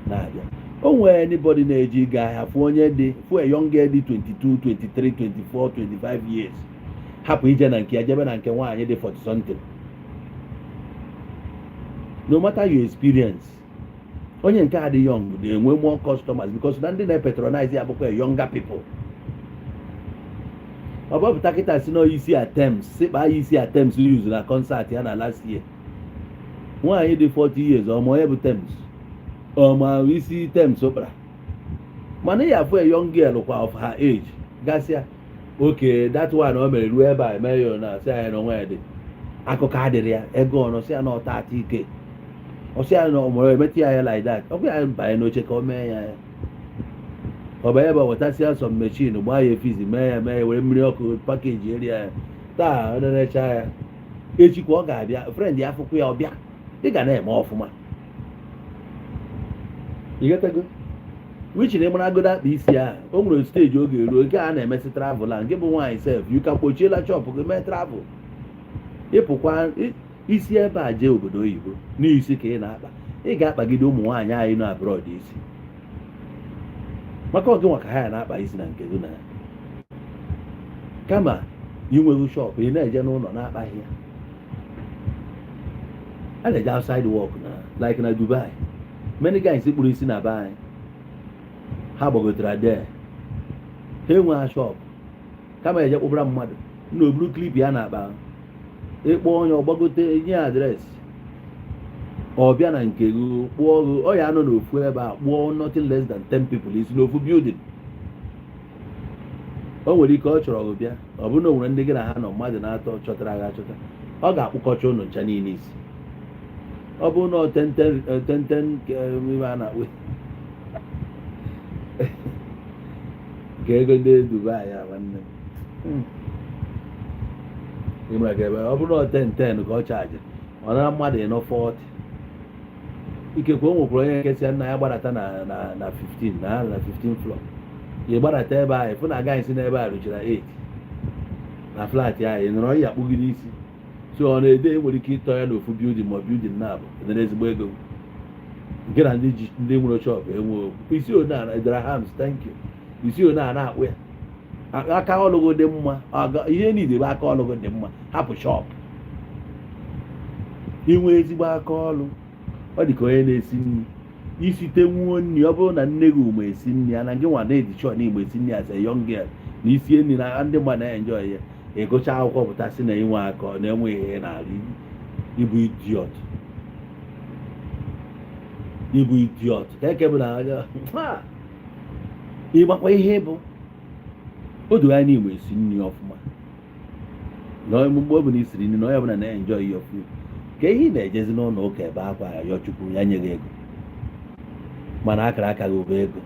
S1: na-abịa. O nwere anybody na-eji ịga ahịa fụ onye dị, fụ a young girl dị 22, 23, 24, 25 years, hapụ ije na nke ya jebe na nke nwaanyị dị 40 something? No matter your experience, onye nke a dị young na-enwe more customers because na ndị na-patronize ya bụkwa younger people. Ọ bọpụta kịta si na isi Tems, si kpaa ya isi Tems use na concert ya na last year. Nwaanyị dị 40 years, ọma onye bụ Tems, ọma isi Tems kpara. Mana ya afụ a young girl kwa of her age gasịa, okay, that one o mere ruo ebe a eme ya na asị anyị na onwe ya dị akụkọ adịrị ya ego ọnụ, sị ya na ọta atọ ike, ọsị ya na ọ mụrụ emetụ ya ya like that. Ọ bụ ya banye n'oche ka o mee ya ya ọ banye ebe ọ wetasịa some machine, gbaa ya efizi, mee ya were mmiri ọkụ package eri ya taa. Ọ na-erecha ya, echi kwa ọ ga-abịa, friend ya afụkwa ya, ọbịa. Ị ga na-eme ọfụma. Ịghọtago? Which na ịmaragodo akpa isi ahụ, o nwere stage oge eruo oge a na-emesị travel a nke bụ nwaanyị sef, you ka kpochiela shop gị, mee travel, ịpụkwa isi ebe a jee obodo oyibo n'isi ka ị na-akpa. Ị ga-akpagide ụmụ nwaanyị anyị nọ abroad isi, maka oge nwa ka ha ya na-akpa isi na nke gị na ya. Kama inweghị shop, ị na-eje n'ụlọ na-akpaghị ya, a na-eje outside work na like na Dubai. Many guys kpụrụ isi na be anyị, ha gbagotere there, ha enweghị shop, kama eje kpụbara mmadụ na oburu clip ya na-akpa, ịkpọ onye ọgbagote, nye address, ọ bịa na nke gị kpụọ gị. Ọ ya anọ n'ofu ebe a kpụọ nothing less than 10 people isi n'ofu building. O nwere ike ọ chọrọ gị bịa, ọ bụrụ na o nwere ndị gị na ha nọ, mmadụ na-atọ chọtara gị achọta, ọ ga-akpụkọcha ụnụ ncha niile isi. Ọ bụrụ na ọ 10 10 10 10 ibe a na-akpụ nke ego ndị Dubai ya, nwanne m, ị mara ka ebe ọ bụrụ na ọ 10 10 ka ọ charge, ọ nara mmadụ ịnọ 40. Ikekwe o nwekwara onye nke si nna ya gbadata na 15 na 15 floor. Ị gbadata ebe ahụ, ịfụ na agaghị si n'ebe a ruchara 8 na flat ahụ, ị nọrọ ya akpụgide isi. So ọ na-ede nwere ike ịtọ ya n'ofu building ma building na-abụ edere ezigbo ego nke na ndị ji ndị nwere shop enwe okwu isi one a dirhams. Thank you. Isi one a na-akpụ ya aka ọlụgụ dị mma. Ihe niile bụ aka ọlụgụ dị mma. Hapụ shop, inwe ezigbo aka ọlụ. Ọ dị ka onye na-esi nri, isite nwuo nri. Ọ bụrụ na nne gị ụmụ esi nri ya na gị nwa na-edi chọọ na igbo esi nri as a young girl na isie nri na ndị mmadụ na-enjoy ya. Ịgụcha akwụkwọ pụta sị na inwe aka ọ na-enweghị ihe n'ala, ịbụ idiot, ịbụ idiot. Ka eke bụ na ịgbakwa ihe bụ o doro anya igbo esi nri ọfụma, na mgbe ọ bụla isiri nri na onye ọbụla na-enjoy your food, ka ihe ị na-ejezi n'ụlọ ụka ebe akwa ayọ Chukwu ya nye gị ego, mana akara aka gị bụ ego.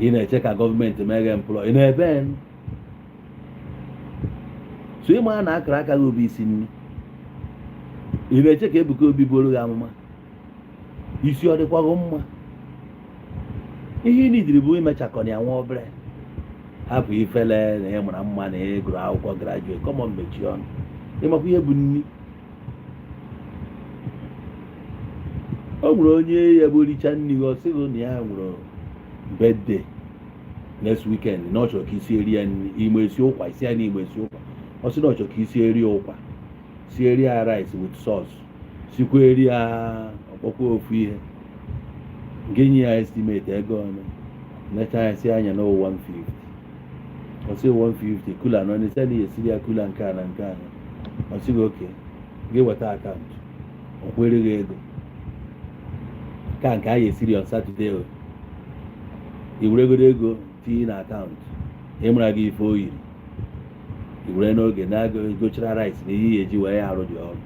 S1: Ị na-eche ka gọọmenti mee gị employ ị na-ebe so ịma na akara aka gị bụ isi nri. Ị na-eche ka Ebuka Obi buru gị amụma isi, ọ dịkwago mma. Ihe ị nidiri bụ imechakọ ya nwa obere, hapụ ifele na ị mara mma na ị gụrụ akwụkwọ graduate. Common, mechie ọnụ. Ịmakwa ihe bụ nni? O nwere onye ya bụ richa nri, ọ sịghị na ya nwere birthday next weekend, na ọ chọrọ ka isi eri ya nri igbo esi ụkwa isi ya na igbo esi ụkwa. Ọ sị na ọ chọrọ ka isi eri ụkwa, sie ya rice with sauce, sikwa eri ya ọkpọkwa ofu ihe nke nye ya estimate ego ọnụ. Necha ya, si anya na 150. Ọ sị 150 cooler nọ n'ise na esiri ya cooler nke a na nke a. Ọ sị gị oke gị weta account, ọ kwere gị ego ka nke a ya esiri on Saturday. O i weregodo ego tinye na account. Ịmara gị ife o yiri, i were n'oge na-egochara rice na ihe eji wee ya arụ dị ọrụ.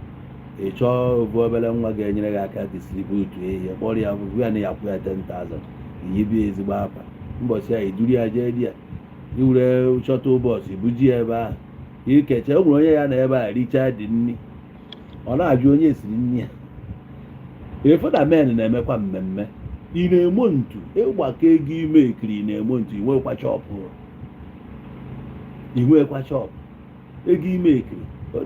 S1: Ị chọọ ofu obere nwa ga-enyere gị aka distribute ihe, kpọrọ ya, bụ ya na ya kwụ ya 10,000, iyibie ezigbo akwa mbọchị ya, iduru ya jee di ya, iwere shuttle bus ibuji ya ebe ahụ ikecha. O nwere onye ya na ebe a richaa dị nri, ọ na-ajụ onye esiri nri ya. Efu na men na-emekwa mmemme. Ị na-emo ntu ịgbakọ ego ime ekiri, ị na-emo ntu, inwekwa shop, inwekwa shop. Ego ime ekiri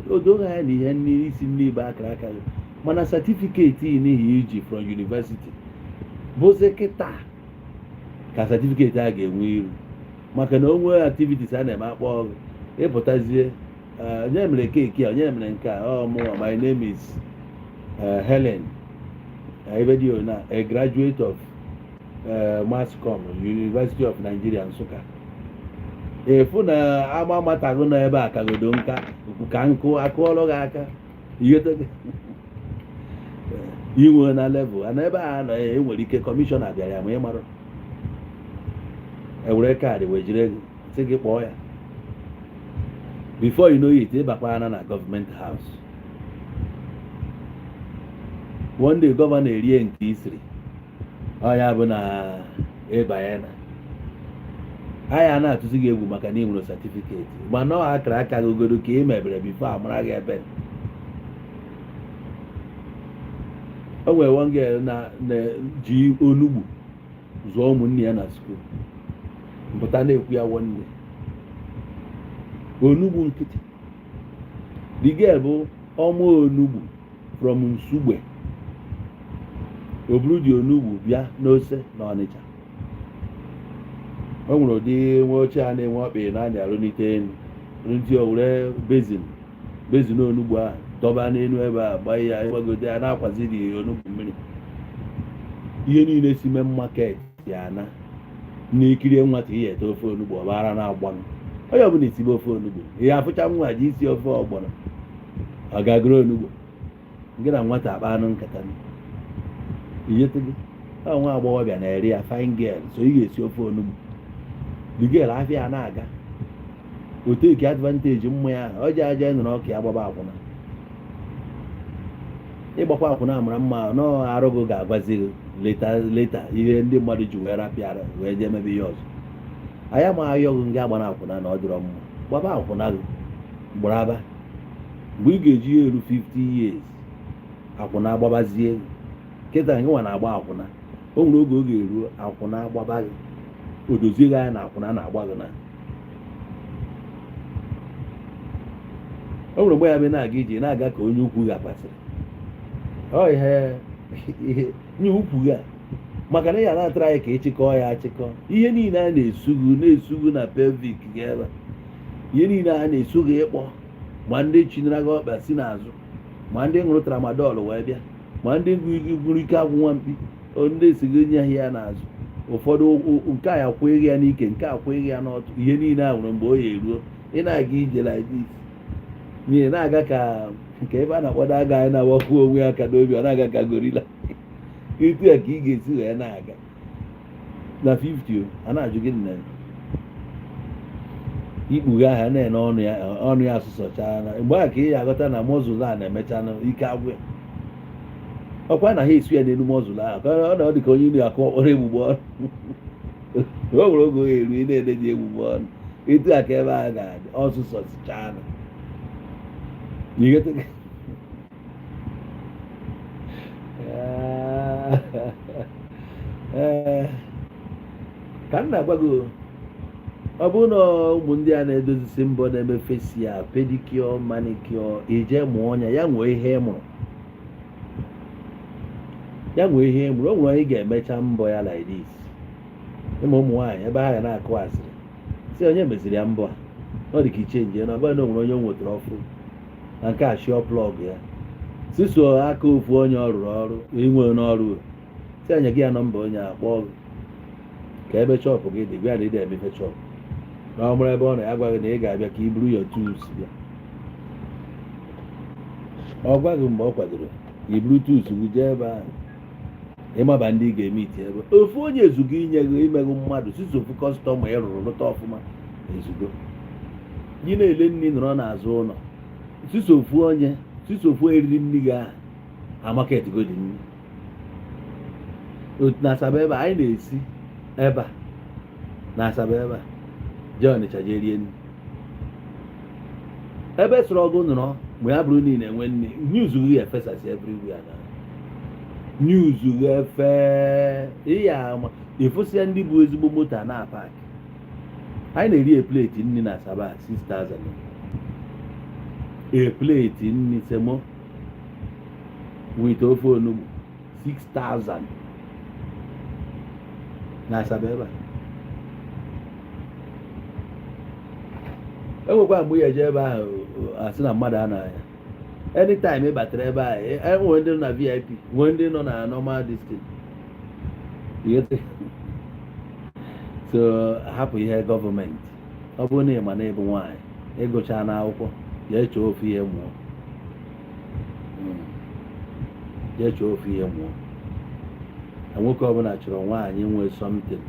S1: o doghị anya na ihe nri isi nri bụ akara aka gị, mana certificate n'ihi iji from university bụzi kịta ka certificate a ga-enwe iru, maka na o nwee activities a na-eme, akpọ ọgụ ịpụtazie, onye mere cake a, onye mere nke a? Ọ mụnwa, my name is Helen Ebedio, na a graduate of Mass Com, University of Nigeria, Nsụka. Efu na ama matago nọ ebe a kagodo nka ka nkụ akụọlụ gị aka. Inwe na level ana ebe a nọ, e nwere ike commissioner bịara ya, ma ị mara ewere card wee jire gị, sị gị kpọọ ya. Before you know it, ịbakwana na government house. One day governor erie nke isiri ọ ya bụ na ịbanye na anyị a na-atụzi gị egwu, maka na ị nwere certificate, mana ọ akara aka gị ogodo ka ị mebere before amara gị. Ebe o nwere one girl na ji onugbu zụọ ụmụnne ya na school, mpụta na-ekwu ya nwanne onugbu nkịtị. The girl bụ ọmụ onugbu from Nsugbe. O buru dị onugbu bịa n'ose na Ọnịcha. O nwere ụdị nwa oche a na-enwe ọkpị na anya arụnite elu ndị o were basin onugbu ahụ dọba n'elu ebe a, gbaa ya, gbagote ya, na-akwazi dị onugbu mmiri. Ihe niile si main market ya na n'ikirie nwata ihe ete ofe onugbu ọbara na-agba m. Onye ọbụla esibe ofe onugbu, ihe afụcha nwa ji isi ofe ọgbọnọ, ọ ga-agụrụ onugbu gị na nwata akpa anụ nkata iyete gị. Ọ nwa agbọghọbịa na-eri ya, fine girl, so ị ga-esi ofe onugbu. The girl afịa ya na-aga, o take advantage mmụ ya ahụ, ọ ji aja nụrụ ọka ya gbaba akwụna. Ịgbakwa akwụna mara mma nọọ, arụ gị ga-agwazi gị later later ihe ndị mmadụ ji wee rapịara wee jee mebe ihe ọzọ. Anyị ama ayọghị gị agbana akwụna na ọ dịrọ mma. Gbaba akwụna gị gbaraba. Mgbe ị ga-eji ya eru 50 years, akwụna agbabazie gị. Kịta gị nwa na-agba akwụna, o nwere oge ọ ga-eru akwụna agbaba gị, o dozie gị anya na akwụna na-agba gị. Na o nwere mgbe ya bụ na-aga ije, na-aga ka onye ukwu gapasịrị ọ ihe nye ukwu gị a, maka na ya na-atara anyị ka ịchịkọọ ya achịkọ. Ihe niile a na-esugu na-esugu na pelvic gị ebe a, ihe niile a na-esu gị ịkpọ, ma ndị chinyere gị ọkpa si n'azụ, ma ndị ṅụrụ tramadol wee bịa, ma ndị gwuru ike agwụ nwa mkpi, ndị si gị nye ya n'azụ. Ụfọdụ nke a ya kwụghị ya n'ike, nke a kwụghị ya n'ọtụ. Ihe niile a nwere mgbe o ya eruo, ị na-aga ije like this, n'ihi na-aga ka nke ebe a na-akpọdo aga, anyị na-agbakwu onwe ya aka n'obi, ọ na-aga ka gorilla. Etu a ka ị ga-esi wee na-aga na 50 o, a na-ajụ gị na ikpughe ahịa na-ene ọnụ ya, ọnụ ya asụsọchaa na mgbe a ka ị ya aghọta na muscle a na-emecha ike agwụ ya. Ọkwa na ha esu ya n'elu muscle ahụ ka ọ na ọ dị ka onye na-akụ ọkpọrọ egbugbe ọnụ. O nwere oge ọ ga-eru, ị na-ede ji egbugbe ọnụ. Etu a ka ebe a ga-adị ọsụsọ sichaa na. You get it? Ee, ka m na-agwa gị, ọ bụrụ na ụmụ ndị a na-edozisi mbọ, na-eme facial, pedicure, manicure, ije mụọ ọnya ya, nwee ihe ị mụrụ ya, nwee ihe ị mụrụ. O nwere onye ị ga-emecha mbọ ya like this. Ịma ụmụ nwaanyị ebe ha ga na-akụ asịrị, si onye meziri ya mbọ a, ọ dị ka iche nje na ọbụla na o nwere onye o nwetara ọfụ na nke a shịọ plug ya siso aka ofu onye ọ rụrụ ọrụ inwe n'ọrụ, si anya gị ya number onye akpọ gị ka ebe shop gị dị, gwa ya na ị na-emepe shop, na ọ mara ebe ọ nọ, ya gwa gị na ị ga-abịa ka i buru your tools bịa. Ọ gwa gị mgbe ọ kwadoro, i buru tools gị jee ebe ahụ, ịmaba ndị ị ga-eme iti ebe ofu onye ezugo inye gị imegụ mmadụ siso ofu customer ị rụrụ lụta ọfụma. Ezugo gị na-ele nri nọrọ n'azụ ụlọ, sisofu onye sisofu eriri nri gị ahụ amaketgodi nri. Otu na Asaba ebe a, anyị na-esi ebe a na Asaba ebe a jee Ọnịcha jee rie nri. Ebe sọrọ ọgụ nọrọ ma ya bụrụ niile enwe nri, news gị efesasị everywhere na news gị efe ihe ama ịfụsịa ndị bụ ezigbo moto a na-apak. Anyị na-eri a plate nri na Asaba 6000, a plate nri semo with ofe onugbu 6000 na Asaba ebe a. Enwekwa mgbe ya eje ebe ahụ asị na mmadụ anaghị ya. Anytime ị batara ebe ahụ, enwere ndị nọ na VIP, nwee ndị nọ na normal distance. So hapụ ihe gọọmenti. Ọ bụrụ na ị ma na ịbụ nwaanyị ịgụcha n'akwụkwọ, jee chọọ ofu ihe mụọ, jee chọọ ofu ihe mụọ. Na nwoke ọbụla chọrọ nwaanyị nwee something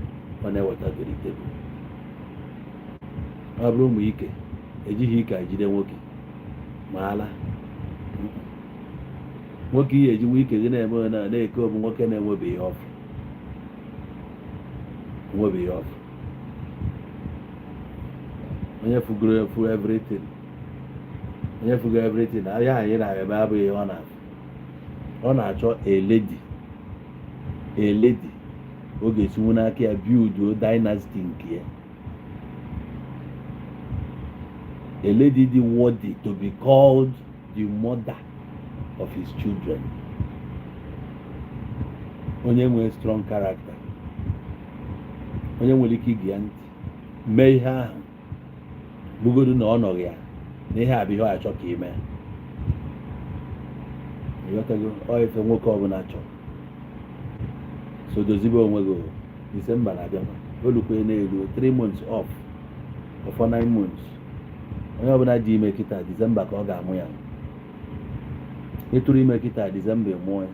S1: ọ na-eweta to the table. Ọ bụrụ ụmụ ike ejighị ike ejide nwoke ma ala nwoke ihe ejinwe ike gị na-eme na na-eke ọbụ nwoke na-enwebeghị ọfụ, nwebeghị ọfụ. Onye fugoro efu everything, onye fugoro everything, ahịa anyị na-eme abụghị ihe ọ na-afụ. Ọ na-achọ a lady, a lady ọ ga-esinwu n'aka ya build dynasty nke ya, a lady dị worthy to be called the mother of his children, onye nwere strong character, onye nwere ike ige ya ntị mee ihe ahụ bụgodu na ọ nọghị ya na ihe a bụ ihe ọ achọ ka ime. Ịghọtago? Ọ ife nwoke ọbụla chọrọ. So dozibe onwe gị. Disemba na-abịakwa, olukwe n'elu 3 months off or for 9 months. Onye ọbụla dị ime kịta, Disemba ka ọ ga-amụ ya. Ịtụrụ ime kịta, Disemba mụọ ya.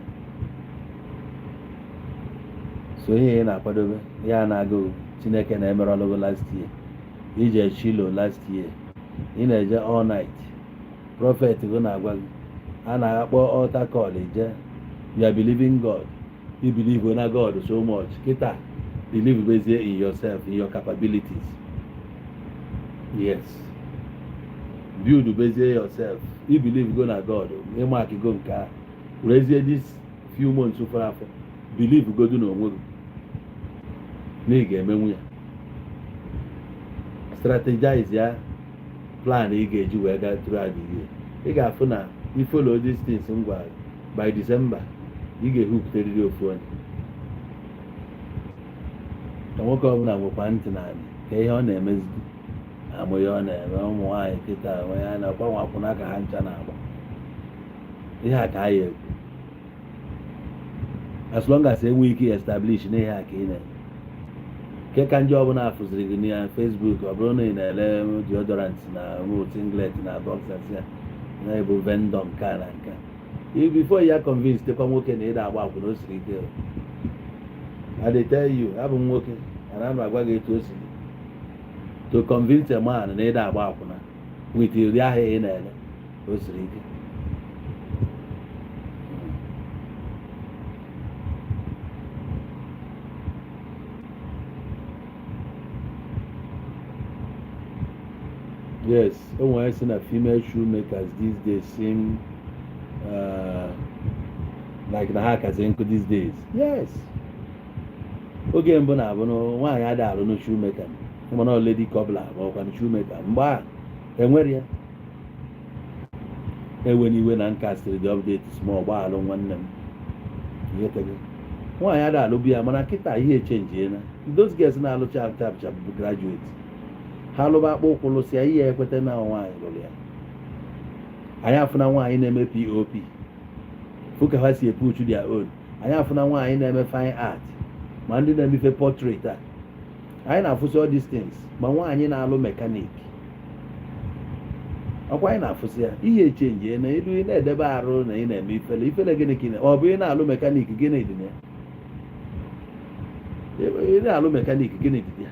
S1: So ihe ị na-akwadobe ya na-agụghị Chineke na-emerọlụgụ last year, ije Shiloh last year, ị na-eje all night, prophet gị na-agwa gị a na-akpọ altar call ije. You are believing God, you believe na God so much. Kịta, believe bezie in yourself, in your capabilities. Yes, build bezie yourself. You believe go na God, ịmak go nke a werezie this few months fọrọ afọ, believe godu n'onwe gị na ị ga-emenwu ya. Strategize ya, plan ị ga-eji wee gaa throughout the year. Ị ga-afụ na i follow these things m gwara, by December ị ga-ehupụtarịrị ofu onye. Ka nwoke ọbụla nwekwa ntị n'ala ka ihe ọ na-emezi amụ ihe ọ na-eme. Ụmụ nwaanyị kịta onwe ya na-agbanwe akwụna ka ha ncha na-agba ihe a ka a ya ekwu. As long as enweghị ike establish na ihe a ka ị na-eme nke ka ndị ọbụla afụziri gị na Facebook, ọ bụrụ na ị na-ele deodorant na singlet na boxers ya na-ebu vendor nke a na nke a, before ya convince tekwa nwoke na ịda agba akwụna, o siri ike. I dey tell you, abụ m nwoke ana m agwa gị etu o siri to convince a man na ịda agba akwụna with ụdị ahịa ị na-ele, o siri ike. Yes, o nwere sị na female shoemakers these days seem like na ha kazi nkụ these days. Yes, oge mbụ na-abụ na nwaanyị adịghị alụ na shoemaker, mana ọ lady cobbler ma ọkwa na shoemaker. Mgbe a enwere ya ewe n'iwe na nka sịrị the update small gbaalụ nwanne m ihe nwaanyị adịghị alụbu ya. Mana kịta ihe echenjiena. Those girls na-alụ chap chap chap bụ graduate. Ha lụba akpụ ụkwụ lụsịa ihe ekweta na nwaanyị lụrụ ya. Anyị afụna nwaanyị na-eme POP, fụ ka ha si epuchu their own. Anyị afụna nwaanyị na-eme fine art, ma ndị na-emefe portrait a anyị na-afụsị all these things, ma nwaanyị na-alụ mechanic ọkwa anyị na-afụsị ya. Ihe echenji na elu ị na-edebe arụ na ị na-eme ifele ifele. Gịnị ka ị na ọ bụ ị na-alụ mechanic? Gịnị dị na ya? Ị na-alụ mechanic, gịnị dị ya?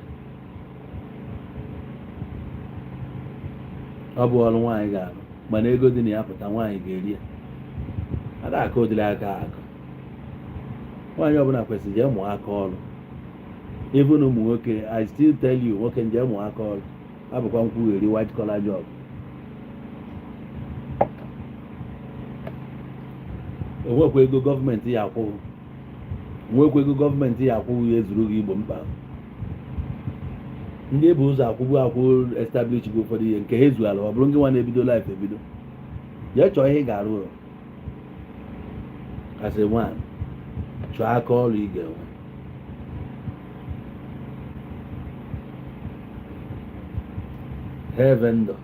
S1: Ọ bụ ọrụ nwaanyị ga-arụ, mana ego dị na ya pụta, nwaanyị ga-eri ya. Ada aka ụdịrị aka akụ. Nwaanyị ọbụla kwesịrị jee mụọ aka ọrụ. Even ụmụ nwoke, I still tell you, nwoke nje mụọ aka ọrụ, abụkwa nkwugheri white collar job. Onwekwa ego gọọmenti ya akwụghị, nwekwa ego gọọmenti ya akwụghị ya ezuru gị igbo mkpa. Ndị ebu ụzọ akwụgbu akwụ establish gị ụfọdụ ihe nke ha ezuala. Ọ bụrụ gị nwa na-ebido life ebido, jee chọọ ihe ị ga-arụ as a man. Chọọ aka ọrụ ị ga-enwe. Hair vendor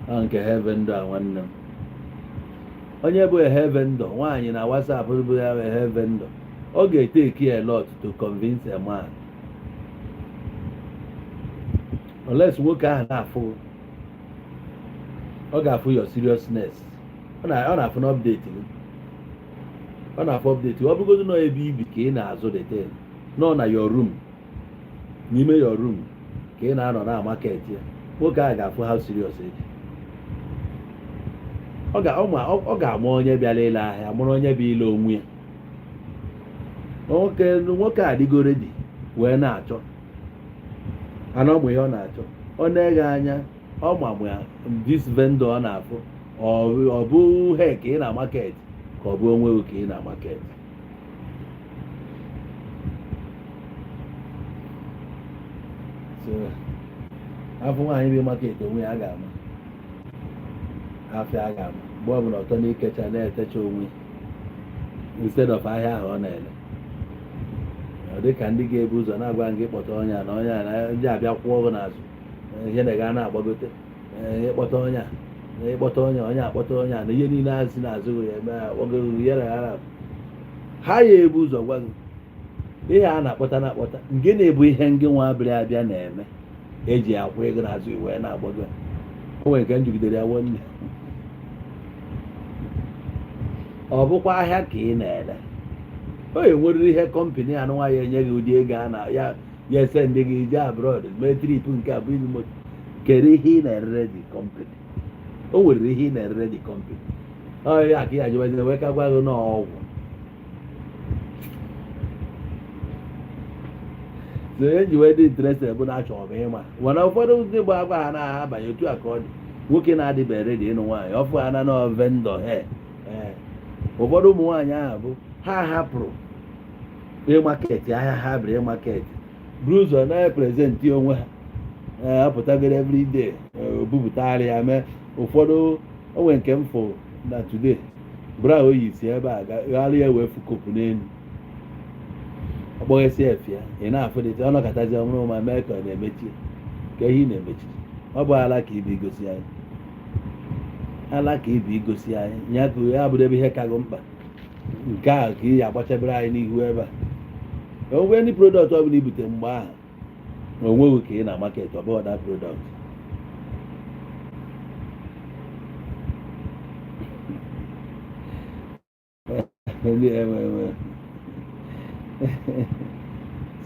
S1: ọ nke hair vendor a, nwanne m, onye bụ hair vendor, nwaanyị na WhatsApp bụ ya bụ hair vendor, ọ ga-eteki a lot to convince a man, unless nwoke ahụ na-afụ, ọ ga-afụ your seriousness. Ọ na-afụ na update gị, ọ na-afụ update. Ọ bụgodu nọ ebe ibi ka ị na-azụ the thing, nọ na your room, n'ime your room ka ị na-anọ na market ya, nwoke ahụ ga-afụ how serious ị dị. Ọ ga-ama onye bịara ile ahịa, mụrụ onye bụ ile onwe ya. Nwoke adịgo ready wee na-achọ ana ọ mụ ihe ọ na-achọ. Ọ na-eghe anya, ọ ma ma this vendor ọ na-afụ, ọ bụ he ka ị na market, ka ọ bụ onwe gị ka ị na market. So afọ nwaanyị bi market onwe ya, a ga-ama afịa, a ga-ama mgbe ọbụla ọtọ n'ikecha na-etecha onwe ya instead of ahịa ahụ ọ na-ele. Ọ dị ka ndị ga-ebu ụzọ na-agwa gị kpọta onye a na onye a na ndị abịa kwụọ gị n'azụ, ihe na ga na-agbagote, ịkpọta onye a na ịkpọta onye a, onye akpọta onye a na ihe niile ahụ si n'azụ gị eme akpọgo ihe na ya na ha ya ebu ụzọ gwa gị ihe a na-akpọta na-akpọta. Nke na-ebu ihe ngị nwa abịa abịa na-eme eji akwụ ego n'azụ wee na-agbago. O nwere nke m jigidere ya nwanne, ọ bụkwa ahịa ka ị na-ere. O enwerịrị ihe company anụnwa ya enye gị ụdị ego a na ya ya ese ndị gị jee abroad mee trip nke a bụ izu moto. Kedu ihe ị na-erere the company? O nwere ihe ị na-erere the company. Ọ ya ka ya jụbazie wee ka gwa gị n'ọgwụ. So eji wee dị interested bụ na achọrọ m ịma, mana ụfọdụ ndị gba agwa ha na-abanye otu a ka ọ dị. Nwoke na-adịbeghị ready ịnụ nwaanyị ọfụ ha na nọ vendor he. Ee, ụfọdụ ụmụ nwaanyị ahụ bụ ha hapụrụ ị market ahịa, ha bịara ị market buru ụzọ na-e present onwe ha. Ee, apụtagoro everyday obupụtagharị ya mee ụfọdụ. O nwere nke m fụ na today, bra oyi si ebe a gharị ya wee fukopụ n'elu, ọkpọghesi efe ya. Ị na-afụ dịtị ọ nọkọtazi ọmụrụ ma mee ka ọ na-emechi ka ihe ị na-emechi. Ọ bụ ala ka ibe igosi anyị, ala ka ibe igosi anyị ya ka ya bụrụ ebe ihe kago mkpa nke a ka ị ya agbachabere anyị n'ihu ebe a. Onwe ndị product ọ bụla ibute mgbe ahụ, onweghị ka ị na market, ọ bụghị that product. Ndị enwe enwe.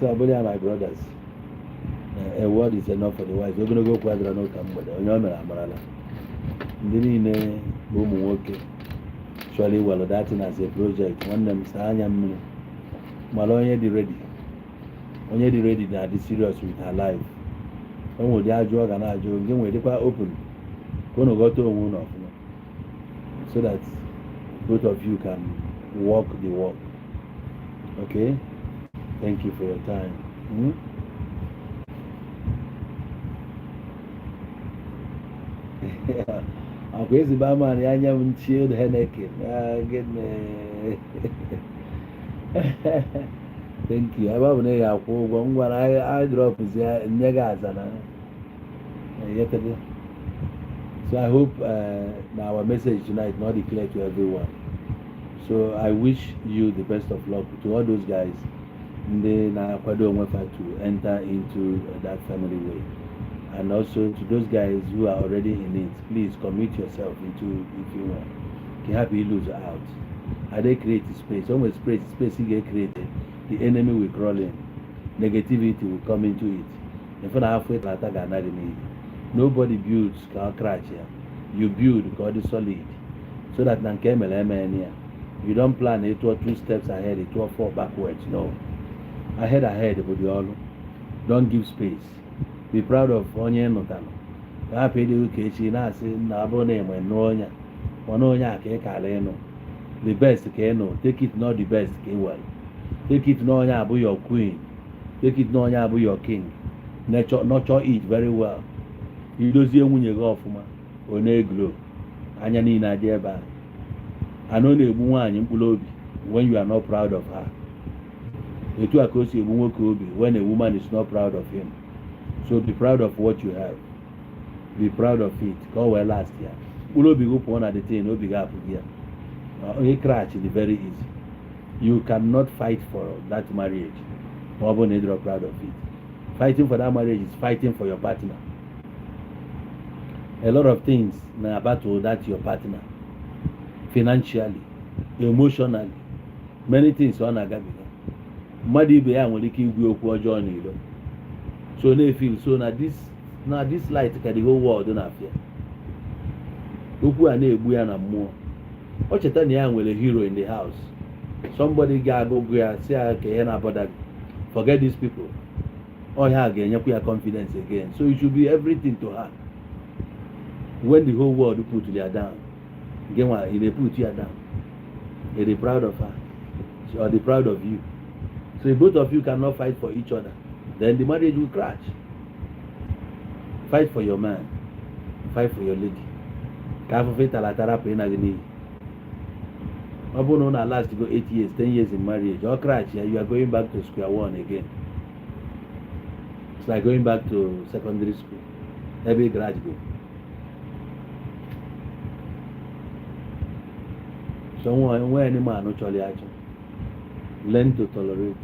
S1: So ọ bụrụ ya, my brothers, a word is enough for the wise. Ogologo okwu adịrọ n'ụka mgbede. Onye o mere amarala. Ndị niile bụ ụmụ nwoke chọrọ iwere that thing as a project, nwanne m, saa anya mmiri mara onye dị ready. Onye dị ready na-adị serious with her life. O nwere ụdị ajụ ọ ga na-ajụ nke nwere dịkwa open ka unu ghọta onwe unu ọfụma, so that both of you can walk the walk. Okay, thank you for your time. Akwa ezigbo ama ya anya m chilled Heineken. Ah, goodness. Thank you. Ebe ọ bụ na ị ga-akwụ ụgwọ ngwa na anyị dropụzi ya nye gị aza na yetego. So I hope na our message tonight not be clear to everyone. So I wish you the best of luck, to all those guys ndị na-akwado onwe fa to enter into that family way, and also to those guys who are already in it, please commit yourself into if you want ka hapụ lose out. I dey create space, always space, space ị ga-create, the enemy will crawl in, negativity will come into it. Ife na afọ ịtata ga-anaghị n'iyi. Nobody builds ka ọ crash ya. You build ka ọ dị solid so that na nke emere eme ya. You don't plan ịtụọ two steps ahead, ịtụọ four backwards. No, ahead ahead bụ the ọrụ. Don't give space. Be proud of onye nụtalụ, ka hapụ ịdị ụka echi na-asị na ọ bụrụ na enwe nụọ onye a, mana onye a ka ị kara ịnụ the best ka ị nụ. Take it not the best ka ị were. Take it na onye abụ your queen. Take it na onye abụ your king. Nurture it very well. Idozie nwunye gị ọfụma, ọ na-eglo anya niile adị ebe a. Ana ọ na-egbu nwaanyị mkpụrụ obi when you are not proud of her. Etu a ka o si egbu nwoke obi when a woman is not proud of him. So be proud of what you have. Be proud of it ka ọ wee last ya. Mkpụrụ obi gị pụọ na the thing, obi gị apụghị ya. Onye crash dị very easy. You cannot fight for that marriage ma ọ bụrụ na ị dịrọ proud of it. Fighting for that marriage is fighting for your partner. A lot of things na battle that your partner, financially, emotionally, many things ọ na-agabiga. Mmadụ ibe ya nwere ike igwe okwu ọjọọ n'ilo, so na-efeel so na this light ka the whole world na-afịa. Okwu a na-egbu ya na mmụọ. O cheta na ya nwere hero in the house, somebody ga-agụgụ ya si ya ka ihe na-abọda gị, forget these people. Ọhịa ga-enyekwa ya confidence again. So it should be everything to her. When the whole world put ya down, gị nwa ị dey put ya down. Ị dey proud of her or dey proud of you. So if both of you cannot fight for each other, then the marriage will crash. Fight for your man, fight for your lady, ka afụfụ ịtara atara pụ ịna gị n'iyi. Ọ bụrụ na last go 8 years, 10 years in marriage, ọ crash ya, you are going back to square one again. It's like going back to secondary school ebe ị graduate. So nwa nwa any man chọrọ ya achọ, learn to tolerate.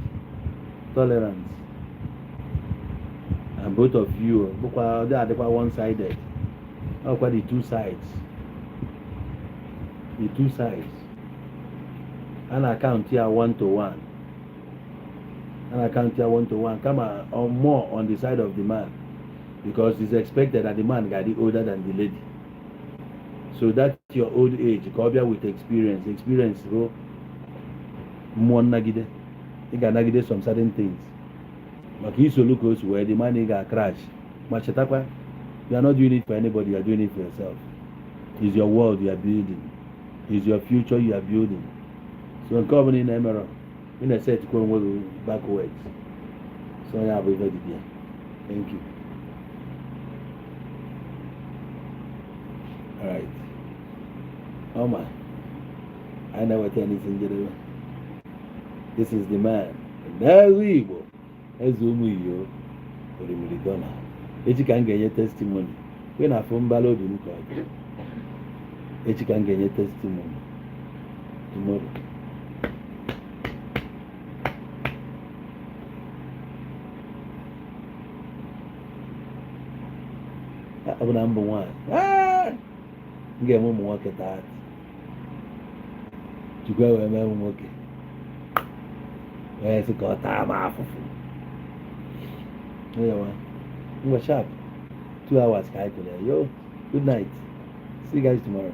S1: Tolerance and both of you bụkwa ọ dị adịkwa one sided. Ọkwa the two sides, the two sides a na-account ya one to one, a na-account ya one to one, kama on more on the side of the man, because it's expected that the man ga-adị older than the lady. So that your old age ka ọ bịa with experience. Experience bụ mmụọ nnagide. Ị ga-anagide some certain things maka isolu ka o si wee dị, mana ị ga-crash. Ma chetakwa, you are not doing it for anybody, you are doing it for yourself. Is your world you are building, is your future you are building. So nke ọbụla ị na-emerọ, ị na-esetikwa onwe gị backwards. So ya bụ ife dibịa. Thank you. All right, ọma anyị na-eweta ya n'isi njedebe. This is the man n'elu Igbo, eze ụmụ iyo orimiri dọna. Echi ka m ga-enye testimony kwe na afụ mbala obi m ka ọ dị. Echi ka m ga-enye testimony, tomorrow. Ọ bụ na m bụ nwaanyị, m ga-eme ụmụ nwoke taat. Chukwu wee mee m nwoke wee sị ka ọ taa m afụfụ. Ewa, ngwa, sharp 2 hours ka anyị kụrụ ya. Yo, good night, see you guys tomorrow.